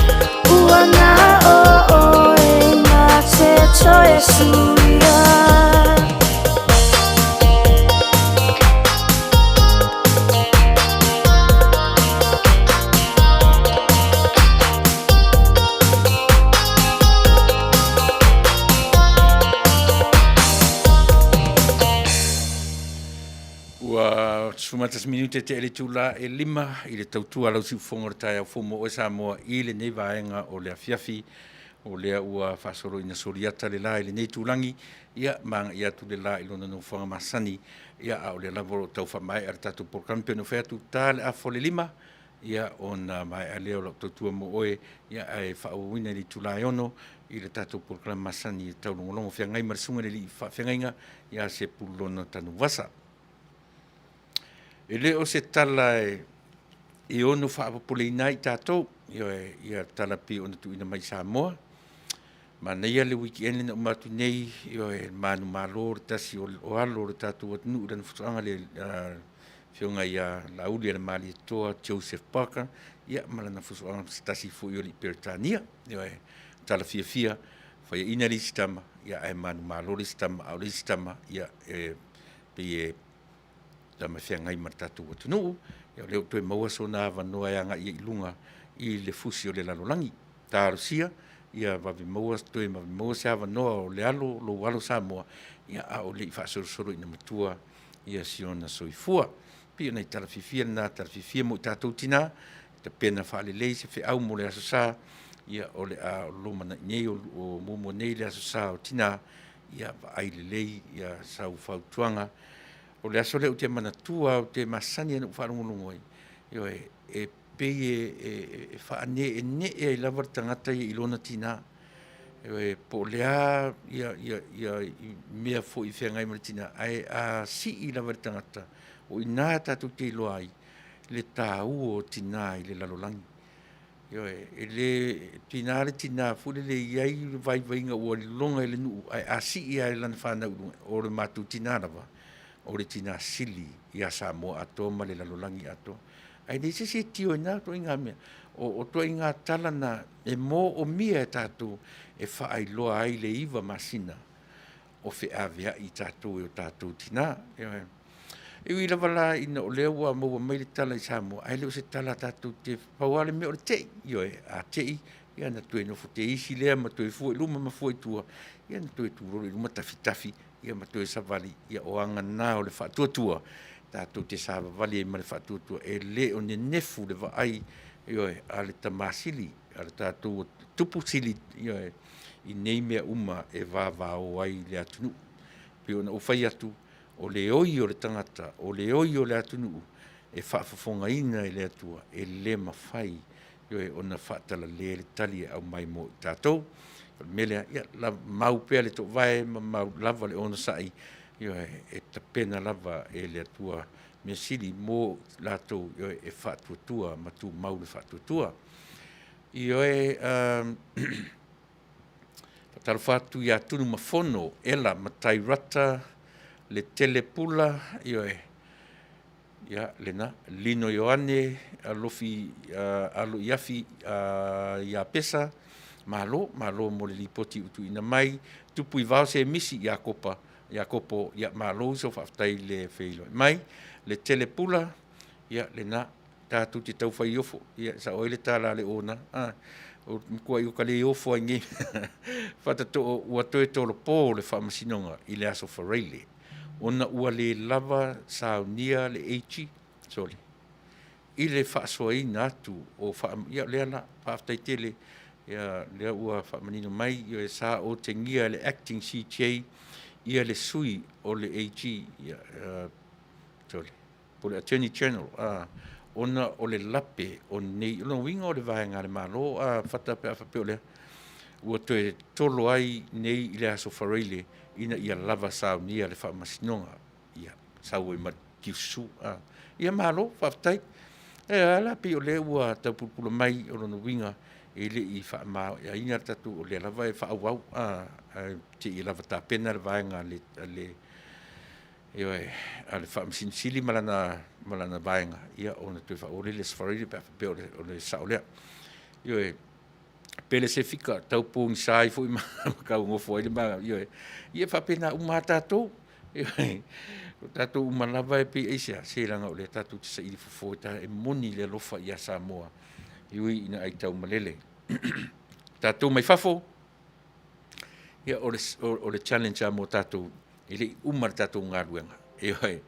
ua na o oe na te toe suia. Ua 11 minute te ele itula e 5 i le tautua a lau siufofoga o le taeao fou mo oe Samoa i lenei vaega o le afiafi. O lea ua faasoloina soliata le la i lenei itulagi, ia ma agai atu le la i lona nofoaga masani, ia a o lea lava o lo o tau faamaea le tatou polokalame pei ona fai atu ta le afa o le 5, ia ona maea lea o lau tautua mo oe, ia ae faaauauina i le itula e 6 i le tatou polokalame masani e taulogologo feagai ma le susuga i le alii faafeagaiga ia Sepulona Tanuvasa. E le o se tala e ono faapopoleina ai tatou, ioe, ia tala pei ona tuuina mai i Samoa. Manaia le weekend na uma atu nei, ioe, manumalo le tasi o alo o le tatou atunuu i lana fusoaga le afioga ia Laauli Alemalietoa Joseph Parker, ia ma lana fusoaga se tasi foi o alii Peretania. Ioe, tala fiafia, faiaina le isi tama, ia ae manumalo le isi tama, a o le isi tama, ia e pei e tama e feagai ma le tatou atunuu, ia o lea ua toe maua sona avanoa e agai ai i luga i le fusi o le lalolagi. Talosia ia vave maua toe vave maua se avanoa o le alo, lou alo Samoa, ia a o le i faasolosolo ina matua ia si ona soifua. Pei o nai tala fiafia na, tala fiafia mo i tatou tina, tapena faalelei se feau mo le Aso Sa, ia o le a lumanai nei o muamua nei le Aso Sa o tina, ia vaai lelei ia sau fautuaga. O le aso lea ou te manatua, ou te masani ona ou faalogologo ai, ioe, e pei e faaneenee ai lava le tagata ia i lona tina. Ioe, po o le a ia mea foi e feagai ma le tina, ae a sii lava i le tagata, o i ina tatou te iloa ai le taua o tina i le lalolagi. Ioe, e le tiga le tina foi lele e i ai le vaivaiga ua lologa i le nuu, ae a sii lava i lana fanau i luga, o le matou tina lava, o le tina sili ia Samoa atoa ma le lalolagi atoa. Ae leai se isi e tio i na ituaiga mea. O ituaiga tala na e moomia e tatou e faailoa ai le 9 masina o feaveai tatou e o tatou tina. Ioe. E ui lava la ina o lea ua maua mai le tala i Samoa, ae le o se tala tatou te pau lava le mea o le tei. Ioe, a tei, ia ona toe nofo teisi lea ma toe fua i luma ma fua i tua, ia ona toe tulolo i luma tafitafi, ia ma toe savali. Ia o aga na o le faatuatua, tatou te savavali ai ma le faatuatua, e le o nenefu le vaai, ioe, a le Tama Sili, a le tatou Tupu Sili, ioe, i nei mea uma e vavao ai le atunuu. E pei ona ou fai atu, o le oi o le tagata, o le oi o le atunuu, e faafofogaina e le Atua, e le mafai, ioe, ona faatalale le tali e aumai mo i tatou. O le mea lea, ia mau pea le toovae ma mau lava le onosai, ioe, e tapena lava e le Atua mea sili mo latou, ioe, e faatuatua ma tumau le faatuatua. Ioe, faatalofa atu ia Tunumafono Ela Matai Rata le Tele Pula, ioe, ia lena, Lino Ioane Alofi Alo Iafi ia Pesa, malo, malo mo le lipoti ua tuuina mai, Tupu i Vao Semisi Iakopa, Iakopo, ia malo uso, faafetai le feiloai mai, le Tele Pula, ia lena, tatou te tau fai ofo, ia sao ai le tala a le ona, a, o matuai o ka le ofo ai nei. Fatatoo ua toe tolopo le faamasinoga i le aso Faraile, ona ua le lava saunia le AG, sorry, i le faasoaina atu o faa, ia lea la, faafetai tele, ia lea ua faamanino mai, ia sa otegia e le acting CJ ia le sui o le AG, ia, sorry, po o le Attorney General, a, ona o le lape o nei, o lona uiga o le vaega a le Malo, a, fata pe a faapea o lea, ua toe tolo ai nei i le aso Faraile ina ia lava saunia le faamasinoga, ia, sau ai ma le tiususu, a. Ia malo, faafetai. E a la, pei o lea ua tau pulapula mai, o lona uiga, e le i faamaeaina le tatou, o lea lava e faaauau, a, ae seia lava tapena le vaega a le, a le Ioe, a le Faamasino Sili ma lana vaega, ia ona toe faaauau lea i le Aso Faraile pe a faapea o le sao lea. Ioe, pele se fika, tau pogisa ai foi ma taugofo ai le ma, ioe, ia e faapena uma lava tatou. Ioe, o tatou uma lava e pei aisea, se leaga o lea tatou te saili fofo e moni le alofa ia Samoa, e ui ina aitaumalele. Tatou mai fafo, ia o le challenge lava mo tatou, e le i uma le tatou galuega. Ioe,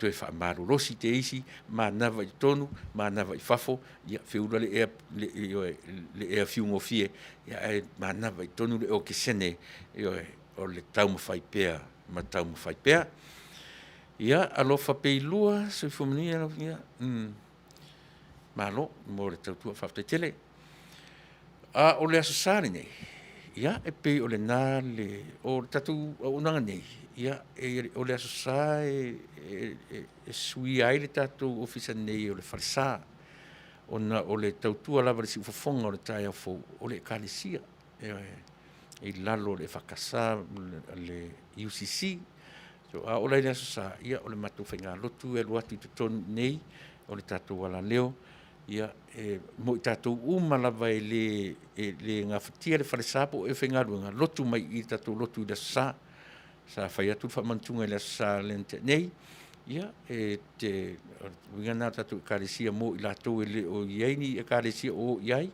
toe faamalolosi te isi, manava i totonu, manava i fafo, ia feula le ea, ioe, le ea fiugofie, ia ae manava i totonu le okesene, ioe, o le taumafai pea ma taumafai pea. Ia, alofa pei lua, soifua manuia lau Afioga. Malo mo le tautua, faafetai tele. A o le Aso Sa lenei, ia e pei o lena le, o le tatou auaunaga nei, ia e, o le Aso Sa e suia ai le tatou ofisa nei o le falesa, ona o le tautua lava i le siufofoga o le taeao fou, o le Ekalesia. Ioe. i lalo o le EFKS le UCC. So, a oo la i le Aso Sa, ia, o le matou faigalotu e alu atu i totonu i inei o le tatou alaleo, ia, e mo i tatou uma lava e le, e le gafatia le falesa po o e faigaluega, lotu mai i i le tatou lotu i le Aso Sa. Sa fai atu le faamanatuga i le Aso Sa lea na tea nei, ia, e te, o le uiga lena o le tatou Ekalesia mo i latou e le o i ai ni Ekalesia o o i ai,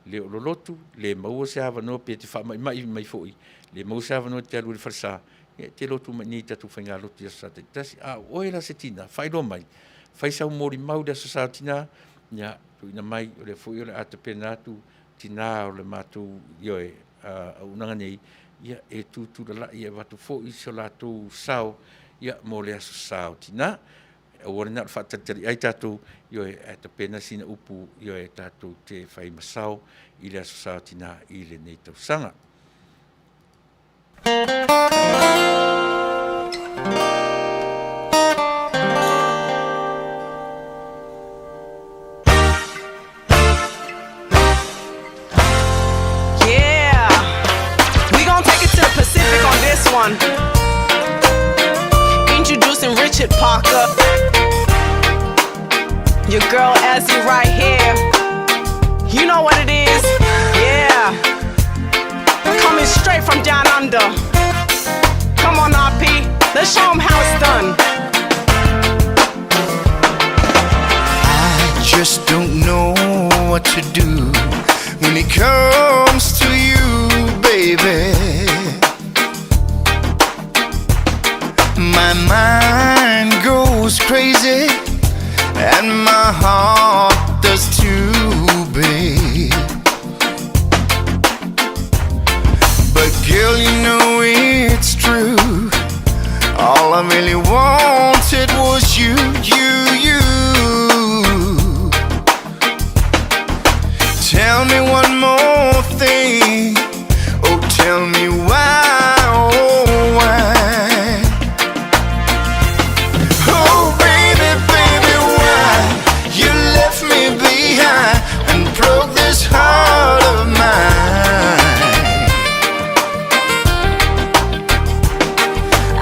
le o lolotu, le maua se avanoa pe te faamaimai mai foi, le maua se avanoa e te alu ai i le falesa, ia e te lotu mai i inei i tatou faigalotu i Aso Sa taitasi. A o oe la se tina, faailoa mai, fai sau molimau i le Aso Sa o Tina, ia, tuuina mai, o lea foi o le a tapena atu tina o le matou, ioe, auaunaga nei, ia, e tutulalai e avatu foi so latou sao, ia, mo le Aso Sa o Tina. Aua le na o le faatalitali ai tatou, ioe, ae tapena sina upu, ioe, tatou te fai ma sao i le Aso Sa o Tina i lenei tausaga. Yeah, we gon' take it to the Pacific on this one. Introducing Richard Parker. Your girl Ezzy right here. You know what it is? Yeah. Coming straight from down under. Come on, RP. Let's show 'em how it's done. I just don't know what to do when it comes to you, baby. My mind goes crazy and my heart does too, babe. But girl, you know it's true. All I really wanted was you, you, you. Tell me one more thing. Oh, tell me why, oh, why? Oh, baby, baby, why you left me behind and broke this heart of mine?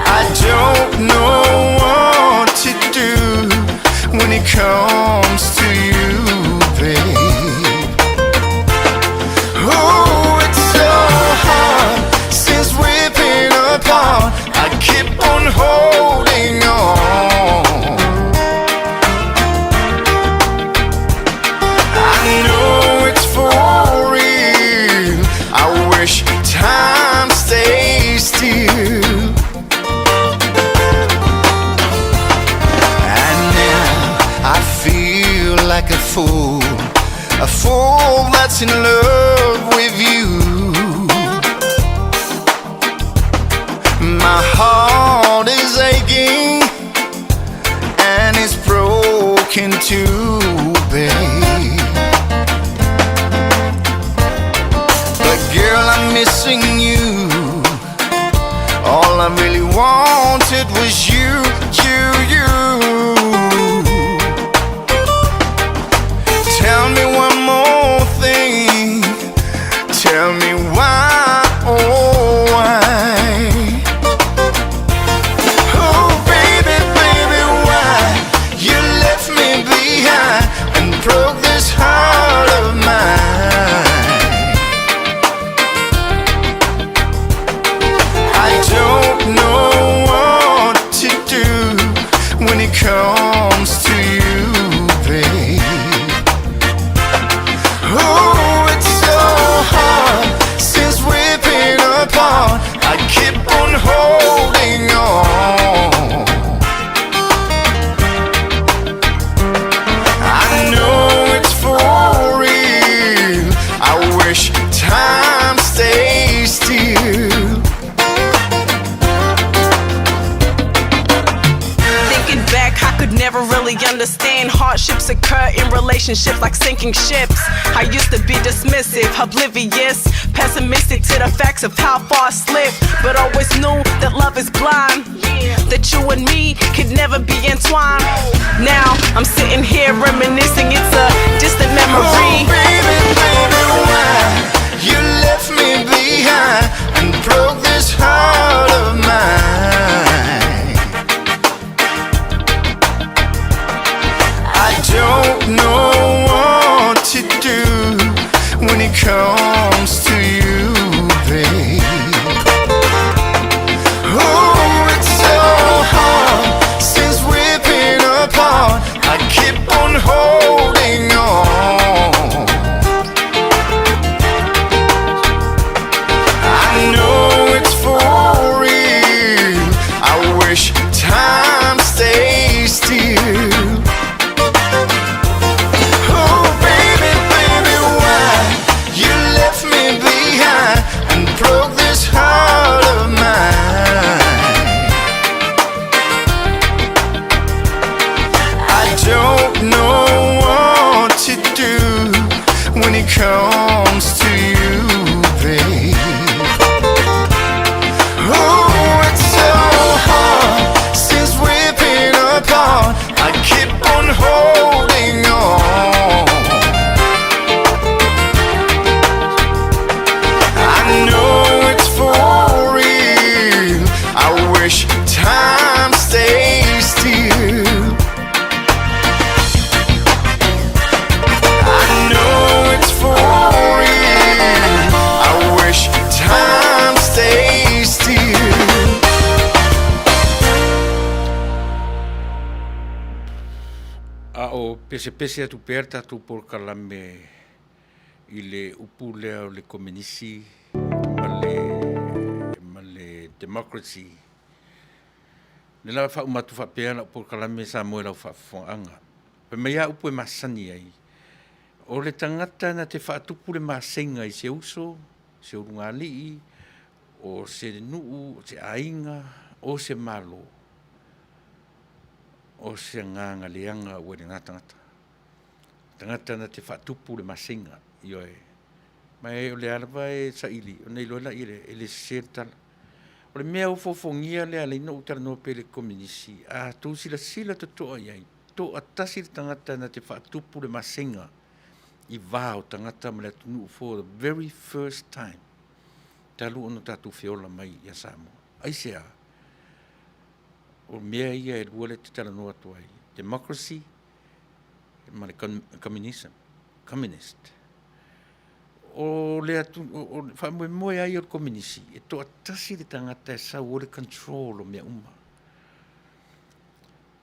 I don't know what to do when it comes to you, babe. Oh, it's so hard since we've been apart. I keep on holding on. I know it's for real. I wish time stays still. And now I feel like a fool that's in love with you. My heart is aching and it's broken too, babe. But girl, I'm missing you. All I really wanted was you, you, you. Tell me one more thing. Tell me why, oh why? Oh baby, baby, why you left me behind and broke this heart of mine? I don't know what to do when it comes to you, babe. Oh, it's so hard since we've been apart. I keep on holding on. I know it's for real. I wish time stays still. Thinking back, I could never really understand hardships occur in relationships like sinking ships. I used to be dismissive, oblivious, pessimistic to the facts of how far I slipped, but always knew that love is blind. That you and me could never be entwined. Now I'm sitting here reminiscing, it's a distant memory. Oh, baby, baby, why you left me behind Pesepese atu pea le tatou polokalame i le upu lea o le Komenisi ma le, ma le democracy. O lea la faauma atu faapea lau polokalame Samoa i lau faafofogaaga. Fai mai lava upu e masani ai, o le tagata na te faatupu le maseiga i se uso, se ulugalii, o se nuu, o se aiga, o se Malo, o se agaga leaga ua i lena tagata. Tagata na te faatupu le maseiga, ioe. Ma o lea lava e saili ona iloa lea e le sese le tala. O le mea ofoofogia lea e ala ai ona ou talanoa pea i le Komenisi, a outou silasila totoa i ai, toatasi le tagata na te faatupu le maseiga i va o tagata ma le atunuu for the very first time talu ona tatou feola mai ia Samoa. Aisea? O mea ia e lua lea e te talanoa atu ai, democracy ma le communism, communist. O le atu, o le faamoemoe lava ia o le Komenisi, e toatasi le tagata e sau ai le control o mea uma.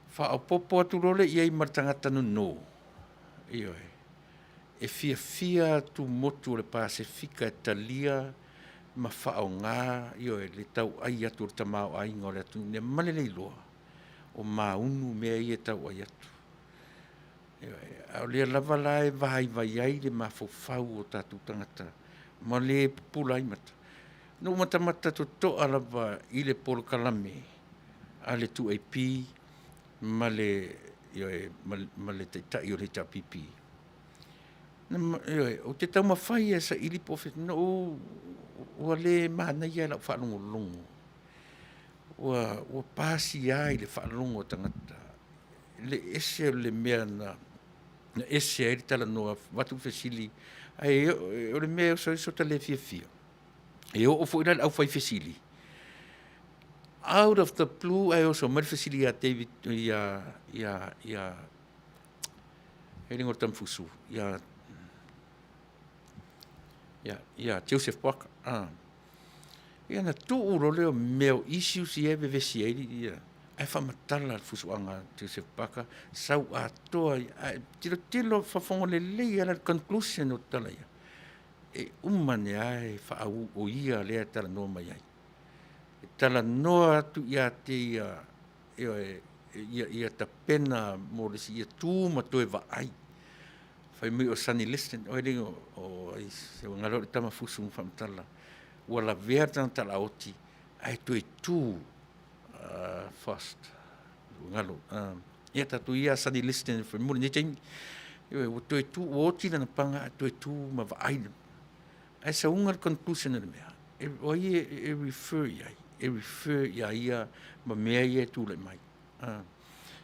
Faaopoopo atu loa lea i ai ma le tagata nono, ioe, e fiafia atu motu o le Pasefika e talia ma faaaoga, ioe, le tauai atu o le tamaoaiga o le atunuu nei ma le le iloa o maunu mea ia e tauai atu. Ioe, a o lea lava la e vaivai ai le mafaufau o tatou tagata ma le pupula ai mata. Na ou matamata totoa lava i le polokalame a le 2AP ma le, ioe, ma le taitai o le HRPP. Ioe, ou te taumafai e saili po o fea, na ou, ua le manaia i lau faalogologo, ua pasia i le faalogo a tagata le ese o le mea na ese ai le talanoa, avatu le fesili, ae o le mea e oso ai so ta le fiafia, e oo foi la i le aufaifesili, out of the blue ae oso mai le fesili ia David, ia, ia, ia, e le igoa o le Tamafusu, ia, ia, ia Joseph Parker, ah. Ia ona tuu loa lea o mea o issues ia e vevesi ai ia, ae faamatala le fusuaga a Joseph Parker, sau atoa ae tilotilo fofoga lelei lava la i le conclusion o tala ia, e uma ane lava e faauu o ia lea e talanoa mai ai. E talanoa atu ia te ia, ioe, ia tapena mo le isi, ia tu ma toe vaai. Fai mai o Sonny Liston, oi le o ai se ua galo le tama fusu ma faamatala, ua lavea le tagata laoti ae toe tu Fost, ua galo. Ia tatou ia Sonny Liston fai mo lenei taimi. Ioe, ua toe tu, ua oti lana paga ae toe tu ma vaai. Ae sauga le conclusion o le mea, o ai e refer i ai, e refer iā ia ma mea ia e tulai mai.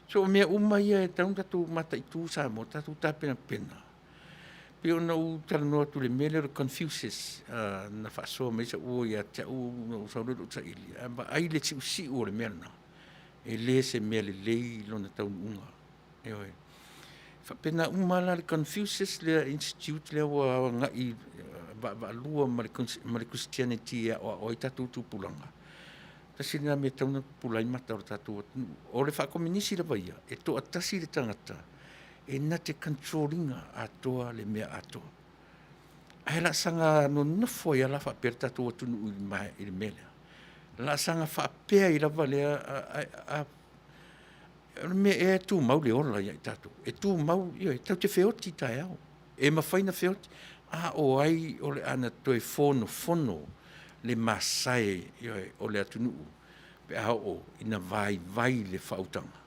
So o mea uma ia e tatau ona tatou mataitu Samoa, tatou tapenapena. Pei ona ou talanoa atu i le mea lea o le Confucius na faasoa mai ai sau uo ia te au na ou sau loa lea ou saili, ae vaai le siusiu o le mea lena, e le se mea lelei lona taunuuga. Ioe. E faapena uma lava la le Confucius lea Institute lea ua agai vaavaalua ma le Christianity e aoao ai tatou tupulaga, tasi lena mea e tatau ona pupula ai mata o le tatou atunuu. O le faakomenisi lava ia, e toatasi le tagata e na te control ina atoa le mea atoa. Ae laasaga nonofo ai lava la faapea le tatou atunuu i le mea lea. Laasaga faapea ai lava lea, o le mea ea e tumau le ola ia i tatou. E tumau, ioe, tatou te feoti taeao. E mafai ona feoti, a o ai o le a na toe fonofono le masae, ioe, o le atunuu pe a oo ina vaivai le faautaga.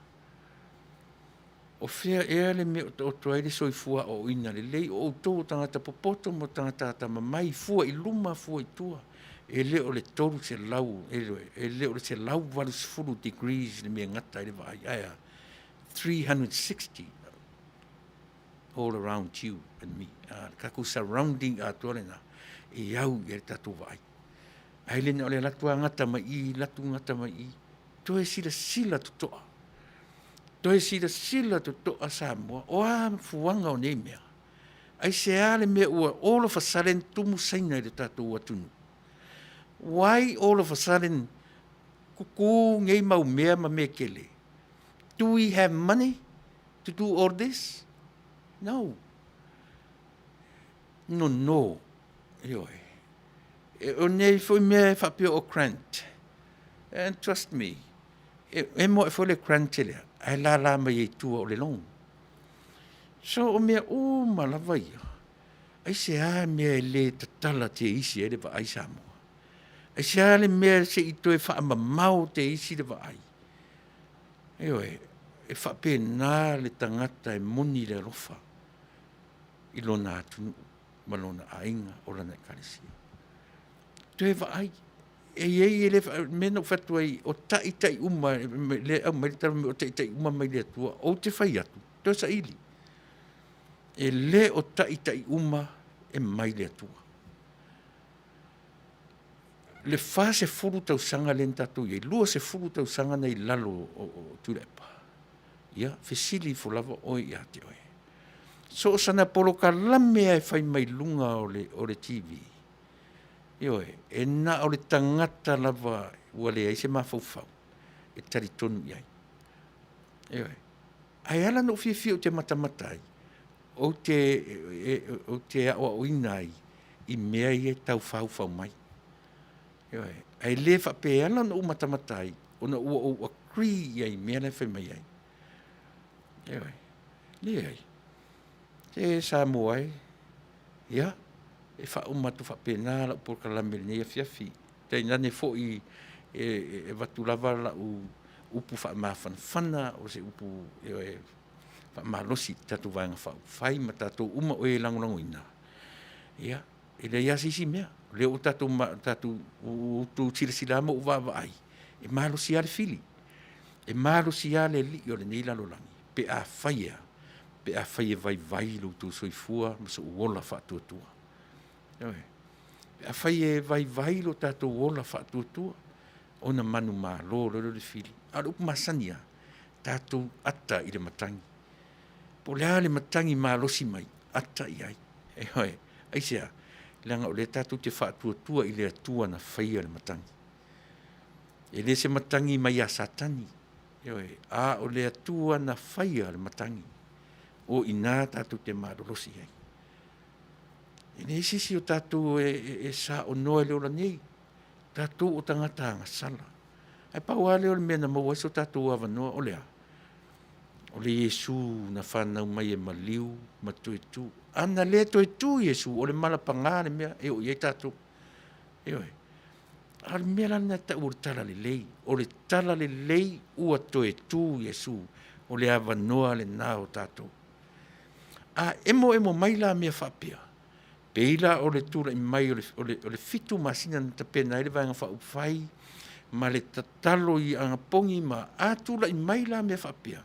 O fea ea le mea o taoto ai le soifua aoaoina lelei? O outou o tagata popoto ma tagata atamamai, fua i luma fua i tua. E le o le 300, e le o le 180 degrees le mea e gata ai le vaai, ae a? 360 all around you and me. Le tatou surrounding atoa lena e au i ai le tatou vaai. Ae le na o le alu atu lava gata mai i, alu atu gata mai i. Toe silasila totoa. Toe silasila totoa Samoa, o a fuaga o nei mea? Aisea le mea ua all of a sudden tumu Saina i le tatou atunuu? Why all of a sudden kuku nei mau mea ma mea tele? Do we have money to do all this? No. Nono. Ioe. E, o nei foi mea e faapea o grant. And trust me, e, emo ae foi le grant lea, ae lala mai ai tua o le loan. So o mea uma lava ia, aisea mea e le tatala te isi ai le vaai Samoa? Aisea le mea se i toe faamamao te isi le vaai? Ioe, e faapena le tagata e moni le alofa i lona atunuu ma lona aiga o lana ekalesia. Toe vaai, e i ai e le mea na ou fai atu ai, o taitai uma, le aumai le tala o taitai uma mai le Atua, ou te fai atu, toe saili. E le o taitai uma e mai le Atua. Le 40 tausaga lea na tatou i ai, 20 tausaga na i lalo o, o Tuilaepa, ia, fesili ifo lava oe ia te oe. So o sana polokalame e fai mai luga o le, o le TV, ioe, e na o le tagata lava ua leai se mafaufau e talitonu i ai. Ioe. Ae ala na ou fiafia ou te matamata ai, ou te, e, ou te aoaoina ai i mea ia e taufaufau mai. Ioe. Ae le faapea e ala ona ou matamata ai, ona ua ou agree i ai i mea la e fai mai ai. Ioe. Leai. Se Samoa e, ia, e faauma atu faapena lau polokalame i lenei afiafi. Tainane foi e, e avatu lava lau upu faamafanafana, o se upu e faamalosi i le tatou Vaega Faaupufai ma tatou uma o e lagolagoina, ia, e leai lava se isi mea. O lea ua tatou, tatou ua outou silasila ma ou vaavaai, e malosi lava le fili. E malosi lava le alii o lenei lalolagi pe afai e a? Pe afai e vaivai lo outou soifua ma sou ola faatuatua. Ioe. Pe afai e vaivai lo tatou ola faatuatua, ona manumalo loa lea o le fili. A o le upu masani lava, tatou ata i le matagi. Po o le a le matagi malosi mai, ata i ai. Ioe. Aisea? Leaga o lea tatou te faatuatua i le Atua na faia le matagi. E le se matagi mai ia Satani, ioe, a o le Atua na faia le matagi. O i ina tatou te malolosi ai. E leai se isi o tatou e, e, e saonoa i le ola nei. Tatou o tagata agasala. Ae pau lava lea o le mea na maua ai so tatou avanoa, o le a? O le Iesu na fanau mai e maliu ma toe tu. A na le toe tu Iesu, o le mala pagā le mea e oo i ai tatou. Ioe. A o le mea la lena e tau o le talalelei. O le talalelei ua toe tu Iesu. O le avanoa lena o tatou. A emoemo mai la mea faapea, pei la o le tulai mai o le, o le, o le 7 masina na tapena ai le Vaega Faaupufai ma le tatalo i Agapogi ma a tulai mai la mea faapea,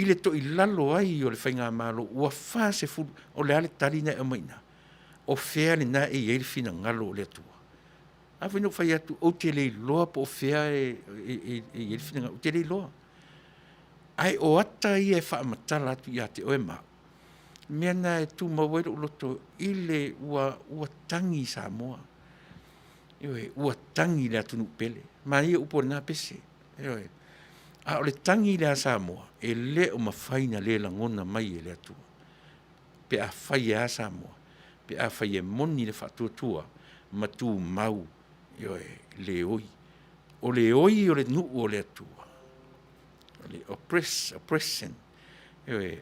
i le toilalo ai o le Faigamalo ua 40, o le a le tali na e aumai i ina? O fea lena e i ai le finagalo o le Atua? A foi na ou fai atu, ou te le iloa po o fea e, e, e, e i ai le finagalo, ou te le iloa. Ae o ata ia e faamatala atu ia te oe ma au, mea na e tumau ai lou loto i le ua, ua tagi Samoa. Ioe, ua tagi le atunuu pele. Manaia upu o lena pese. Ioe. A o le tagi lea a Samoa, e le o mafai na le lagona mai e le Atua. Pe afai e a Samoa, pe afai e moni le faatuatua ma tumau, ioe, le oi. O le oi o le nuu o le Atua, o le oppress, oppression, ioe,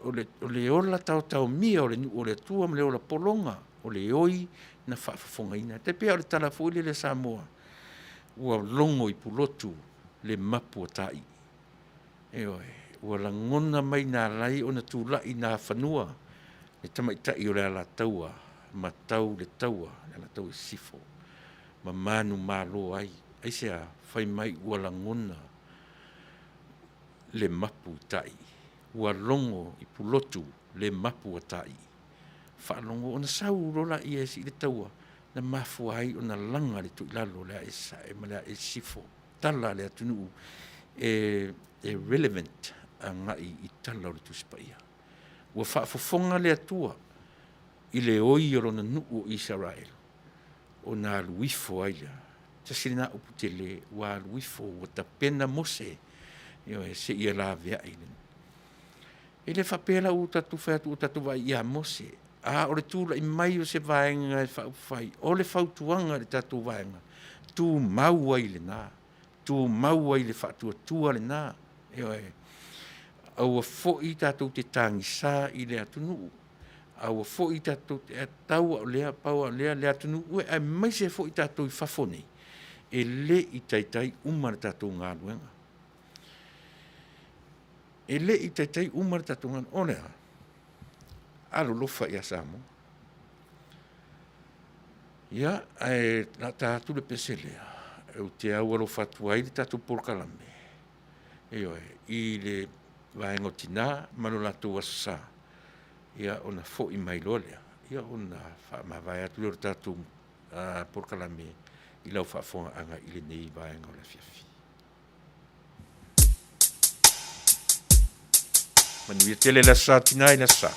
o le, o le ola taotaomia o le nuu o le Atua ma le ola pologa, o le oi na faafofogaina. E tai pei o le tala foi lele a Samoa, ua logo i Pulotu le mapu a Taii. Ioe, ua lagona mai na ala ai ona tulai nā fanua le tamaitai o le Alataua ma tau le taua le Alataua i Sisifo ma manumalo ai. Aisea? Fai mai ua lagona le mapu i Taii, ua logo i Pulotu le mapu a Taii. Faalogo ona sau loa laia e sii le taua na mafua ai ona laga le tuilalo o le ae Sasae ma le ae Sisifo. Tala a le atunuu e, e relevant agai i tala o le Tusi Paia. Ua faafofoga le Atua i le oi o lona nuu o Isaraelu, ona alu ifo ai lea. Tasi lena upu tele, ua alu ifo, ua tapena Mose, ioe, seia laveai le nuu. E le faapea la ua tatou fai atu ua tatou vaai ia Mose, a o le tulai mai o se vaega e faaupufai, o le fautuaga i le tatou vaega, tumau ai i lena, tumau ai i le faatuatua lena, ioe. Aua foi tatou te tagisa i le atunuu, aua foi tatou te, tau lava o lea, pau lava o lea le atunuu e, aemaise foi tatou i fafo nei, e le i taitai uma le tatou galuega. E le i taitai uma le tatou galuega. O le a? Alolofa ia Samoa. Ia, ae o le a ta atu le pese lea, ou te aualofa atu ai i le tatou polokalame, ioe, i le vaega o tina ma lo latou Aso Sa, ia ona foi mai loa lea, ia ona faamavae atu lea o le tatou polokalame i lau faafofogaaga i lenei vaega o le afiafi. Manuia tele le Aso Sa tina i le Aso Sa.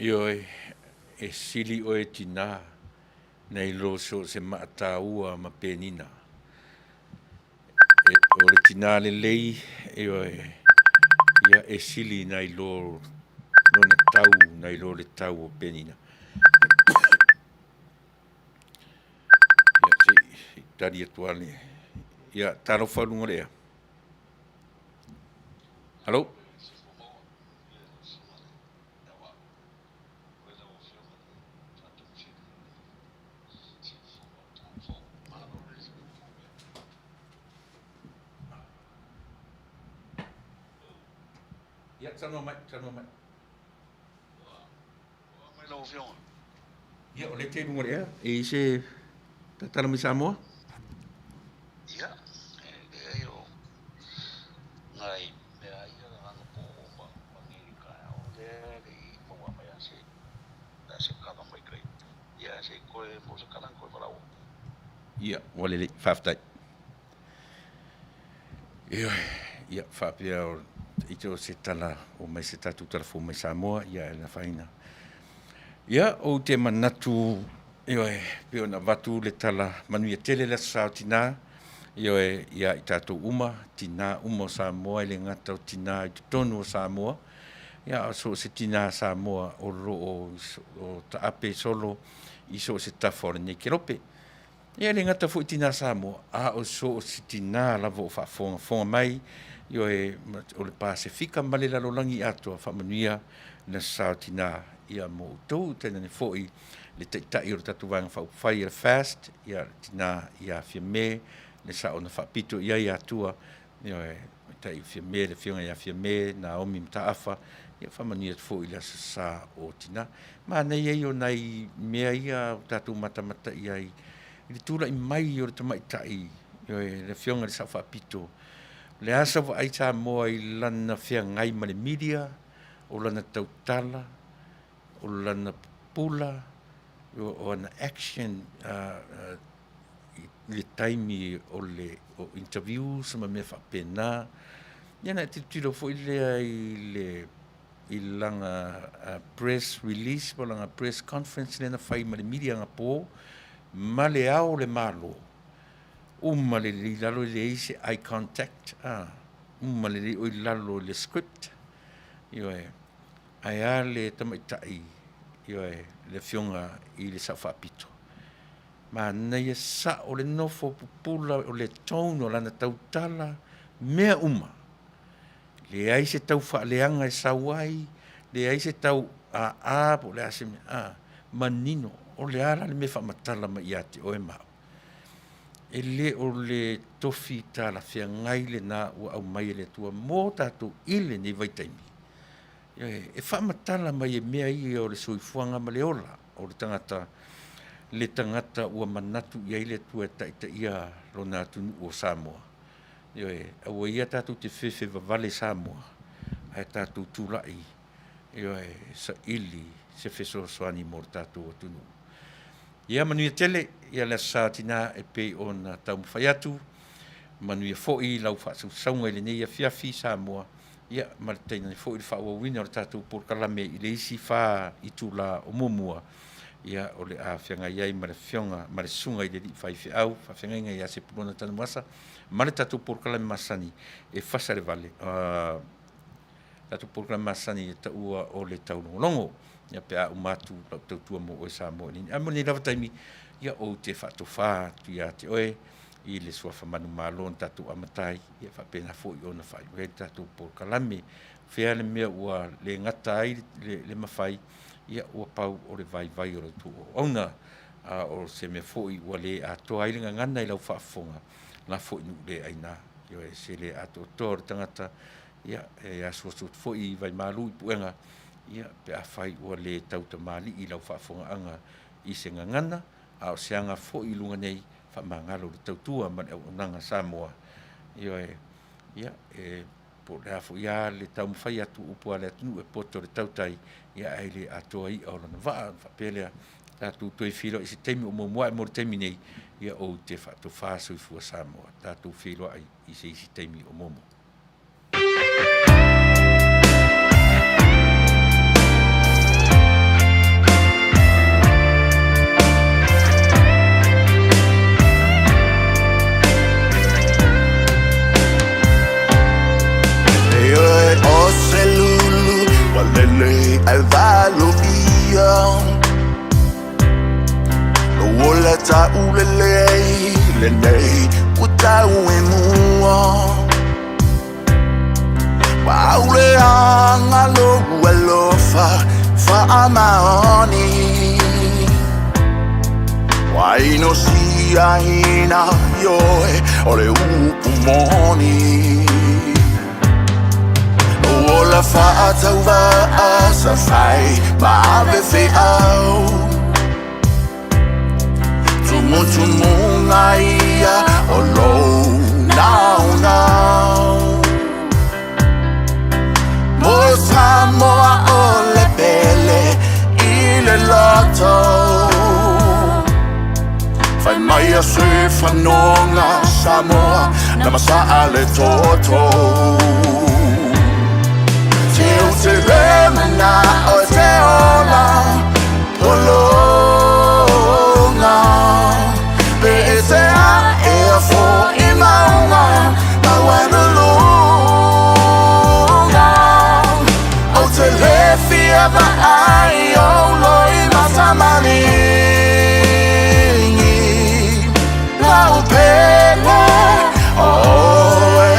Ioe, e sili oe tinā nai lo so o se maataua ma Penina. E, o le tinā lelei, ioe, ia e sili nai lo lona tau nai lo le tau o Penina. Ia, se i tali atu lava le... Ia, talofa luga o le ea. Hello? Ia, saunoa mai, saunoa mai. Ia, o lea e te i luga o le ea, e i ai se tatalo mai Samoa? Ia, e leai o nai mea ia na po ma nei taeao lea e le i maua mai a se a se kala mai kai. Ia se koe mo se kala koe valaua. Ia, ua lelei, faafetai. Ioe, ia, faapea o ite o se tala o mai se tatou tala fou mai Samoa, ia e nafaina. Ia, ou te manatu, ioe, pei ona avatu le tala manuia tele le Aso Sa o Tinā, ioe, ia i tatou uma, tinā uma o Samoa, e le gata o tinā i totonu o Samoa, ia, a o so o se tinā Samoa o lo o, o taape solo i so o se tafa o lenei kelope. Ia e le gata foi i tinā Samoa, a o so o se tinā lava o faafogafoga mai, ioe, o le Pasefika ma le lalolagi atoa, faamanuia le Aso Sa o Tinā ia mo outou, tainane foi le Taitai o le tatou Vaega Faaupufai a le FAST, ia le tinā ia Fiame, le sao na faapito i ai Atua, ioe, Taitai o Fiame, le Afioga ia Fiame, Naomi Mataafa, ia faamanuia atu foi i le Aso Sa o Tinā. Manaia ia o nai mea ia o tatou matamata i ai i le tulai mai o le tamaitai, ioe, le Afioga i le Sao Faapito. O le a sau vaai Samoa i lana feagai ma le media, o lana tautala, o lana pupula, o ana action i le taimi o le o interviews ma mea faapena. Ia ona e tilotilo foi lea i le i lana press release po o lana press conference lea na fai ma le media anapo ma le Ao o le Malo, uma lelei i lalo e leai se eye contact, a, uma lelei o i lalo i le script, ioe, ae a le tamaitai, ioe, le Afioga i le Sao Faapito. Manaia sao le nofo pupula o le tone o lana tautala, mea uma. Leai se tau faaleaga e sau ai, leai se tau aa po o le a se mea, a, manino, o le a la le mea e faamatala mai ia te oe ma au? E le o le tofi talafeagai lena ua aumai e le Atua mo tatou i lenei vaitaimi. E faamatala mai e mea ia o le soifuaga ma le ola o le tagata, le tagata ua manatu i ai le Atua e taitaia lona atunuu o Samoa. Ioe, aua ia tatou te fefe vavale Samoa, ae tatou tulai, ioe, saili se fesoasoani mo le tatou atunuu. Ia manuia tele, ia le Aso Sa Tinā e pei ona taumafai atu, manuia foi lau faasausauga i lenei afiafi Samoa, ia ma le tainane foi le faaauauina o le tatou polokalame i le isi 4 itula o muamua, ia o le a feagai ai ma le afioga ma le susuga i le alii faifeau faafeagaiga ia Sepulona Tanuvasa ma le tatou polokalame masani e fasa le vale, tatou polokalame masani e taua o le taulogologo. Ia pe a uma atu lau tautua mo oe Samoa i lenei, a mo lenei lava taimi, ia ou te faatofa atu ia te oe i le suafa manumalo na tatou amata ai, ia faapena foi ona faaiu ai le tatou polokalame. O fea le mea ua le gata ai le mafai, ia ua pau o le vaivai o la outou auauna, a o se mea foi ua le atoa ai le gagana i lau faafofoga, la foi nuu le aina. Ioe, se le atoatoa o le tagata, ia, e asuasu atu foi i vaimalu i puega, ia, pe afai ua le tautamalii lau faafofogaaga i se gagana, a o se aga foi i luga nei, faamagalo le tautua ma le auaunaga Samoa. Ioe, ia, e po o le a foi lava le taumafai atu o upu a le atunuu e poto le tautai, ia ae le atoa i'a o lona vaa. Ona faapea lea, tatou toe feiloai i se taimi o muamua ae mo le taimi nei, ia ou te faatofa soifua Samoa. Tatou feiloai i se isi taimi o muamua. ai valo ia Lou ola taulelei lenei ua tau e mua Pauleaga lou alofa faamaoni Ua inosiaina ioe o le upu moni Lou ola faatauvaa sa fai ma ave feau Tumutumuga ia o lou naunau Mo Samoa o le pele i le loto Fai mai a se fanoga Samoa na masaa le toto Te u te remana o te ola pologa Pe e te a e a fo i maunga maualuluga O te le fia vaai o loi matamaligi Lau pele o oe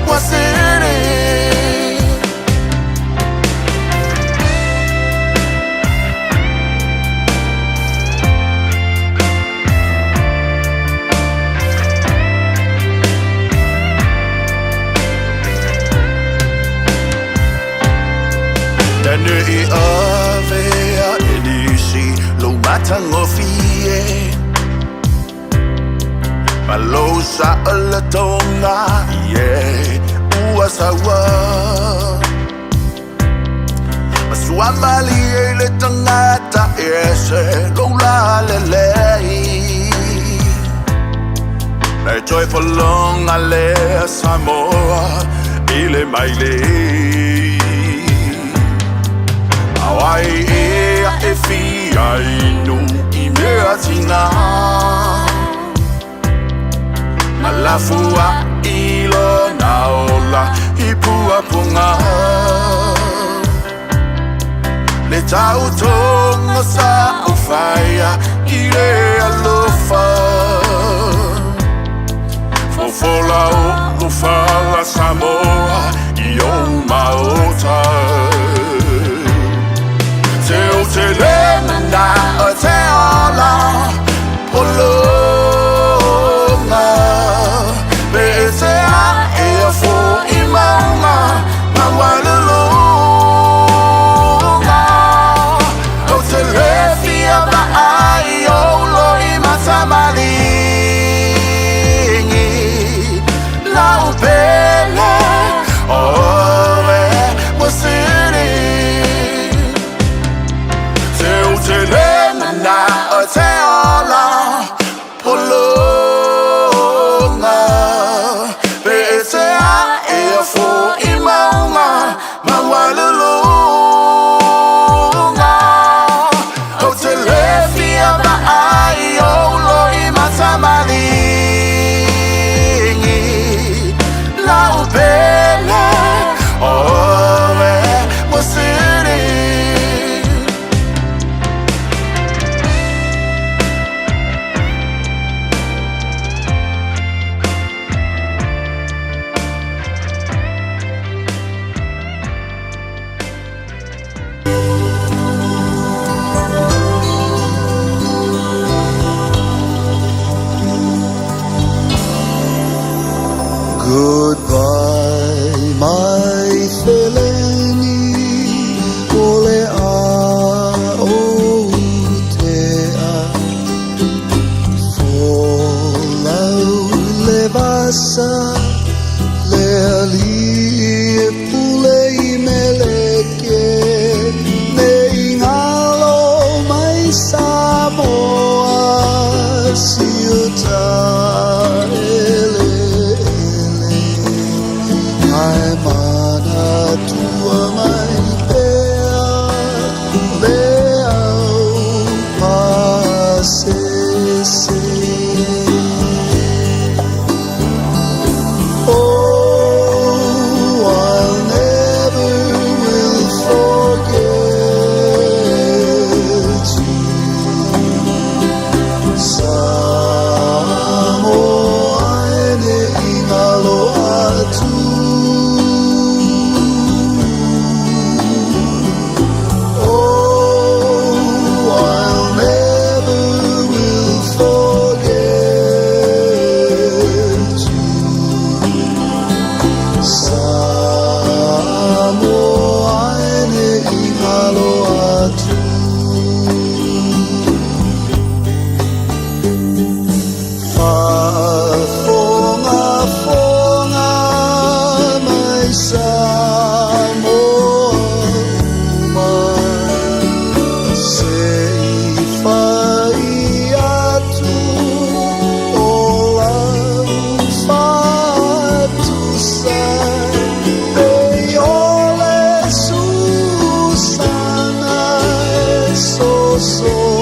ua sili. Ne i avea e nisi lou matagofie Ma lou saolatoga ie ua saua Ma suamalie i le tagata ese lou lalelei E toe fologa lea Samoa i le mailei O ai ea e fia inu i mea tiga Ma lafuai lona ola i puapuga Le tautoga sa ou faia i le alofa Fofola o fala Samoa i ou maota Te o te le mana o te ola pologa Pe e te a e a fo i maunga maualuluga O te le fia vaai o loi matamaligi Lau pele o oe ua sili. atu. Faafogafoga mai Samoa uma, se i fai atu o lau faatusa, pei o le susana e soso.